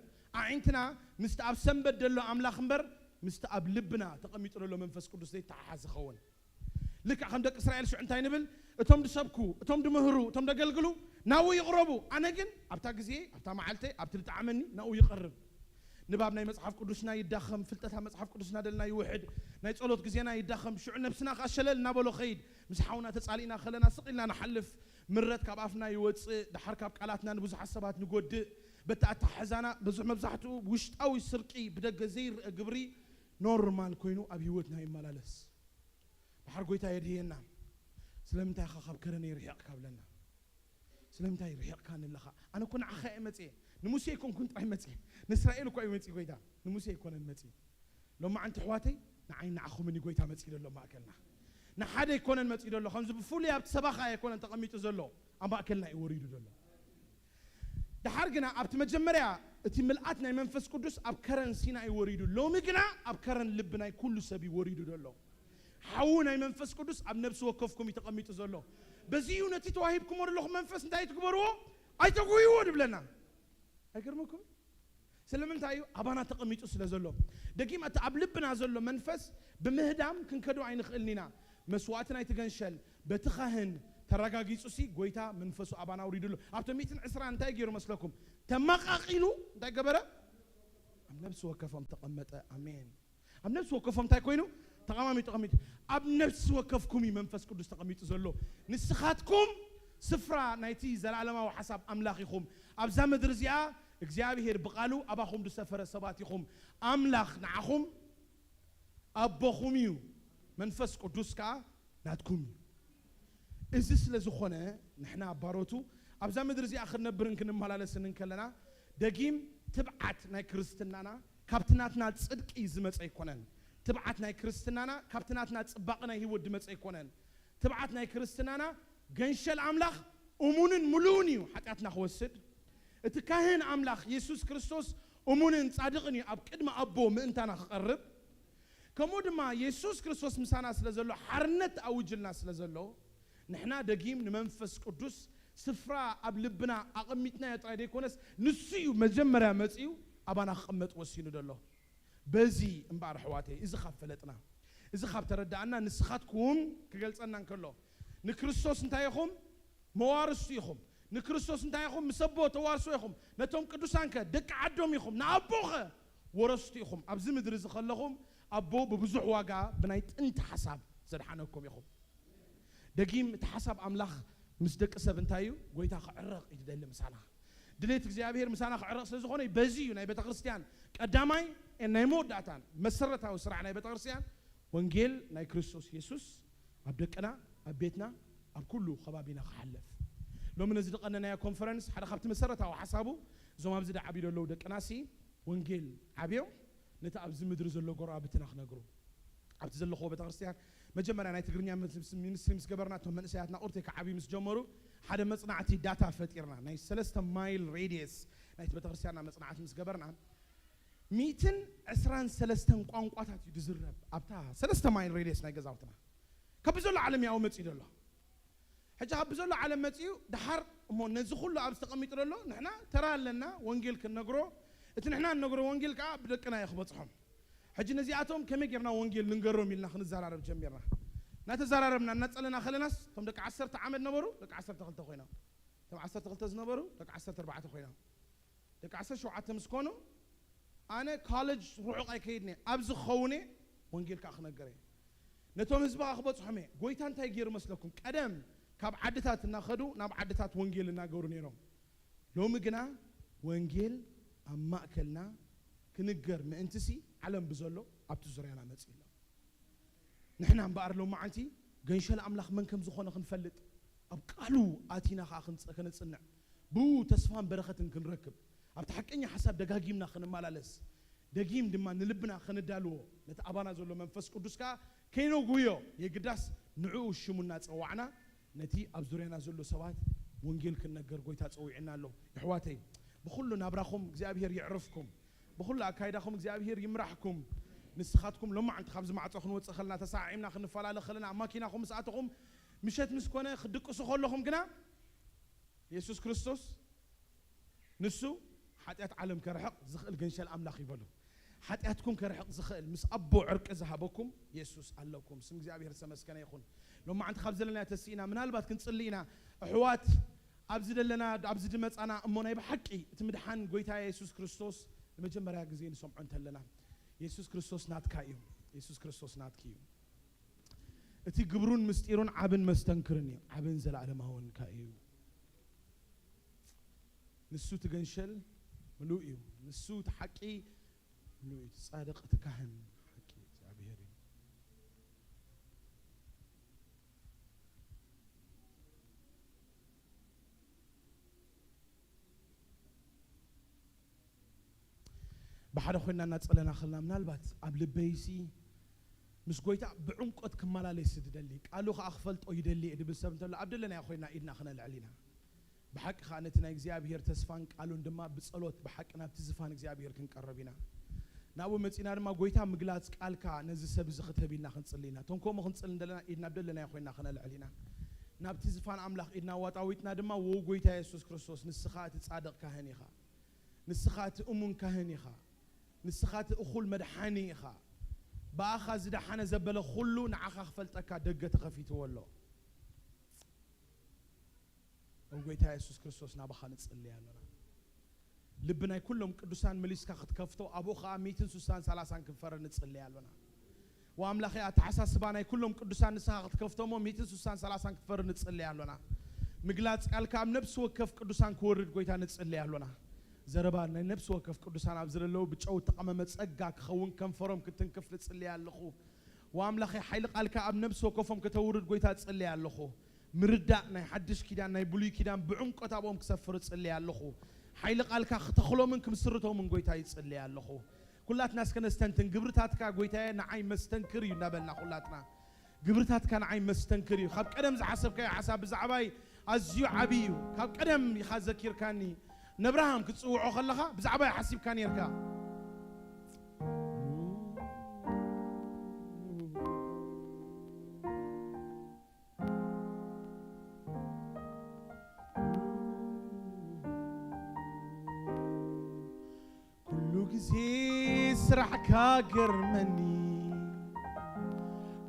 ኣዒንትና ምስቲ ኣብ ሰንበት ደሎ ኣምላኽ እምበር ምስቲ ኣብ ልብና ተቐሚጡ ደሎ መንፈስ ቅዱስ ዘይተሓሓዝ ይኸውን። ልክዕ ከም ደቂ እስራኤል ሽዑ እንታይ ንብል? እቶም ድሰብኩ፣ እቶም ድምህሩ፣ እቶም ደገልግሉ ናብኡ ይቕረቡ። ኣነ ግን ኣብታ ግዜ፣ ኣብታ መዓልተይ፣ ኣብቲ ልጥዓመኒ ናብኡ ይቐርብ። ንባብ ናይ መጽሓፍ ቅዱስና ይዳኸም፣ ፍልጠት ኣብ መጽሓፍ ቅዱስና ደልና ይውሕድ፣ ናይ ጸሎት ግዜና ይዳኸም። ሽዑ ነብስና ከኣ ሸለል እናበሎ ኸይድ። ምስ ሓውና ተጻሊእና ከለና ስቕ ኢልና ንሓልፍ። ምረት ካብ ኣፍና ይወጽእ፣ ደሓር ካብ ቃላትና ንብዙሓት ሰባት ንጎድእ። በቲ ኣተሓሕዛና ብዙሕ መብዛሕትኡ ውሽጣዊ ስርቂ፣ ብደገ ዘይርአ ግብሪ ኖርማል ኮይኑ ኣብ ህይወትና ይመላለስ። ደሓር ጎይታ የድህየና። ስለምንታይ ኢኻ ካብ ከረነይ ርሒቕካ ብለና? ስለምንታይ ርሒቕካኒ ኣለኻ? ኣነ እኮ ንዓኻ እየ መጽየ። ንሙሴ ኣይኮንኩን ጥራይ መጽየ። ንእስራኤል እኮ እዩ መጽዩ ጎይታ። ንሙሴ ኣይኮነን መጽዩ። ሎማዓንቲ ኣሕዋተይ፣ ንዓይ ንዓኹምን እዩ ጎይታ መጽዩ ዘሎ ኣብ ማእከልና። ንሓደ ኣይኮነን መጽዩ ዘሎ። ከምዚ ብፍሉይ ኣብቲ ሰባኻ ኣይኮነን ተቐሚጡ ዘሎ። ኣብ ማእከልና እዩ ወሪዱ ዘሎ። ደሓር ግና ኣብቲ መጀመርያ እቲ ምልኣት ናይ መንፈስ ቅዱስ ኣብ ከረን ሲና እዩ ወሪዱ። ሎሚ ግና ኣብ ከረን ልቢ ናይ ኩሉ ሰብ እዩ ወሪዱ ዘሎ። ሓዊ ናይ መንፈስ ቅዱስ ኣብ ነብሲ ወከፍኩም እዩ ተቐሚጡ ዘሎ። በዚ እዩ ነቲ ተዋሂብኩሞ ዘለኹም መንፈስ እንታይ ትግበርዎ? ኣይተጉህይዎ ድብለና። ኣይገርመኩም? ስለምንታይ እዩ? ኣባና ተቐሚጡ ስለ ዘሎ። ደጊም እቲ ኣብ ልብና ዘሎ መንፈስ ብምህዳም ክንከዶ ኣይንኽእልን ኢና። መስዋእቲ ናይቲ ገንሸል በቲ ካህን ተረጋጊጹ ሲ ጎይታ መንፈሱ ኣባና ኣውሪዱ ኣሎ። ኣብቶም ሚእትን ዕስራን እንታይ ገይሩ መስለኩም? ተመቓቒሉ እንታይ ገበረ? ኣብ ነብሲ ወከፎም ተቐመጠ። ኣሜን። ኣብ ነብሲ ወከፎም እንታይ ኮይኑ? ተቐማሚጡ፣ ተቐሚጡ። ኣብ ነብሲ ወከፍኩም እዩ መንፈስ ቅዱስ ተቐሚጡ ዘሎ። ንስኻትኩም ስፍራ ናይቲ ዘላለማዊ ሓሳብ ኣምላኽ ኢኹም። ኣብዛ ምድሪ እዚኣ እግዚኣብሔር ብቓሉ ኣባኹም ዝሰፈረ ሰባት ኢኹም። ኣምላኽ ንዓኹም ኣቦኹም እዩ፣ መንፈስ ቅዱስ ከኣ ናትኩም እዩ። እዚ ስለ ዝኾነ ንሕና ባሮቱ ኣብዛ ምድሪ እዚኣ ክንነብርን ክንመላለስን እንከለና ደጊም ትብዓት ናይ ክርስትናና ካብቲ ናትና ጽድቂ ዝመጸ ኣይኮነን። ትብዓት ናይ ክርስትናና ካብቲ ናትና ጽባቐ ናይ ህይወት ዝመጸ ኣይኮነን። ትብዓት ናይ ክርስትናና ገንሸል ኣምላኽ እሙንን ምሉእን እዩ ሓጢኣትና ክወስድ። እቲ ካህን ኣምላኽ የሱስ ክርስቶስ እሙንን ጻድቕን እዩ ኣብ ቅድሚ ኣቦ ምእንታና ክቐርብ። ከምኡ ድማ የሱስ ክርስቶስ ምሳና ስለ ዘሎ፣ ሓርነት ኣውጅልና ስለ ዘሎ፣ ንሕና ደጊም ንመንፈስ ቅዱስ ስፍራ ኣብ ልብና ኣቐሚጥናዮ ጥራይ ዘይኮነስ፣ ንሱ እዩ መጀመርያ መጺኡ ኣባና ክቕመጥ ወሲኑ ዘሎ። በዚ እምበኣር ኣሕዋተይ፣ እዚ ካብ ፈለጥና፣ እዚ ካብ ተረዳእና፣ ንስኻትኩም ክገልጸና እንከሎ፣ ንክርስቶስ እንታይ ኢኹም? መዋርስቱ ኢኹም። ንክርስቶስ እንታይ ኢኹም? ምስ ኣቦ ተዋርሶ ኢኹም። ነቶም ቅዱሳንከ ደቂ ዓዶም ኢኹም። ንኣቦኸ ወረስቱ ኢኹም። ኣብዚ ምድሪ እዚ ከለኹም ኣቦ ብብዙሕ ዋጋ ብናይ ጥንቲ ሓሳብ ዘድሓነኩም ኢኹም። ደጊም እቲ ሓሳብ ኣምላኽ ምስ ደቂ ሰብ እንታይ እዩ? ጎይታ ክዕረቕ እዩ ዝደሊ ምሳና። ድሌት እግዚኣብሔር ምሳና ክዕረቕ ስለ ዝኾነ በዚ እዩ ናይ ቤተ ክርስቲያን ቀዳማይ ናይ መወዳእታን መሰረታዊ ስራሕ ናይ ቤተ ክርስቲያን ወንጌል ናይ ክርስቶስ የሱስ ኣብ ደቅና፣ ኣብ ቤትና፣ ኣብ ኩሉ ከባቢና ክሓልፍ። ሎሚ ነዚ ዝቐነናዮ ኮንፈረንስ ሓደ ካብቲ መሰረታዊ ሓሳቡ እዞም ኣብዚ ዝዓብዩ ዘለዉ ደቅናሲ ወንጌል ዓብዮም ነቲ ኣብዚ ምድሪ ዘሎ ጎረባብትና ክነግሩ። ኣብቲ ዘለኽዎ ቤተክርስትያን መጀመርያ ናይ ትግርኛ ምስ-፣ ምስ-፣ ሚኒስትሪ ምስ ገበርና እቶም መንእሰያትና ቁርተይ ክዓብዩ ምስ ጀመሩ ሓደ መጽናዕቲ ዳታ ፈጢርና። ናይ ሰለስተ ማይል ሬድየስ ናይቲ ቤተክርስትያንና መጽናዕቲ ምስ ገበርና ሚእትን ዕስራን ሰለስተን ቋንቋታት እዩ ዝዝረብ ኣብታ ሰለስተ ማይል ሬድየስ ናይ ገዛውትና። ካብ ዘሎ ዓለም ያው መጽኡ ዘሎ። ሕጂ ካብ ብዘሎ ዓለም መጺኡ ደሓር እሞ ነዚ ኩሉ ኣብዚ ተቐሚጡ ዘሎ ንሕና ተራ ኣለና ወንጌል ክንነግሮ፣ እቲ ንሕና ንነግሮ ወንጌል ከኣ ብደቅና እዩ ክበጽሖም። ሕጂ ነዚኣቶም ከመይ ጌርና ወንጌል ንንገሮም ኢልና ክንዘራረብ ጀሚርና። እናተዘራረብና እናጸለና ከለናስ እቶም ደቂ ዓሰርተ ዓመት ነበሩ፣ ደቂ ዓሰርተ ክልተ ኮይኖም። እቶም ዓሰርተ ክልተ ዝነበሩ ደቂ ዓሰርተ ኣርባዕተ ኮይኖም። ደቂ ዓሰርተ ሸውዓተ ምስ ኮኑ ኣነ ኮለጅ ርሑቕ ኣይከይድን እየ፣ ኣብዚ ክኸውን እየ፣ ወንጌል ከኣ ክነግር እየ። ነቶም ህዝቢ ከኣ ክበጽሖም እየ። ጎይታ እንታይ ገይሩ መስለኩም? ቀደም ካብ ዓድታት እናኸዱ ናብ ዓድታት ወንጌል እናገሩ ነይሮም። ሎሚ ግና ወንጌል ኣብ ማእከልና ክንገር ምእንትሲ ዓለም ብዘሎ ኣብቲ ዙርያና መጺኡ ኣሎ። ንሕና እምበኣር ሎም መዓልቲ ገንሸል ኣምላኽ መን ከም ዝኾነ ክንፈልጥ፣ ኣብ ቃሉ ኣቲና ኸዓ ክንጽ-፣ ከነጽንዕ፣ ብኡ ተስፋን በረኸትን ክንረክብ፣ ኣብቲ ሓቀኛ ሓሳብ ደጋጊምና ክንመላለስ፣ ደጊም ድማ ንልብና ከነዳልዎ፣ ነቲ ኣባና ዘሎ መንፈስ ቅዱስ ከኣ ከይነጉህዮ፣ የግዳስ ንዕኡ ሽሙ እናጸዋዕና፣ ነቲ ኣብ ዙርያና ዘሎ ሰባት ወንጌል ክንነገር ጎይታ ጸዊዕና ኣሎ። የሕዋተይ፣ ብኹሉ ናብራኹም እግዚኣብሔር የዕርፍኩም። ብኹሉ ኣካይዳኹም እግዚኣብሔር ይምራሕኩም። ንስኻትኩም ሎማዓንቲ ካብዚ ማዕጾ ክንወጽእ ከለና፣ ተሰዓዒምና ክንፈላለ ከለና፣ ኣብ ማኪናኹም ምስ ኣተኹም፣ ምሸት ምስ ኮነ፣ ክትድቅሱ ከለኹም ግና፣ የሱስ ክርስቶስ ንሱ ሓጢኣት ዓለም ከርሕቕ ዝኽእል ገንሸል ኣምላኽ እዩ በሉ። ሓጢኣትኩም ከርሕቕ ዝኽእል፣ ምስ ኣቦ ዕርቂ ዝሃበኩም የሱስ ኣለኩም። ስም እግዚኣብሔር ዝተመስገነ ይኹን። ሎማዓንቲ ካብ ዘለናዮ ተሲእና ምናልባት ክንጽሊ ኢና። ኣሕዋት፣ ኣብዚ ደለና፣ ኣብዚ ድመጻና እሞ ናይ ብሓቂ እቲ ምድሓን ጎይታ የሱስ ክርስቶስ ንመጀመርያ ግዜ ንሰምዖ እንተለና፣ የሱስ ክርስቶስ ናትካ እዩ። የሱስ ክርስቶስ ናትኪ እዩ። እቲ ግብሩን ምስጢሩን ዓብን መስተንክርን እዩ። ዓብን ዘለኣለማውን ከ እዩ። ንሱ እቲ ገንሸል ምሉእ እዩ። ንሱ እቲ ሓቂ ምሉእ እዩ። እቲ ጻድቕ፣ እቲ ካህን ሓቂ እግዚኣብሔር እዩ። ብሓደ ኮይና እናጸለና ከለና፣ ምናልባት ኣብ ልበይሲ ምስ ጎይታ ብዕምቆት ክመላለስ ዝደሊ፣ ቃሉ ከኣ ክፈልጦ ይደሊ እየ ድብል ሰብ እንተሎ፣ ኣብ ደለናዮ ኮይና ኢድና ክነልዕል ኢና። ብሓቂ ከኣ ነቲ ናይ እግዚኣብሔር ተስፋን ቃሉን ድማ ብጸሎት ብሓቂ ናብቲ ዝፋን እግዚኣብሔር ክንቀርብ ኢና። ናብኡ መጺና ድማ፣ ጎይታ፣ ምግላጽ ቃልካ ነዚ ሰብ እዚ ክተብ ኢልና ክንጽሊ ኢና። እቶም ከምኡ ክንጽሊ እንደለና፣ ኢድና ኣብ ደለናዮ ኮይና ክነልዕል ኢና። ናብቲ ዝፋን ኣምላኽ ኢድና ዋጣዊጥና ድማ፣ ወው ጎይታ የሱስ ክርስቶስ፣ ንስኻ እቲ ጻድቕ ካህን ኢኻ። ንስኻ እቲ እሙን ካህን ኢኻ። ንስኻ እቲ እኹል መድሓኒ ኢኻ። ብኣኻ ዝደሓነ ዘበለ ኩሉ ንዓኻ ክፈልጠካ ደገ ተኸፊትዎ ኣሎ። ኦ ጎይታ የሱስ ክርስቶስ፣ ናባኻ ንጽሊ ኣሎና። ልቢ ናይ ኩሎም ቅዱሳን መሊስካ ክትከፍቶ፣ ኣብኡ ኸኣ ሚእትን ሱሳን ሰላሳን ክንፈሪ ንጽሊ ኣሎና። ወኣምላኸ፣ ኣተሓሳስባ ናይ ኩሎም ቅዱሳን ንስኻ ክትከፍቶሞ፣ ሚእትን ሱሳን ሰላሳን ክትፈሪ ንጽሊ ኣሎና። ምግላጽ ቃልካ ኣብ ነፍሲ ወከፍ ቅዱሳን ክወርድ፣ ጎይታ፣ ንጽሊ ኣሎና። ዘረባ ናይ ነፍሲ ወከፍ ቅዱሳን ኣብዚ ዘለዉ ብጨው እተቐመመ ጸጋ ክኸውን፣ ከንፈሮም ክትንክፍ ንጽሊ ኣለኹ። ወኣምላኸ፣ ሓይሊ ቃልካ ኣብ ነፍሲ ወከፎም ከተውርድ፣ ጎይታ፣ እጽሊ ኣለኹ። ምርዳእ ናይ ሓድሽ ኪዳን፣ ናይ ብሉይ ኪዳን ብዕምቆት ኣብኦም ክሰፍር እጽሊ ኣለኹ። ሓይሊ ቃልካ ክተኽሎምን ክምስርቶምን፣ ጎይታ፣ ይጽሊ ኣለኹ። ኩላትና እስከ ነስተንትን። ግብርታትካ፣ ጎይታየ፣ ንዓይ መስተንክር እዩ እናበልና ኩላትና፣ ግብርታትካ ንዓይ መስተንክር እዩ። ካብ ቀደም ዝሓሰብካዮ ሓሳብ ብዛዕባይ ኣዝዩ ዓቢ እዩ። ካብ ቀደም ኢኻ ዘኪርካኒ። ነብርሃም ክትጽውዖ ከለኻ ብዛዕባይ ሓሲብካ ኔርካ። ኩሉ ግዜ ስራሕካ ገርመኒ፣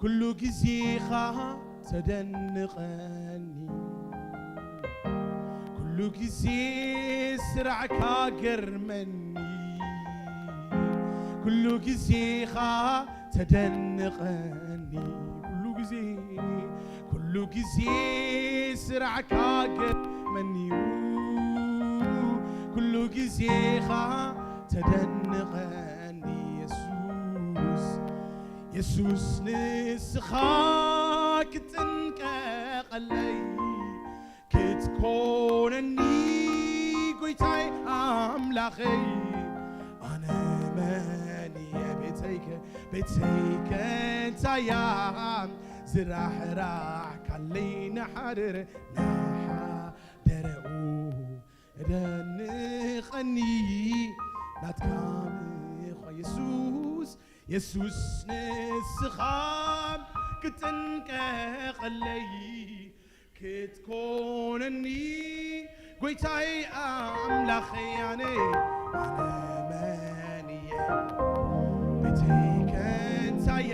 ኩሉ ግዜኻ ተደንቐኒ። ኩሉ ግዜ ስራሕካ ገርመኒ፣ ኩሉ ግዜኻ ተደንቐኒ። ኩሉ ግዜ፣ ኩሉ ግዜ ስራሕካ ገርመኒ፣ ኩሉ ግዜኻ ተደንቐኒ። የሱስ፣ የሱስ ንስኻ ክትጥንቀቐለይ፣ ክትኮነኒ ጎይታይ ኣምላኸይ። ኣነ መን እየ ቤተይከ፣ ቤተይከ እንታይ እያ? ዝራሕራሕካለይ ንሓደረ፣ ንሓደረኡ እደንቐኒ ናትካ ምዃን። የሱስ፣ የሱስ ንስኻ ክትጥንቀቐለይ፣ ክትኮነኒ ጎይታይ ኣምላኸይ ኣነ ኣነ መን እየ? ቤተይ ከንታያ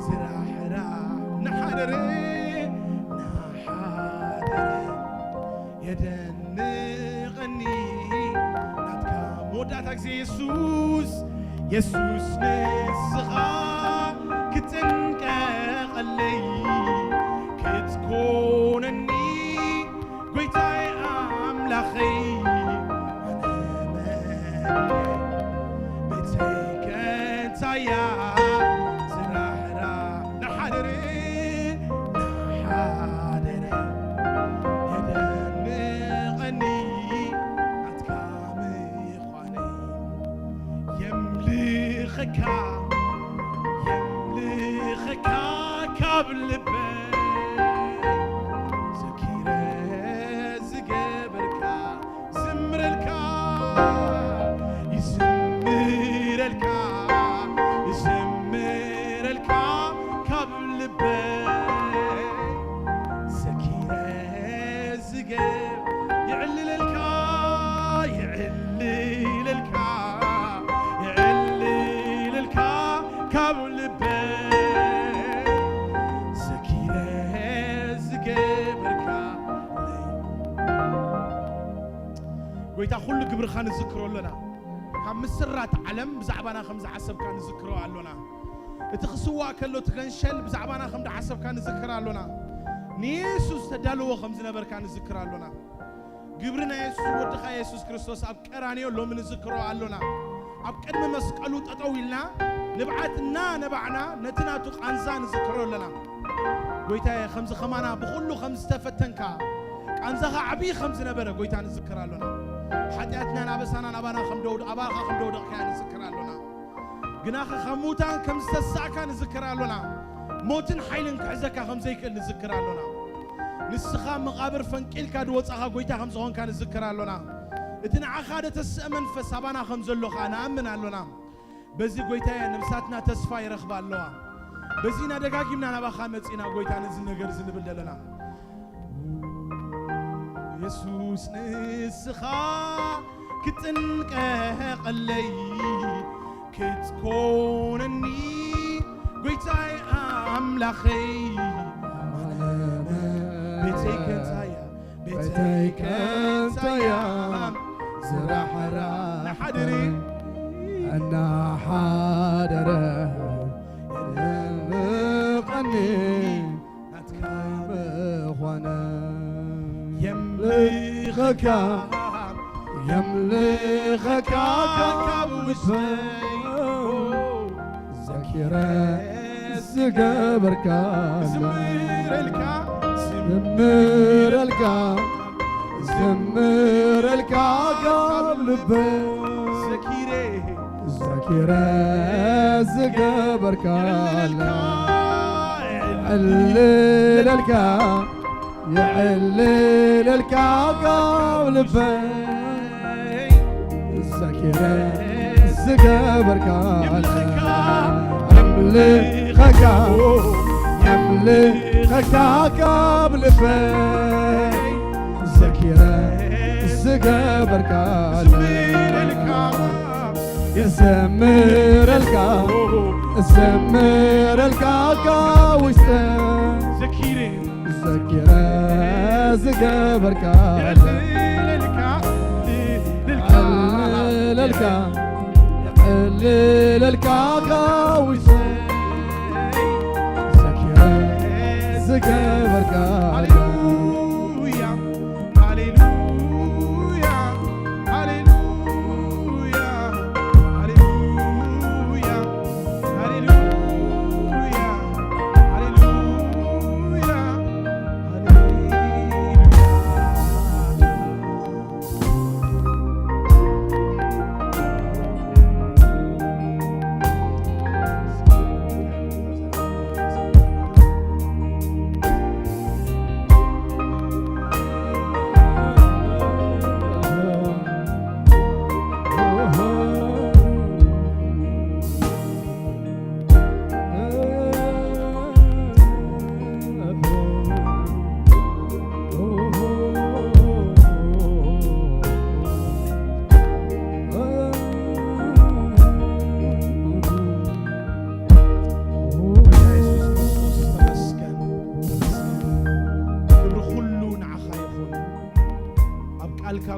ዝራሕራሕ ንሓደረ ንሓደረ የደንቐኒ ናትካ መወዳእታ ግዜ የሱስ የሱስ ንስኻ ክትጥንቀቐለይ ክትኮነኒ ጎይታይ ኣምላኸይ ኣነ መን እየ? ቤተይ ከንታያ ዝራሕራሕ ንሓደረ ንሓደረ የደንቐኒ ናትካ ምዃነይ የምልኸካ የምልኸካ ካብ ልበይ ዘኪረ ዝገበርካ ዝምረልካ ይዝምረልካ ይዝምረልካ ካብ ልበይ ዘኪረ ዝገብ ይዕልለልካ ይዕልለልካ ይዕልለልካ ካብ ልበይ ዘኪረ ዝገበርካ ጎይታ ኩሉ ግብርኻ ንዝክሮ ኣለና። ካብ ምስራት ዓለም ብዛዕባና ከም ዝዓሰብካ ንዝክሮ ኣሎና። እቲ ክስዋእ ከሎ እቲ ገንሸል ብዛዕባና ከም ዝዓሰብካ ንዝክር ኣሎና። ንየሱስ ተዳልዎ ከም ዝነበርካ ንዝክር ኣሎና። ግብሪ ናይ የሱስ ወድኻ የሱስ ክርስቶስ ኣብ ቀራንዮ ሎሚ ንዝክሮ ኣሎና። ኣብ ቅድሚ መስቀሉ ጠጠው ኢልና ንብዓት እናነባዕና ነቲ ናቱ ቃንዛ ንዝክሮ ኣለና። ጎይታየ ከምዚ ከማና ብኹሉ ከም ዝተፈተንካ ቃንዛኻ ዓብዪ ከም ዝነበረ ጎይታ ንዝክር ኣሎና። ሓጢኣትናን ኣበሳናን ኣባና ከም ደውድ ኣባኻ ከም ደውደቕካያ ንዝክር ኣሎና። ግናኸ ካብ ምዉታን ከም ዝተሳእካ ንዝክር ኣሎና። ሞትን ሓይልን ክሕዘካ ከም ዘይክእል ንዝክር ኣሎና። ንስኻ መቓብር ፈንቂልካ ዝወጻኻ ጎይታ ከም ዝኾንካ ንዝክር ኣሎና። እቲ ንዓኻ ደተስአ መንፈስ ኣባና ከም ዘሎ ኸኣ ንኣምን ኣሎና። በዚ ጎይታየ ነብሳትና ተስፋ ይረኽባ ኣለዋ። በዚ ኢና ደጋጊምና ናባኻ መጺና ጎይታ ነዚ ነገር እዚ ንብል ዘለና። የሱስ ንስኻ ክትጥንቀቐለይ ክትኮነኒ ጎይታይ ኣምላኸይ ቤተይ ከንታያ ቤተይ ከንታያ ዝራሕራ ንሓድሪ እናሓደረ የደምቐኒ ናትካ ምዃነ የምልኸካ የምልኸካ ካብ ውሽጠይ ዘኪረ ዝገበርካ ዝምረልካ ዝምረልካ ዝምረልካ ካብ ልበይ ዘኪረ ዘኪረ ዝገበርካ የዕልለልካ የዕልለልካ ካብ ልበይ ዘኪረ ዝገበርካ የምልኸካ የምልኸካ ካብ ልበይ ዘኪረ ዝገበርካ የዘምረልካ እዘምረልካ ካብ ውሽጠ ዘኪረ ዘኪረ ዝገበርካ የዕልለልካ የዕልለልካ የዕልለልካ ካብ ውሽጠ ዘኪረ ዝገበርካ ሃሌሉያ ሃሌሉያ ሃሌሉያ ሃሌሉያ ሃሌሉያ ሃሌሉያ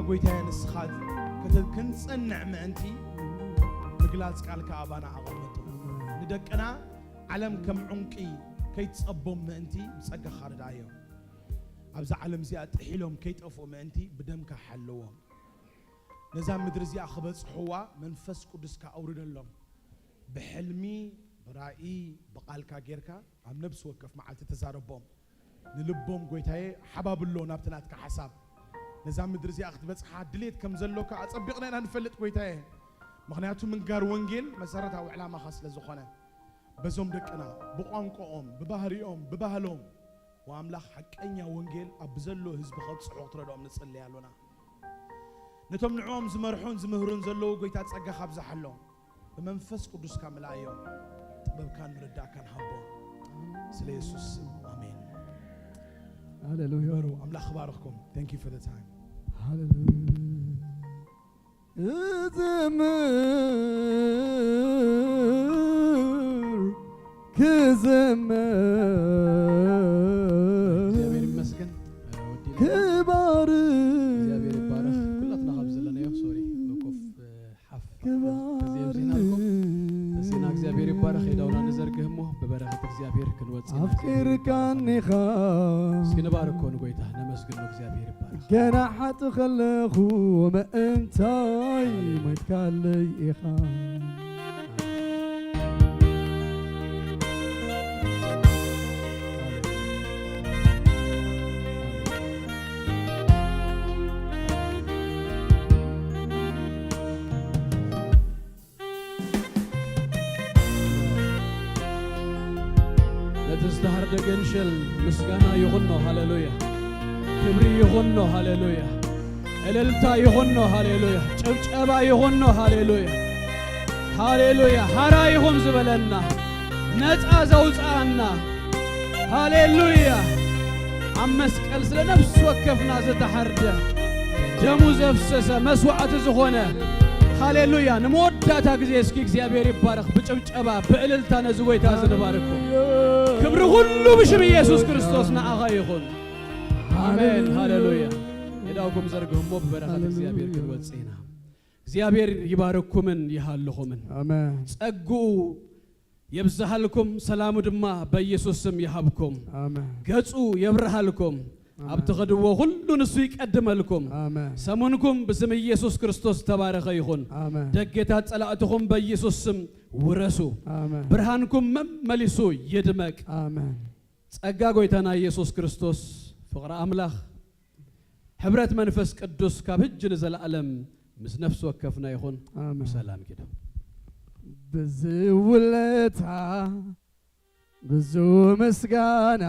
ጎይታየ ንስኻ ከተ-፣ ክንጸንዕ ምእንቲ ምግላጽ ቃልካ ኣባና ኣቐምጦ። ንደቅና ዓለም ከም ዑንቂ ከይትጸቦም ምእንቲ ብጸጋኻ ርድኣዮም። ኣብዛ ዓለም እዚኣ ጥሒሎም ከይጠፍኡ ምእንቲ ብደምካ ሓልዎም። ነዛ ምድሪ እዚኣ ክበጽሕዋ መንፈስ ቅዱስካ ኣውርደሎም። ብሕልሚ፣ ብራእይ፣ ብቓልካ ጌርካ ኣብ ነብሲ ወከፍ መዓልቲ ተዛረቦም። ንልቦም ጎይታየ ሓባብሎ ናብቲ ናትካ ሓሳብ። ነዛ ምድሪ እዚኣ ክትበጽሓ ድሌት ከም ዘሎካ ኣጸቢቕና ኢና ንፈልጥ ጎይታየ። ምኽንያቱ ምንጋር ወንጌል መሰረታዊ ዕላማኻ ስለ ዝኾነ። በዞም ደቅና፣ ብቋንቋኦም፣ ብባህሪኦም፣ ብባህሎም፣ ወኣምላኽ ሓቀኛ ወንጌል ኣብ ብዘሎ ህዝቢ ከብጽሑ ክትረድኦም ንጽሊ ኣሎና። ነቶም ንዕኦም ዝመርሑን ዝምህሩን ዘለዉ ጎይታ ጸጋኻ ኣብዝሓሎም። ብመንፈስ ቅዱስካ ምልኣዮም። ጥበብካን ምርዳእካን ሃቦም። ስለ የሱስ ስም፣ ኣሜን። ሃሌሉያ። በሩ፣ ኣምላኽ ይባርኽኩም። Thank you for the time. ሃሌሉያ። እዘምር፣ ክዘምር፣ እግዚኣብሔር ይመስገን። ወዲና ክባር፣ እግዚኣብሔር ይባረኽ። ኩላትና ካብ ዘለናዮ፣ ሶሪ፣ ኮፍ ሓፍ ክባር፣ ተዘየብዚና ኣልኩም። ተዚና እግዚኣብሔር ይባረኽ። የዳውና ንዘርግህ እሞ ብበረኸት እግዚኣብሔር ክንወጽእ ኢና። ኣፍቂርካኒ ኢኻ። እስኪ ንባርኮ ንጎይታ፣ ነመስግኖ። እግዚኣብሔር ይባረኽ። ገና ሓጥእ ከለኹ ምእንታይ ሞይትካለይ ኢኻ። ነቲ ዝተሃርደ ገንሸል ምስጋና ይኹኖ፣ ሃሌሉያ። ክብሪ ይኹኖ፣ ሃሌሉያ። እልልታ ይኹኖ፣ ሃሌሉያ። ጭብጨባ ይኹኖ፣ ሃሌሉያ። ሃሌሉያ። ሓራ ይኹን ዝበለና፣ ነፃ ዘውፅኣና፣ ሃሌሉያ። ኣብ መስቀል ስለ ነፍሲ ወከፍና ዝተሓርደ፣ ደሙ ዘፍሰሰ፣ መስዋዕቲ ዝኾነ፣ ሃሌሉያ። ንመወዳእታ ግዜ እስኪ እግዚኣብሔር ይባረኽ። ብጭብጨባ፣ ብእልልታ ነዚ ጎይታ እዚ ንባርኮ። ክብሪ ኩሉ ብሽም ኢየሱስ ክርስቶስ ንዓኻ ይኹን። ኣሜን። ሃሌሉያ። የዳውኩም ዘርግህሞ ብበረኸት እግዚኣብሔር ክንወጽእ ኢና። እግዚኣብሔር ይባርኩምን ይሃልኹምን። ኣሜን። ጸግኡ የብዝሃልኩም፣ ሰላሙ ድማ በኢየሱስ ስም ይሃብኩም። ኣሜን። ገጹ የብርሃልኩም። ኣሜን። ኣብ ትኸድዎ ሁሉ ንሱ ይቀድመልኩም። ኣሜን። ሰሙንኩም ብስም ኢየሱስ ክርስቶስ ተባረኸ ይኹን። ኣሜን። ደጌታት ጸላእትኹም በኢየሱስ ስም ውረሱ። ኣሜን። ብርሃንኩም መመሊሱ ይድመቅ። ኣሜን። ጸጋ ጎይታና ኢየሱስ ክርስቶስ፣ ፍቕሪ ኣምላኽ፣ ሕብረት መንፈስ ቅዱስ ካብ ሕጂ ንዘለኣለም ምስ ነፍሲ ወከፍና ይኹን። ኣሜን። ብሰላም ኪዱ። ብዙ ውለታ፣ ብዙ ምስጋና፣